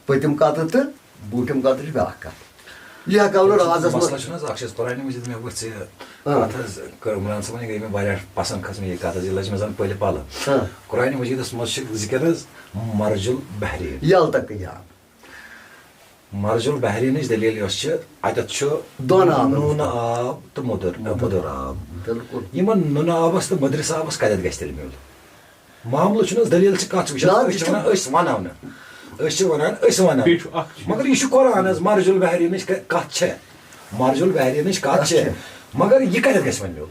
پٔتِم قطر تہٕ برٛوٗنٛٹھِم قطر چھِ بیٛاکھ کَتھ۔ یہِ ہٮ۪کو نہٕ رازَس منٛز۔ مسلہٕ چھُنہٕ حظ اَکھ چیٖز، قرآنِ مجیٖد مےٚ وٕچھ ژےٚ آ۔ کَتھ حظ کٔر عمران صٲبَن، یہِ گٔے مےٚ واریاہ پَسنٛد کھٔژ مےٚ یہِ کَتھ حظ، یہِ لٔج مےٚ زَن پٔلۍ پَلہٕ۔ آ۔ قرآنِ مجیٖدَس منٛز چھِ ذِکِر حظ مرج البحرین۔ یَلتقیان۔ مرج البحرینٕچ دٔلیٖل یۄس چھِ، اَتٮ۪تھ چھُ دۄن آبَن۔ نوٗنہٕ آب تہٕ مٔدٕر، مٔدٕر۔ مٔدٕر آب۔ بِلکُل۔ یِمَن نوٗنہٕ آبَس تہٕ مٔدرِس آبَس کَتٮ۪تھ گژھِ تیٚلہِ میُل؟ معاملہٕ چھُنہٕ حظ، دٔلیٖل چھِ کَتھ چھِ وٕچھان، نہ، أسۍ یہِ چھِ چھُ وَنان، أسۍ وَنو نہٕ۔ أسۍ چھِ وَنان، بیٚیہِ چھُ اَکھ چیٖز۔ مگر یہِ چھُ قرآن حظ، مرج البحرینٕچ کَ-، کَتھ چھےٚ؟ مرج البحرینٕچ کَتھ کَتھ چھےٚ؟ چھےٚ؟ مگر یہِ کَتٮ۪تھ گژھِ وۄنۍ میُل؟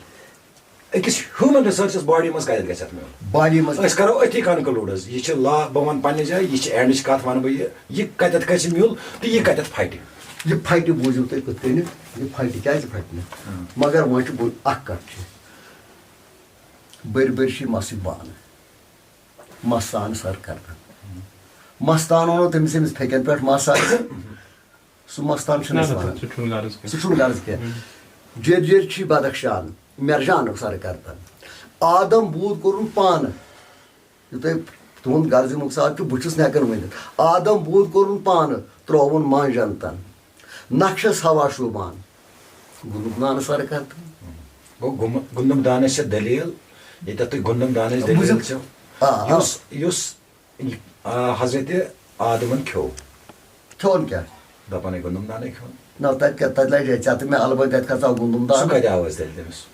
أکِس human resources body منٛز کَتٮ۪تھ گژھِ اَتھ میُل؟ باڈی منٛز۔ أسۍ کَرو أتھی conclude حظ۔ یہِ چھِ لا، بہٕ وَنہٕ پنٛنہِ جایہِ، یہِ چھِ endٕچ کَتھ وَنہٕ بہٕ یہِ، یہِ کَتٮ۪تھ گژھِ میُل تہٕ یہِ کَتٮ۪تھ پھَٹہِ؟ یہِ پھَٹہِ، بوٗزِو تُہۍ کِتھ کٔنٮ۪تھ، یہِ پھَٹہِ، کیٛازِ پھَٹہِ نہٕ؟ ہاں۔ مگر وۄنۍ چھُ بوٚڑ اَکھ کَتھ چھِ، بٔرۍ بٔرۍ چھِ یہِ مَسٕکۍ بانہٕ، مَس ژان سَر کَرنہٕ۔ مَس تان وَنو تٔمِس، ییٚمِس پھیٚکٮ۪ن پٮ۪ٹھ مَس آسہِ، سُہ مَس تان چھُنہٕ نہ، أسۍ نہ، وَنان۔ سُہ چھُنہٕ غرض کینٛہہ۔ سُہ چھُنہٕ غرض کینٛہہ۔ ہُم۔ جیٚرۍ جیٚرۍ چھِ بدخشان، مرجانُک سَر کَرتَن۔ آدم بوٗد کوٚرُن پانہٕ۔ یہِ تۄہہِ تُہُنٛد غرضِ مقصد چھُ، بہٕ چھُس نہٕ ہٮ۪کان ؤنِتھ۔ آدم بوٗد کوٚرُن پانہٕ، ترٛووُن مانٛجن تن۔ نقشس ہوا شوٗبان۔ گُنُک نانہٕ سرکار تہٕ۔ گوٚو گُم-، گُندُم دانس چھےٚ دٔلیٖل، ییٚتٮ۪تھ تُہۍ گُندُم دانٕچ دٔلیٖل بوٗزِو۔ چھو، آ، آ۔ یُس، یُس، آ، حضرت آدمن کھیوٚو۔ کھیوٚن کیٛاہ؟ دَپان ہے گُندُم دانے کھیوٚن۔ نہ، تَتہِ کیٛاہ، تَتہِ لَجے ژےٚ تہٕ مےٚ اَلبٲنۍ، تَتہِ کھژاو گُندُم سُہ دانہٕ۔ کَتہِ آو اَسہِ تیٚلہِ تٔمِس؟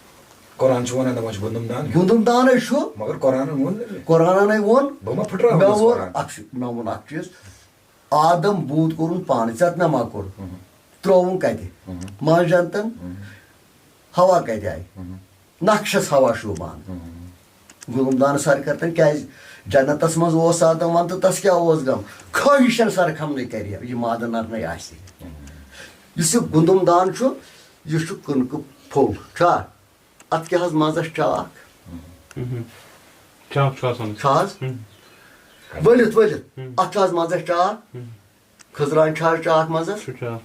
قرآن چھُ وَنان دَپان چھُ گُندُم دان کھیوٚن۔ گُندُم دانَے چھُ۔ مگر قرآنن ووٚن نہٕ۔ قرآنَے ووٚن۔ بہٕ ما پھٕٹراوٕ مےٚ أمِس ووٚن قرآن؟ اَکھ چیٖز، مےٚ ووٚن اَکھ چیٖز۔ آدم بوٗد کوٚرُن پانہٕ، ژےٚ تہٕ مےٚ ما کوٚر؟ ہُم۔ ترٛووُن کَتہِ؟ ہُم۔ مانٛجن تن؟ ہُم۔ ہوا کَتہِ آیہِ؟ ہُم۔ نقشس ہوا شوٗبان۔ ہُم۔ گُلُم دانہٕ سرکردن کیٛازِ؟ جنتس منٛز اوس آدم وَن تہٕ تس کیٛاہ اوس غم؟ خٲہِشن سرخمنٕے کرِ یہِ مادٕ نرنٕے آسہِ۔ ہُم۔ یُس یہِ گُندُم دان چھُ، یہِ چھُ کٕنکہٕ پھوٚل۔ چھا؟ اَتھ کیٛاہ حظ مَزَس چاکھ؟ مہم۔ چاکھ چھُ آسان۔ چھا حظ؟ مہم۔ ؤلِتھ ؤلِتھ۔ مہم۔ اَتھ چھُ حظ مَزَس چاکھ؟ مہم۔ کھٔزران چھا حظ چاکھ مَزَس؟ چھُ چاکھ۔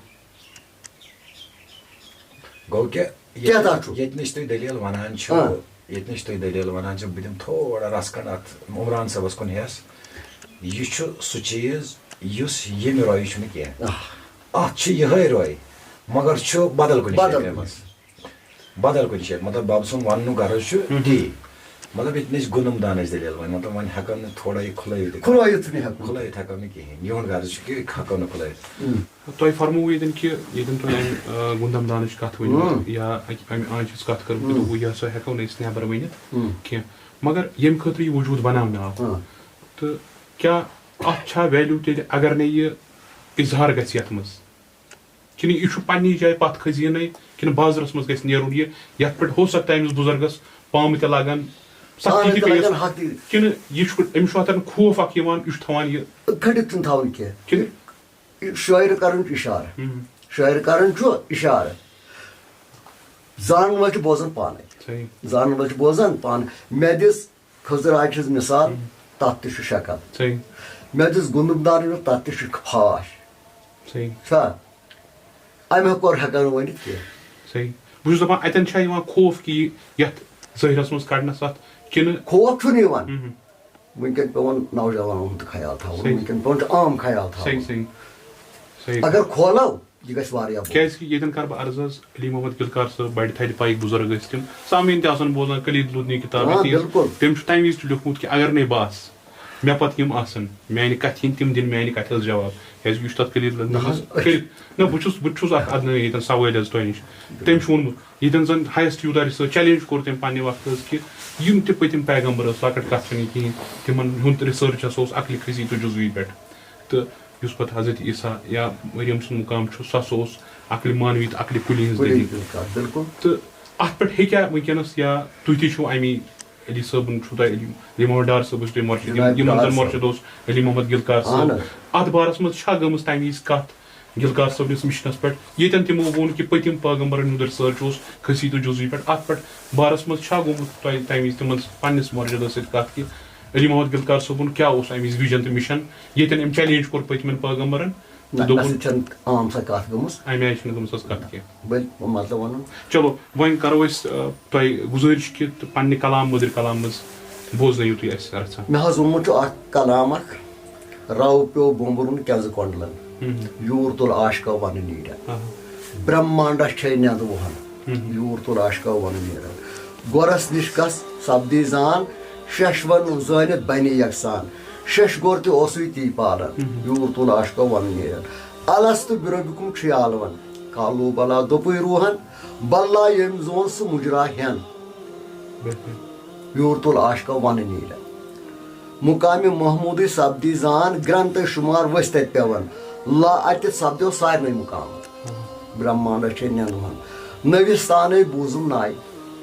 گوٚو کہِ ییٚتہِ، کیٛاہ تَتھ چھُ؟ ییٚتہِ نِش تُہۍ دٔلیٖل وَنان چھِو، آ۔ ییٚتہِ نِش تُہۍ دٔلیٖل وَنان چھِو، بہٕ دِمہٕ تھوڑا رَژھ کھنٛڈ اَتھ عمران صٲبَس کُن ہٮ۪س۔ یہِ چھُ سُہ چیٖز یُس ییٚمہِ رۄیہِ چھُنہٕ کینٛہہ۔ آہ۔ اَتھ چھِ یِہوٚے رۄے، مگر چھُ بدل کُنہِ بدل جایہِ کُنہِ۔ منٛز۔ بدل کُنہِ جایہِ، مطلب، بَب سُنٛد وَننُک غرض چھُ ہُم۔ تی۔ مطلب، ییٚتہِ نہٕ أسۍ گُنٛدُم دانٕچ دٔلیٖل وَنہِ، مطلب، وۄنۍ ہٮ۪کو نہٕ تھوڑا یہِ کھُلٲوِتھ۔ کھُلٲوِتھ چھُنہٕ ہٮ۪کان۔ کھُلٲوِتھ ہٮ۪کو نہٕ کِہیٖنۍ۔ یِہُنٛد غرض چھُ کہِ ہٮ۪کو نہٕ کھُلٲوِتھ۔ ہُم۔ تۄہہِ فرمووُ ییٚتٮ۪ن کہِ ییٚتٮ۪ن تۄہہِ اَمہِ، آ، گُنٛدَم دانٕچ کَتھ ؤنِو ہُم۔ یا اَکہِ اَمہِ آنٛچہِ ہِنٛز کَتھ کٔرٕو کہِ ہُم۔ دوٚپوُ، یہِ ہسا ہٮ۪کو نہٕ أسۍ نٮ۪بر ؤنِتھ ہُم۔ کینٛہہ۔ مگر ییٚمہِ خٲطرٕ یہِ وجوٗد بناونہٕ آو۔ ہاں۔ تہٕ کیٛاہ اَتھ چھا value تیٚلہِ، اگر نہٕ یہِ اظہار گژھِ یَتھ منٛز؟ کِنہٕ یہِ چھُ پننہِ جایہِ پتھ کھٔسیٖنَے، کِنہٕ بازرَس منٛز گژھِ نیرُن یہِ، یَتھ پٮ۪ٹھ ہو سکتا ہے أمِس بُزرگَس پامہٕ تہِ لگن، سختی پانہٕ تہِ تہِ پیٚیَس، لگن، حق تہِ۔ کِنہٕ یہِ چھُ، أمِس چھُ اَتٮ۪ن خوف اَکھ یِوان، یہِ چھُ تھاوان یہِ؟ کھٔٹِتھ چھُنہٕ تھاوُن کینٛہہ۔ کِنہٕ یہِ شٲعرٕ کَرُن چھُ اِشارٕ۔ ہُم۔ شٲعرٕ کَرُن چھُ اِشارٕ۔ زانَن وٲلۍ چھِ بوزان پانَے۔ صحیح۔ زانَن وٲلۍ چھِ بوزان پانہٕ۔ مےٚ دِژ خٔزٕر آچہِ ہِنٛز مِثال، ہُم۔ تَتھ تہِ چھُ شکل۔ صحیح۔ مےٚ دِژ گُنٛدُم دانٕچ مِثال، تَتھ تہِ چھُ پھاش۔ صحیح۔ چھا؟ اَمہِ ہیوٚر ہٮ۪کو نہٕ ؤنِتھ کینٛہہ۔ صحیح۔ بہٕ چھُس دَپان، اَتٮ۪ن چھا یِوان خوف کہِ یہِ، یَتھ ظٲہِرَس منٛز کَڑنَس اَتھ، کِنہٕ؟ خوف چھُنہٕ یِوان۔ ہُم۔ وٕنکٮ۪ن پیوان نوجوانن ہُنٛد خیال تھاوُن، صحیح۔ وٕنکٮ۪ن پیوان چھُ عام خیال تھاوُن۔ صحیح، صحیح، صحیح۔ اگر کھولو، یہِ گژھِ واریاہ بوٚڑ۔ کیازِ کہِ ییٚتٮ۪ن کرٕ بہٕ عرض حظ، علی محمد گلکار صٲب، بڑِ تھدِ پایِکۍ بُزرگ ٲسۍ تِم، سامعیٖن تہِ آسن بوزان، کلید لدنی کتاب آ، ییٚتہِ ٲسۍ۔ بِلکُل۔ تٔمۍ چھُ تمہِ وِزِ تہِ لیوٗکھمُت کہِ اگر نے بہٕ آسہٕ، مےٚ پتہٕ یِم آسن، میانہِ کتھِ ہِنٛدۍ تِم دِن میانہِ کتھِ ہنٛز جواب۔ کیازِ کہِ یہِ چھُ تتھ کلید لدنی نہ منٛز حظ، أسۍ کٔرِتھ۔ نہ، بہٕ چھُس، بہٕ تہِ چھُس اکھ ادنہٕ ییٚتٮ۪ن سوٲلۍ حظ تۄہہِ نِش۔ تٔمۍ چھُ ووٚنمُت، ییٚتٮ۪ن زَن highest یوٗتاہ research challenge کوٚر تٔمۍ پننہِ وقتہٕ حظ کہِ یِم تہِ پٔتِم پیغمبر ٲسۍ، لۄکٕٹ کَتھ چھَنہٕ یہِ کِہیٖنۍ، تِمَن ہُنٛد research ہسا اوس عقلِ خزی تہٕ جزوی پٮ۪ٹھ۔ تہٕ یُس پَتہٕ حضرت عیسیٰ یا مریم سُنٛد مُقام چھُ، سُہ ہسا اوس عقلِ معنوی تہٕ عقلِ کُلی ہٕنٛز کُلی دٔلیٖل۔ ہٕنٛز کَتھ، بِلکُل۔ تہٕ اَتھ پٮ۪ٹھ ہیٚکیٛاہ وٕنکیٚنَس، یا تُہۍ تہِ چھِو اَمی علی صٲبُن چھُو تۄہہِ علی، علی محمد ڈار صٲب چھُو تۄہہِ مرشد، یِم، جناب یِمَن ڈار زَن صٲب۔ مرشد اوس علی محمد گلکار صٲب۔ اَہَن حظ۔ اَتھ بارَس منٛز چھا گٔمٕژ تَمہِ وِزِ کَتھ؟ گلکار صٲبنِس مِشنَس پٮ۪ٹھ، ییٚتٮ۪ن تِمو ووٚن کہِ پٔتِم پٲغمبرَن ہُنٛد research اوس کھٔسی تہٕ جُزوی پٮ۪ٹھ، اَتھ پٮ۪ٹھ بارَس منٛز چھا گوٚمُت تۄہہِ تَمہِ وِزِ تِمَن پنٛنِس مرشدَس سۭتۍ کَتھ کہِ علی محمد گلکار صٲبُن کیٛاہ اوس اَمہِ وِزِ vision تہٕ mission، ییٚتٮ۪ن أمۍ challenge کوٚر پٔتمٮ۪ن پٲغمبرَن نہ، تہٕ مےٚ دوٚپُن، سۭتۍ چھَنہٕ عام سۄ کَتھ گٔمٕژ۔ اَمہِ آیہِ چھِنہٕ گٔمٕژ حظ کَتھ کینٛہہ۔ بٔلۍ مطلب وَنُن۔ چلو، وۄنۍ کَرو أسۍ، آ، تۄہہِ گُزٲرِش کہِ تہٕ پنٛنہِ کلام مٔدٕرِ کلام منٛز بوزنٲیِو تُہۍ اَسہِ رَژھا۔ مےٚ حظ ووٚنمُت چھُ اَکھ کلام اَکھ۔ رو پیوٚو بومبرُن کٮ۪نٛزٕ کۄنٛڈلن، ہُم۔ یوٗر تُل عاشقو ونہٕ نیٖرِتھ۔ آہا۔ برہمانڈس چھے نٮ۪نٛدٕ وُہن، ہُم۔ یوٗر تُل عاشقو ونہٕ نیٖرِتھ۔ گۄرس نِش کس سپدی زان، ششوَن زٲنِتھ بنہِ یکسان۔ شش گۄر تہِ اوسُے تی پالن، ہُم۔ یوٗر تُل عاشقو ونہٕ نیٖرِتھ۔ الستُ بربکم چھُے عالمن، قالو بلا دوٚپُے روحن، بلہ ییٚمۍ زون سُہ مُجرا ہٮ۪ن۔ بہتر۔ یوٗر تُل عاشقو ونہٕ نیٖرِتھ۔ مُقامِ محموٗدٕے سپدی زان، گرٛنتہٕ شُمار ؤسۍ تَتہِ پٮ۪وان۔ لا اَتہِ سپدیو سارنٕے مُقامَن۔ آ۔ برٛہمانڈَس چھے نٮ۪نٛدوہَن۔ نٔوِس تانَے بوٗزُم نَے۔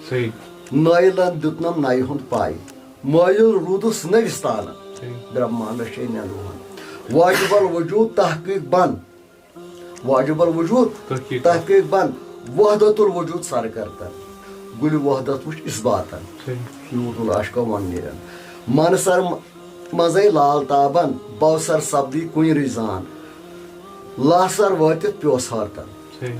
صحیح۔ نٲیلَن دیُتنَم نَیہِ ہُنٛد پَے۔ مٲیِل روٗدُس نٔوِس تانَن۔ صحیح۔ برٛہمانڈَس چھے نٮ۪نٛدوہَن۔ واجب الوجوٗد تحقیٖق بَن۔ واجب الوجود تحقیق۔ تحقیق بند، وحدت الوجود سر کرتن۔ گُلِ وحدت وُچھ اثباتن۔ صحیح۔ یوٗت العشق ون نیرن۔ من سر م-، منزے لال تابن، بو سر سپدی کُنۍ رٕے زان۔ لا سر وٲتِتھ پیوس ہارتن۔ صحیح۔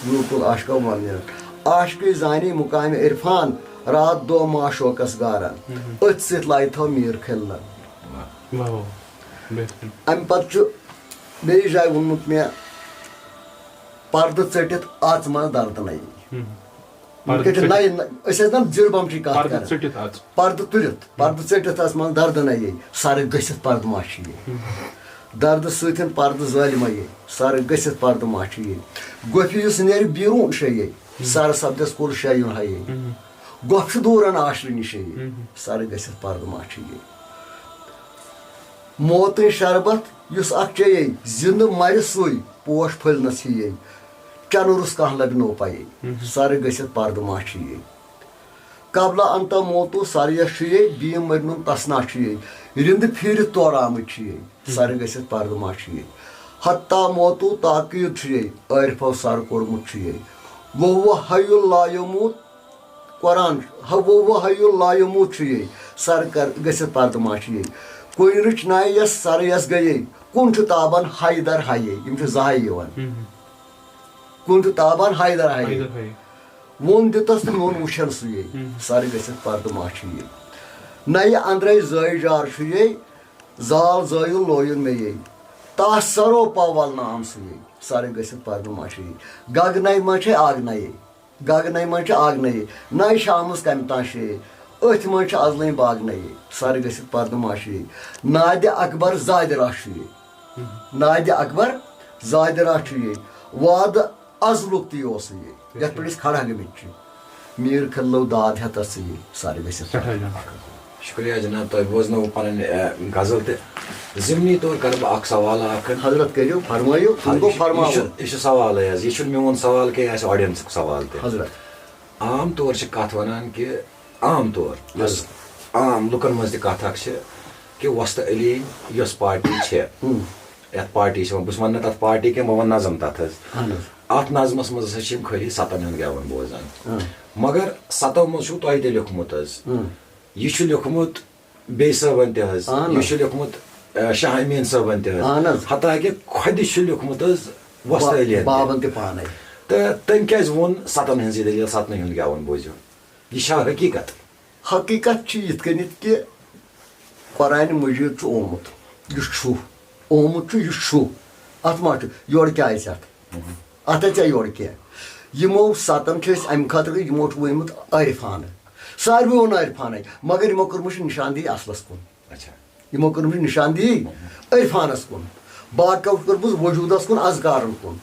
یوٗت العشق ون نیرن۔ عاشقٕے زانی مقامِ عرفان، رات دۄہ معشوقس گارن۔ مہم۔ أتھۍ سۭتۍ لایہِ تھو میٖر خلن۔ واہ، واہ، بہتریٖن۔ اَمہِ پتہٕ چھُ بیٚیِس جایہِ ووٚنمُت مےٚ، پردٕ ژٔٹِتھ اَژ منٛز دردٕ نَیی۔ ہُم۔ وٕنکٮ۪ن چھِ پردٕ نَیہِ، ژٔٹِتھ۔ أسۍ ٲسۍ نہ زِربَمچی کَتھ پردٕ کَران۔ ژٔٹِتھ اَژ۔ پردٕ تُلِتھ، پردٕ ژٔٹِتھ اَژ منٛز دردٕ نَیی۔ سَرٕ گٔژھِتھ پردٕ ما چھِ یہِ؟ ہُم۔ دردٕ سۭتۍ پردٕ ظٲلمہ یہِ۔ سَرٕ گٔژھِتھ پردٕ ما چھِ یہِ؟ گۄپھِ یُس نیرِ بیٖروٗن شے یہِ۔ ہُم۔ سَرٕ سپدٮ۪س کُل شے یُن ہا یہِ۔ ہُم۔ گۄپھ چھُ دوٗرن آشرٕ نِشے۔ ہم۔ سرٕ گٔژھِتھ پردٕ ما چھُ یہِ؟ موتٕنۍ شربت یُس اکھ چیٚیے، زِندٕ مرِ سُے، پوش پھٔلنس ہِیے۔ چنہٕ روٚس کانٛہہ لبہِ نو پیے۔ ہم۔ سرٕ گٔژھِتھ پردٕ ما چھُ یہِ؟ قبلہ انت موتو سر یس چھُ یے، بیم مرنُن تسنا چھُ یے۔ رِندٕ پھیٖرِتھ تورٕ آمٕتۍ چھِ یے۔ ہم۔ سرٕ گٔژھِتھ پردٕ ما چھُ یے؟ حتی موتو تاکید چھُ یے، عٲرفو سر کوٚرمُت چھُ یے۔ وہو حی لا یموت۔ قرآن، ہو، وہو حی لا یموت چھُ یے، سر کر، گٔژھِتھ پردٕ ما چھُ یے۔ کُنہِ رٕچھ نایہِ یس سر یس گٔیے، کُن چھُ تابان حیدر حیے، یِم چھِ زٕ حی یِوان۔ ہم۔ کُن چھُ تابان حیدر حیے۔ حیدر حیے۔ ووٚن دِتس تہٕ میون وٕچھن سُہ یے، ہم۔ سر گٔژھِتھ پردٕ ما چھُ یے۔ نَیہِ اندرے زٲوۍ جار چھُ یے، زال زٲیُل لویُن مےٚ یے، تَس سَرو پَو وَلنہٕ آمسٕے۔ سَرٕ گٔژھِتھ پَرنہٕ ماشے۔ گگنَے منٛز چھے آگنَیے، گگنَے منٛز چھِ آگنَیے۔ نَے شامَس کَمہِ تام شے، أتھۍ منٛز چھِ اَزلٕنۍ باگنَیے۔ سَرٕ گٔژھِتھ پَرنہٕ ماشے۔ نادِ اکبر زادِ راہ چھُ یے، نادِ اکبر زادِ راہ چھُ یے۔ وعدٕ ازلُک تہِ اوسُے یے، یَتھ پٮ۪ٹھ أسۍ کھڑا گٔمٕتۍ چھِ۔ میٖر کھٔلو داد ہٮ۪تھ ژٕ یے، سَرٕ گٔژھِتھ۔ سٮ۪ٹھاہ جان۔ شُکریہ جناب، تۄہہِ بوزنٲوٕ پنٕنۍ، اے، غزل تہِ۔ ضمنی طور کرٕ بہٕ اکھ سوال اکھ۔ حضرت کٔرِو، فرمٲیِو، تُہُنٛد گوٚو یہِ چھُ، فرماوُن۔ یہِ چھُ سوالٕے حظ، یہِ چھُنہٕ میون سوال کینٛہہ، یہِ آسہِ audienceُک سوال تہِ۔ حضرت۔ عام طور چھِ کتھ ونان کہِ، عام طور یۄس عام لُکن منٛز تہِ کتھ اکھ چھِ کہِ وۄستہٕ علی یۄس پارٹی چھِ، یتھ پارٹی چھِ ونان، بہٕ چھُس ونان نہٕ تتھ پارٹی کینٛہہ، بہٕ ونہٕ نظم تتھ حظ۔ اہن حظ۔ اتھ نظمس منٛز ہسا چھِ یِم خٲلی ستن ہُنٛد گٮ۪وُن بوزان۔ اۭں۔ مگر ستو منٛز چھُو تۄہہِ تہِ لیوٗکھمُت حظ۔ اۭں۔ یہِ چھُ لیوٗکھمُت بیٚیہِ صٲبن تہِ حظ، اہن یہِ حظ۔ چھُ لیوٗکھمُت، اَ، شاہ امیٖن صٲبن تہِ حظ۔ اہن حظ۔ حتیٰ کہِ خۄدِ چھُ لیوٗکھمُت حظ وۄستہٕ علیَن تہِ۔ بابن تہِ پانے۔ تہٕ تٔمۍ کیازِ ووٚن ستن ہٕنٛز یہِ دٔلیٖل، ستنٕے ہُنٛد گٮ۪وُن بوٗزِو؟ یہِ چھا حقیٖقت؟ حقیٖقت چھِ یِتھ کٔنٮ۪تھ کہِ قرآنِ مجیٖد چھُ آمُت، یُس چھُ آمُت چھُ، یُس چھُ، اَتھ ما چھُ، یورٕ کیٛاہ آسہِ اَتھ؟ اَتھ آسہِ یورٕ کینٛہہ۔ یِمو ستن چھِ أسۍ اَمہِ خٲطرٕ، یِمو چھُ ؤنمُت عارفانہٕ، ساروِیو ووٚن عارفانَے، مگر یِمو کٔرمٕژ چھِ نِشاندہی اَصلَس کُن۔ اچھا۔ یِمو کٔرمٕژ چھِ نِشاندہی عرفانس کُن، باقیو چھِ کٔرمٕژ وجوٗدس کُن، اذکارن کُن۔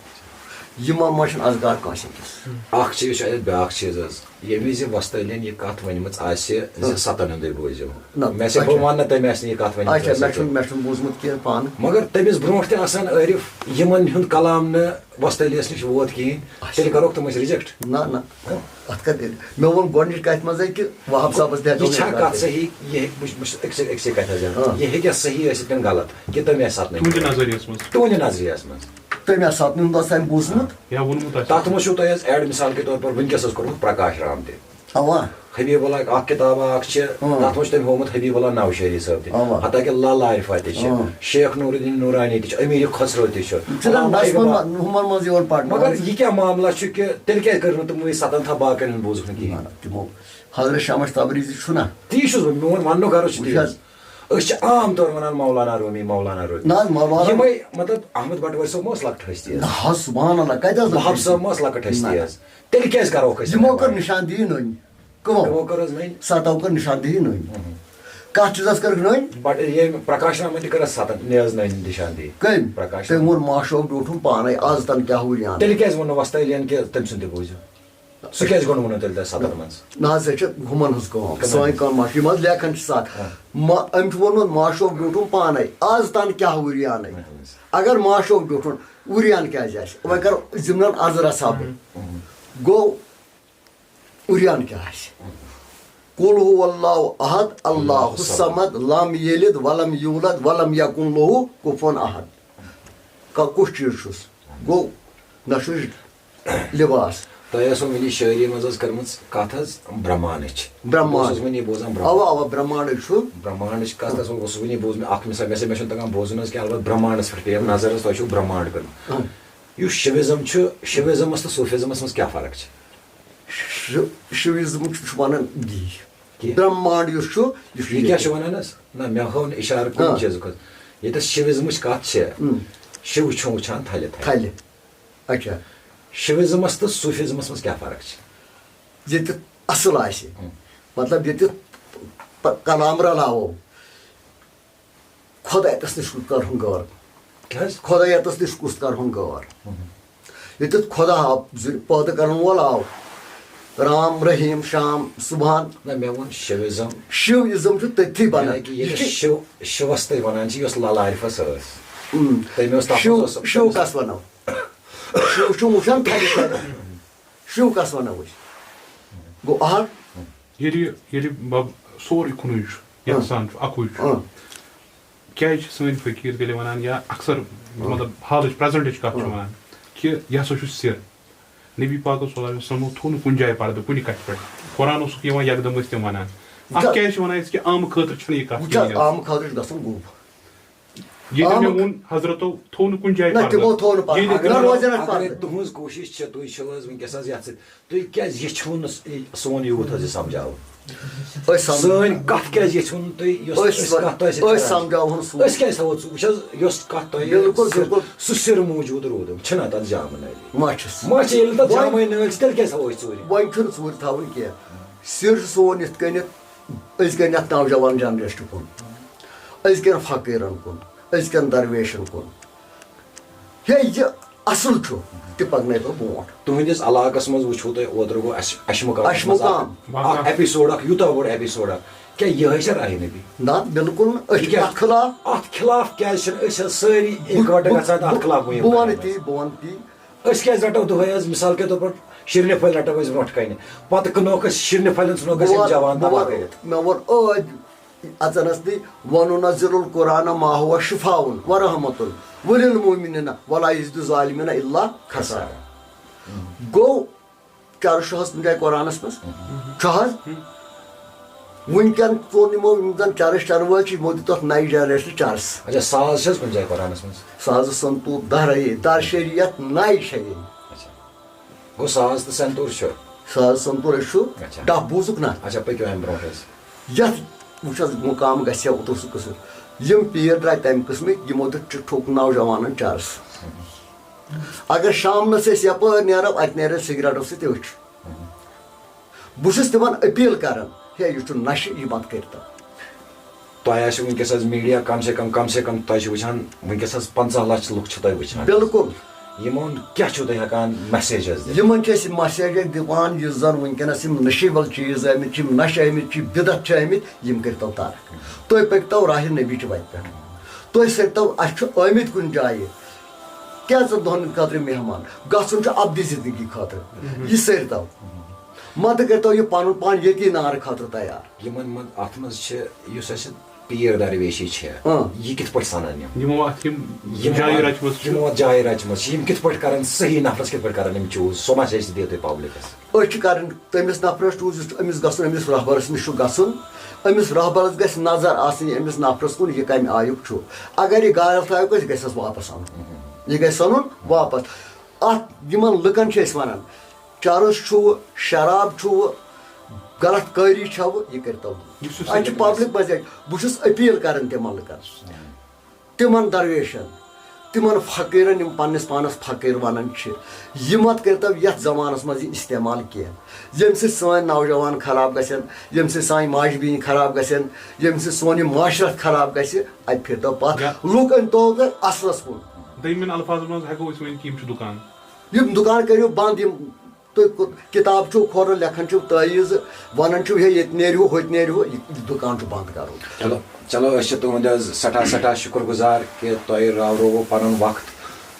یِمن منٛز چھِنہٕ اذکار کٲنٛسہِ أکِس۔ اکھ چیٖز چھُ اَتہِ، بیٛاکھ چیٖز حظ، ییٚمہِ وِزِ وۄستہٕ علیَن یہِ کتھ ؤنمٕژ آسہِ زِ ستن ہُنٛدُے بوٗزِو، نہ، مےٚ سا اچھا۔ بہٕ ونہٕ نہٕ تٔمۍ آسہِ نہٕ یہِ کتھ ؤنمٕژ اچھا، آسہِ مےٚ کینٛہہ۔ چھُنہٕ، مےٚ چھُنہٕ بوٗزمُت کینٛہہ پانہٕ۔ مگر تٔمِس برونٛٹھ تہِ آسان عٲرِف یِمن ہُنٛد کلام نہٕ وۄستہٕ علیَس نِش ووت کِہیٖنۍ، تیٚلہِ کرہوکھ تِم أسۍ reject۔ نہ، نہ، اتھ کتھ، مےٚ ووٚن گۄڈٕنِچ کتھ منٛزے کہِ وہاب صٲبس دِ ہا یہِ چھا گۄڈٕنِچ کتھ کتھ۔ صحیح؟ یہِ ہیٚکہِ، بہٕ چھُس، بہٕ چھُس أکسٕے، أکسٕے کتھِ حظ آ۔ ونان۔ یہِ ہیٚکیٛاہ صحیح ٲسِتھ کِنہٕ غلط؟ کہِ تٔمۍ آسہِ ستنٕے تُہنٛدِ نظریس منٛز۔ تُہنٛدِ نظریس منٛز۔ تٔمۍ آسہِ ستنٕے ہُنٛد آسہِ تٔمۍ بوٗزمُت۔ یا ووٚنمُت آسہِ۔ تتھ منٛز چھُو تۄہہِ حظ add مثال کے طور پر وٕنکیٚس حظ کوٚرمُت پرکاش رام تہِ۔ اوا۔ حبیب اللہ اکھ کتاب اکھ چھِ، اۭں۔ تتھ منٛز چھُ تٔمۍ ہوومُت حبیب اللہ نوشہری صٲب تہِ۔ اوا۔ حتیٰ کہ لال عارف تہِ چھِ، اۭں۔ شیخ نور الدین نورانی تہِ چھِ، امیر خسرو تہِ چھُ، ژٕ دپ علامہ بس اقبال۔ ہُمن، ہُمن منٛز یِوان پرنہٕ۔ مگر یہِ کیٛاہ معاملہ چھُ کہِ تیٚلہِ کیٛازِ کٔر نہٕ تِموٕے ستن تھا باقین ہُنٛد بوٗزُکھ نہٕ کِہیٖنۍ؟ نہ، تِمو حضرت شمس تبریزی چھُنہ۔ تی چھُس بہٕ، میون وننُک غرض چھُ تی وٕچھ حظ۔ حظ۔ أسۍ چھِ عام طور ونان مولانا رومی، مولانا رومی۔ نہ حظ، مولانا۔ یِمے مطلب احمد بٹوٲرۍ صٲب ما اوس لۄکٕٹ ہستی حظ؟ نہ حظ، سبحان اللہ، کتہِ حظ وہاب لۄکٕٹ صٲب ہستی؟ ما اوس لۄکٕٹ ہستی نہ۔ حظ؟ تیٚلہِ کیٛازِ کرہوکھ أسۍ یِمو یِمن کٔر ونان؟ نِشاندہی نٔنۍ۔ کٕمو؟ تِمو کٔر حظ نٔنۍ؟ ستو کٔر نِشاندہی نٔنۍ۔ کتھ چیٖزس کٔرٕکھ نٔنۍ؟ بٹ ییٚمۍ پرکاش رامن تہِ کٔر حظ ستن، نہِ حظ نٔنۍ نِشاندہی۔ کٔمۍ؟ پرکاش تٔمۍ رامن۔ ووٚن ماشوک ڈیوٹھُن پانے، از تن کیٛاہ ہُریان۔ تیٚلہِ کیٛازِ ووٚن نہٕ وۄستہٕ علیَن کہِ تٔمۍ سُنٛد تہِ بوٗزِو؟ سُہ کیٛازِ گوٚو نہٕ وَنُن تیٚلہِ تۄہہِ ستن منٛز؟ نہ حظ، سۄ چھِ ہُمن ہٕنٛز کٲم، کٕمن؟ سٲنۍ کٲم ما چھِ، یِم حظ لیکھان چھِ ستھ۔ ہاں۔ ما-، أمۍ چھُ ووٚنمُت ماشوک ڈیوٹھُن پانے، از تن کیٛاہ ہُریانٕے۔ اگر ماشوک ڈیوٹھُن، ہُریان کیٛازِ آسہِ؟ وۄنۍ کرو ضمنن عرض رژھا بہٕ۔ گوٚو، ہُریان کیٛاہ آسہِ؟ قل هو اللہ احد، اللہ الصمد، لم یلد ولم یولد ولم یکن له کفوا احد۔ کا-، کُس چیٖز چھُس؟ گوٚو، نہ چھُس لباس۔ تۄہہِ ٲسوٕ وٕنی شٲعری منٛز حظ کٔرمٕژ کتھ حظ برہمانٕچ۔ برہمان۔ بہٕ اوسُس وٕنی بوزان برہمان۔ اوا، اوا، برہمانٕے چھُ۔ برہمانٕچ کتھ حظ اوسُس وٕنی بوزمُت، اکھ مثال، مےٚ سا، مےٚ چھُنہٕ تگان بوزُن حظ کینٛہہ، البتہ برہمانس پٮ۪ٹھ پیٚیَم نظر حظ، تۄہہِ چھُو برہمانڈ کٔرمٕژ۔ اۭں۔ یُس شِوِزم چھُ، شِوِزمس تہٕ صوٗفِزمس منٛز کیٛاہ فرق چھِ؟ شِو-، شِوِزم چھُ، چھُ ونان یی۔ کیٛاہ؟ برہمانڈ یُس چھُ، یہِ چھُ یہِ کیٛاہ ییٚتہِ۔ چھُ ونان حظ؟ نہ، مےٚ ہٲو نہٕ اِشارٕ کُنہِ آ۔ چیٖزُک حظ۔ ییٚتٮ۪س شِوِزمٕچ کتھ چھِ، اۭں۔ شِو چھُ وٕچھان تھلہِ تھلہِ۔ تھلہِ۔ اچھا۔ شِوِزمس تہٕ صوٗفِزمس منٛز کیٛاہ فرق چھِ؟ ییٚتہِ اصل آسہِ، ہُم۔ مطلب ییٚتہِ پ-، کلام رلاوو، خۄدایتس نِش کُس کرہون غٲر؟ کیٛاہ حظ؟ خۄدایتس نِش کُس کرہون غٲر؟ ییٚتہِ خۄدا آو، زِ-، پٲدٕ کرن وول آو، رام، رحیٖم، شام، سبحان۔ نہ، مےٚ ووٚن شِوِزم۔ شِو ازم چھُ تٔتھی بنان۔ یعنی کہِ یہِ ییٚتٮ۪س چھُ شِو، شِوس تُہۍ ونان چھِ، یۄس لل عارفس ٲس۔ اۭں۔ تٔمۍ اوس تتھ شِو، منٛز اوس، شِو کس ونو؟ شِو چھُ وٕچھان تھلہِ خٲطرٕ۔ شِو کس ونو أسۍ؟ گوٚو اکھ۔ ییٚلہِ ییٚلہِ بب سورُے کُنُے چھُ، اۭں۔ یکسان چھُ، اکُے چھُ، اۭں۔ کیازِ چھِ سٲنۍ فقیٖر تیٚلہِ ونان یا اکثر مطلب حالٕچ پریزنٹٕچ کتھ چھِ ونان کہِ یہِ ہسا چھُ سِر؟ نبی پاکس صلی اللہ علیہ وسلمو تھوٚو نہٕ کُنہِ جایہِ پردٕ کُنہِ کتھِ پٮ۪ٹھ۔ قرآن اوسُکھ یِوان یکدم ٲسۍ تِم ونان۔ اتھ وٕچھ حظ، کیازِ چھِ ونان أسۍ کہِ عامہٕ خٲطرٕ چھنہٕ یہِ کتھ وٕچھ حظ، کِہیٖنۍ حظ؟ عامہٕ خٲطرٕ چھُ گژھُن گوٚب۔ ییٚلہِ مےٚ عامہٕ ووٚن حضرتو تھوٚو نہٕ کُنہِ جایہِ نہ، پردٕ۔ تِمو تھوٚو نہٕ پردٕ۔ ییٚلہِ اگر تِمو روزن اَسہِ اگرے پردٕ۔ تُہنٛز کوٗشِش چھِ، تُہۍ چھِو حظ وٕنکیٚس حظ یتھ سۭتۍ، تُہۍ کیازِ یژھِو نہٕ س-، یہِ سون یوٗتھ حظ یہِ سمجھاوُن؟ أسۍ سم- سٲنۍ کتھ کیازِ یژھِو نہٕ تُہۍ؟ یۄس أسۍ أسۍ کتھ تۄہہِ سۭتۍ أسۍ کران۔ سمجھاوہون سُہ۔ أسۍ کیازِ تھاوو ژٕ وٕچھ حظ، یۄس کتھ تۄہہِ بِلکُل، سِر- بِلکُل۔ سُہ سِر موٗجوٗد روٗدُم چھُنہ تتھ جامہٕ نٲلی؟ ما چھُس۔ ما چھِ، ییٚلہِ تتھ وۄنۍ- جامے نٲلۍ چھِ، تیٚلہِ کیازِ تھاوو أسۍ ژوٗرِ؟ وۄنۍ چھُنہٕ ژوٗرِ تھاوٕنۍ کینٛہہ۔ سِر چھُ سون یِتھ کٔنٮ۪تھ أزۍ کٮ۪ن یَتھ نوجوان جنریشنہِ کُن، أزۍ کٮ۪ن فقیٖرن کُن، أزۍ کٮ۪ن درویشن کُن۔ ہے، یہِ اصل چھُ، تہِ پکنٲیتو برونٛٹھ۔ تُہنٛدِس علاقس منٛز وٕچھو تۄہہِ، اوترٕ گوٚو اَسہِ، اَسہِ مقام اَسہِ مقام۔ اکھ ایپیسوڈ اکھ، یوٗتاہ بوٚڑ ایپیسوڈ اکھ، کیٛاہ یِہوٚے چھا راہہِ نبی؟ نہ، بِلکُل نہٕ۔ أسۍ یہِ چھِ کیٛاہ؟ تَتھ خٕلاف۔ اتھ خلاف کیٛازِ چھِنہٕ أسۍ حظ سٲری بہٕ- اِکوٹہٕ بہٕ- گژھان تہٕ اتھ بہٕ- خلاف مُہِم بہٕ وَنہٕ کران؟ تی، بہٕ وَنہٕ تی۔ أسۍ کیٛازِ رٹو دۄہے حظ، مثال کے طور پر شیٖرنہِ پھٔلۍ رٹو أسۍ برونٛٹھ کنہِ، پتہٕ کٕنوکھ أسۍ شیٖرنہِ پھلٮ۪ن، ژھٕنوکھ أسۍ یِم بہٕ وَنہٕ- جوان بہٕ تباہ وَنہٕ- کٔرِتھ۔ مےٚ ووٚن ٲدۍ اَژَن ٲس نٕے، وَنُن نَزِلُ القرآن ما هو شفاء ورحمة للمؤمنین ولا یزید الظالمین الا خسارا۔ گوٚو، چرس چھُ حظ کُنہِ جایہِ قرآنس منٛز؟ چھُ حظ؟ وٕنکٮ۪ن ژوٚن یِمو، یِم زن چرس چرٕ وٲلۍ چھِ، یِمو دِتھ نَیہِ جنریشنہِ چرس۔ اچھا، ساز چھِ حظ کُنہِ جایہِ قرآنس منٛز؟ سازٕ سنتوٗر دہ رہے، در شریعت نَے چھےٚ یِم۔ اچھا۔ گوٚو ساز تہٕ سنتوٗر چھُ۔ سازٕ سنتوٗر چھُ، اچھا۔ ڈَف بوٗزُکھ نہ؟ اچھا، پٔکِو امہِ برونٛٹھ حظ۔ یَتھ وٕچھ حظ، مُقام گژھِ ہا اوٚتُس قٕصہٕ۔ یِم پیٖر درٛاے تَمہِ قٕسمٕکۍ، یِمو دیُت ٹھوٚک نوجوانن چرس۔ اگر شامنس أسۍ یپٲرۍ نیرو، اتہِ نیرن سگریٹو سۭتۍ أچھ۔ بہٕ چھُس تِمن اپیل کران، ہے، یہِ چھُ نشہٕ، یہِ مت کٔرۍتو۔ تۄہہِ آسہِ وٕنکیٚس حظ میٖڈیا کم سے کم، کم سے کم تۄہہِ چھِ وٕچھان وٕنکیٚس حظ پنٛژاہ لچھ لُکھ چھِ تۄہہِ وٕچھان۔ بِلکُل۔ یِمن کیٛاہ چھُو تۄہہِ ہٮ۪کان میسیج حظ دِتھ؟ یِمن چھِ أسۍ مسیجے دِوان، یُس زن وٕنکیٚنس یِم نشیبل چیٖز آمٕتۍ چھِ، یِم نشہٕ آمٕتۍ چھِ، بدعت چھِ آمٕتۍ، یِم کٔرۍتو ترک۔ تُہۍ پٔکۍتو راہہِ نبی چہِ وتہِ پٮ۪ٹھ۔ تُہۍ سٔرۍتو، اَسہِ چھُ آمٕتۍ کُنہِ جایہِ کینٛژن دۄہن ہٕنٛدِ خٲطرٕ مہمان، گژھُن چھُ ابدی زندگی خٲطرٕ۔ یہِ سٔرۍتو۔ مدٕ کٔرۍتو یہِ پنُن پان ییٚتی نارٕ خٲطرٕ تیار۔ یِمن منٛز، اتھ منٛز چھِ، یُس اسہِ پیٖر درویشی چھِ، اۭں۔ یہِ کِتھ پٲٹھۍ سنان یِم؟ یِمو اتھ یِم یِمو جایہِ اتھ- رچمژٕ چھِ۔ یِمو اتھ جایہِ رچمژٕ چھِ، یِم کِتھ پٲٹھۍ کرن صحیح نفرس، کِتھ پٲٹھۍ کرن یِم چوٗز، سۄ مسیج تہِ دِیو تُہۍ پبلکس۔ أسۍ چھِ کرٕنۍ تٔمِس نفرس چوٗز یُس أمِس گژھُن، أمِس رہبرس نِش چھُ گژھُن۔ أمِس رہبرس گژھِ نظر آسٕنۍ أمِس نفرس کُن، یہِ کمہِ آیُک چھُ۔ اگر یہِ غلط آیُک آسہِ، گژھٮ۪س واپس اَنُن۔ یہِ گژھِ ژھٕنُن واپس۔ اتھ یِمن لُکن چھِ أسۍ ونان، چرس چھُ، شراب چھُ، غلط کٲری چھَو، یہِ کٔرۍتو۔ یُس یُس اتہِ چھِ سکوٗن پبلک مسیج۔ بہٕ چھُس اپیل کران تِمن لُکن، تِمن درویشن، تِمن فقیرن، یِم پننِس پانس فقیر ونان چھِ، یہِ مت کٔرۍتو یتھ زمانس منٛز یہِ استعمال کینٛہہ، ییٚمہِ سۭتۍ سٲنۍ نوجوان خراب گژھن، ییٚمہِ سۭتۍ سانہِ ماجہِ بیٚنہِ خراب گژھن، ییٚمہِ سۭتۍ سون یہِ معاشرت خراب گژھِ۔ اتہِ پھیرتو پتھ۔ یا- لُکھ أنۍ تو تۄہہِ اصلس کُن۔ دوٚیمٮ۪ن الفاظن منٛز ہٮ۪کو أسۍ ؤنِتھ کہِ یِم چھِ دُکان۔ یِم دُکان کٔرِو بنٛد، یِم تُہۍ کُ- کِتاب چھِو کھولان، لیکھان چھِو تعویٖذ، وَنان چھِو، ہے، ییٚتہِ نیرِو، ہُتہِ نیرِو، یہِ دُکان چھُ بنٛد کَرُن۔ چلو، چلو، أسۍ چھِ تُہُنٛد حظ سٮ۪ٹھاہ، سٮ۪ٹھاہ شُکُر گُزار کہِ تۄہہِ راورووُ پَنُن وقت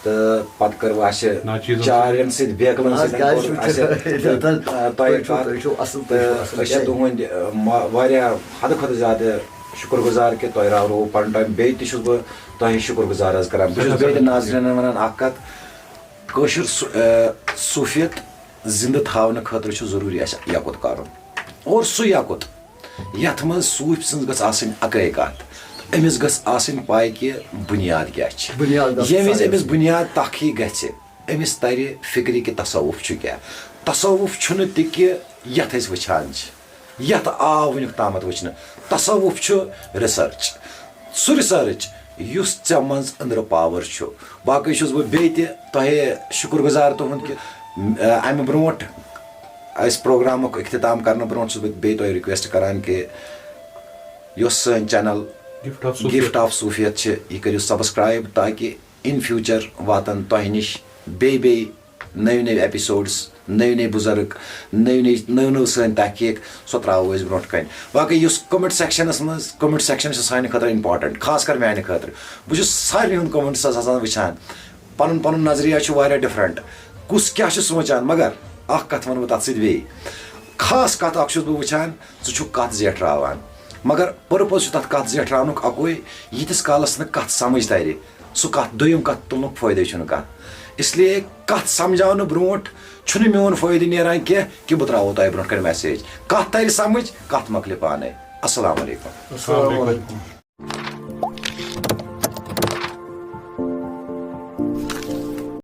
تہٕ پَتہٕ کٔروٕ اَسہِ ناچیٖزَن سۭتۍ۔ چارٮ۪ن سۭتۍ، بیکلَن آز سۭتۍ کیٛازِ کوٚر چھُو اَسہِ تُہۍ ییٚتٮ۪ن؟ تۄہہِ تُہۍ چھِو، کَتھ۔ تُہۍ چھِو اَصٕل، تُہۍ چھِو تہٕ اَصٕل۔ أسۍ چھِ تُہٕنٛدۍ، اَ، ما-، واریاہ حدٕ کھۄتہٕ زیادٕ شُکُر گُزار کہِ تۄہہِ راورووُ پَنُن ٹایم۔ بیٚیہِ تہِ چھُس بہٕ تۄہہِ شُکُر گُزار حظ کَران۔ بہٕ چھُس بیٚیہِ تہِ ناظریٖنَن وَنان اَکھ کَتھ، کٲشِر صو-، اَ، صوٗفیت زِنٛدٕ تھاونہٕ خٲطرٕ چھُ ضروٗری اَسہِ یَکُت کَرُن، اور سُہ یَکُت یَتھ منٛز صوٗفۍ سٕنٛز گٔژھ آسٕنۍ اَکٲے کَتھ، أمِس گٔژھ آسٕنۍ پَے کہِ بُنیاد کیٛاہ چھِ۔ بُنیاد گژھِ ییٚمہِ وِزِ سَرَس أمِس بُنیاد تَکھ یی گژھِ، أمِس تَرِ فِکرِ کہِ تصوُف چھُ کیٛاہ۔ تصوُف چھُنہٕ تہِ کہِ یَتھ أسۍ وٕچھان چھِ، یَتھ آو وٕنیُک تامَتھ وٕچھنہٕ۔ تصوُف چھُ ریسرچ، سُہ ریسرچ یُس ژےٚ منٛز أنٛدرٕ پاور چھُ۔ باقٕے چھُس بہٕ بیٚیہِ تہِ تۄہہِ شُکُر گُزار تُہُنٛد کہِ، م-، اَمہِ برونٛٹھ، اَسہِ پروگرامُک اختتام کرنہٕ برونٛٹھ چھُس بہٕ بیٚیہِ تۄہہِ ریکویسٹ کران کہِ یۄس سٲنۍ channel Gift of Sufiyat۔ Gift of Sufiyat چھِ، یہِ کٔرِو سبسکرایب، تاکہِ ان فیوچر واتن تۄہہِ نِش بیٚیہِ بیٚیہِ نٔوۍ نٔوۍ ایپیسوڈس، نٔوۍ نٔوۍ بُزرگ، نٔوۍ نٔوۍ، نٔو نٔو سٲنۍ تحقیق، سۄ ترٛاوو أسۍ برونٛٹھ کَنہِ۔ باقٕے یُس کمنٹ سیکشنس منٛز، کمنٹ سیکشن چھُ سانہِ خٲطرٕ امپورٹنٹ، خاص کر میانہِ خٲطرٕ۔ بہٕ چھُس سارنٕے ہُنٛد کمنٹس آسان وٕچھان، پنُن پنُن نظریہ چھُ واریاہ ڈفرنٹ، کُس کیٛاہ چھُ سونٛچان۔ مگر اکھ کتھ ونہٕ بہٕ تتھ سۭتۍ بیٚیہِ، خاص کتھ اکھ چھُس بہٕ وٕچھان، ژٕ چھُکھ کتھ زیٹھراوان، مگر پرپوز چھُ تتھ کتھ زیٹھراونُک اکُے، ییٖتِس کالس نہٕ کتھ سمجھ ترِ، سُہ کتھ، دوٚیِم کتھ تُلنُک فٲیدَے چھُنہٕ کانٛہہ۔ اس لیے کتھ سمجھاونہٕ برونٛٹھ چھُنہٕ میون فٲیدٕ نیران کینٛہہ کہِ بہٕ ترٛاوو تۄہہِ برونٛٹھ کَنہِ میسیج۔ کتھ ترِ سمجھ، کتھ مۄکلہِ پانے۔ السلام علیکم۔ السلام علیکم۔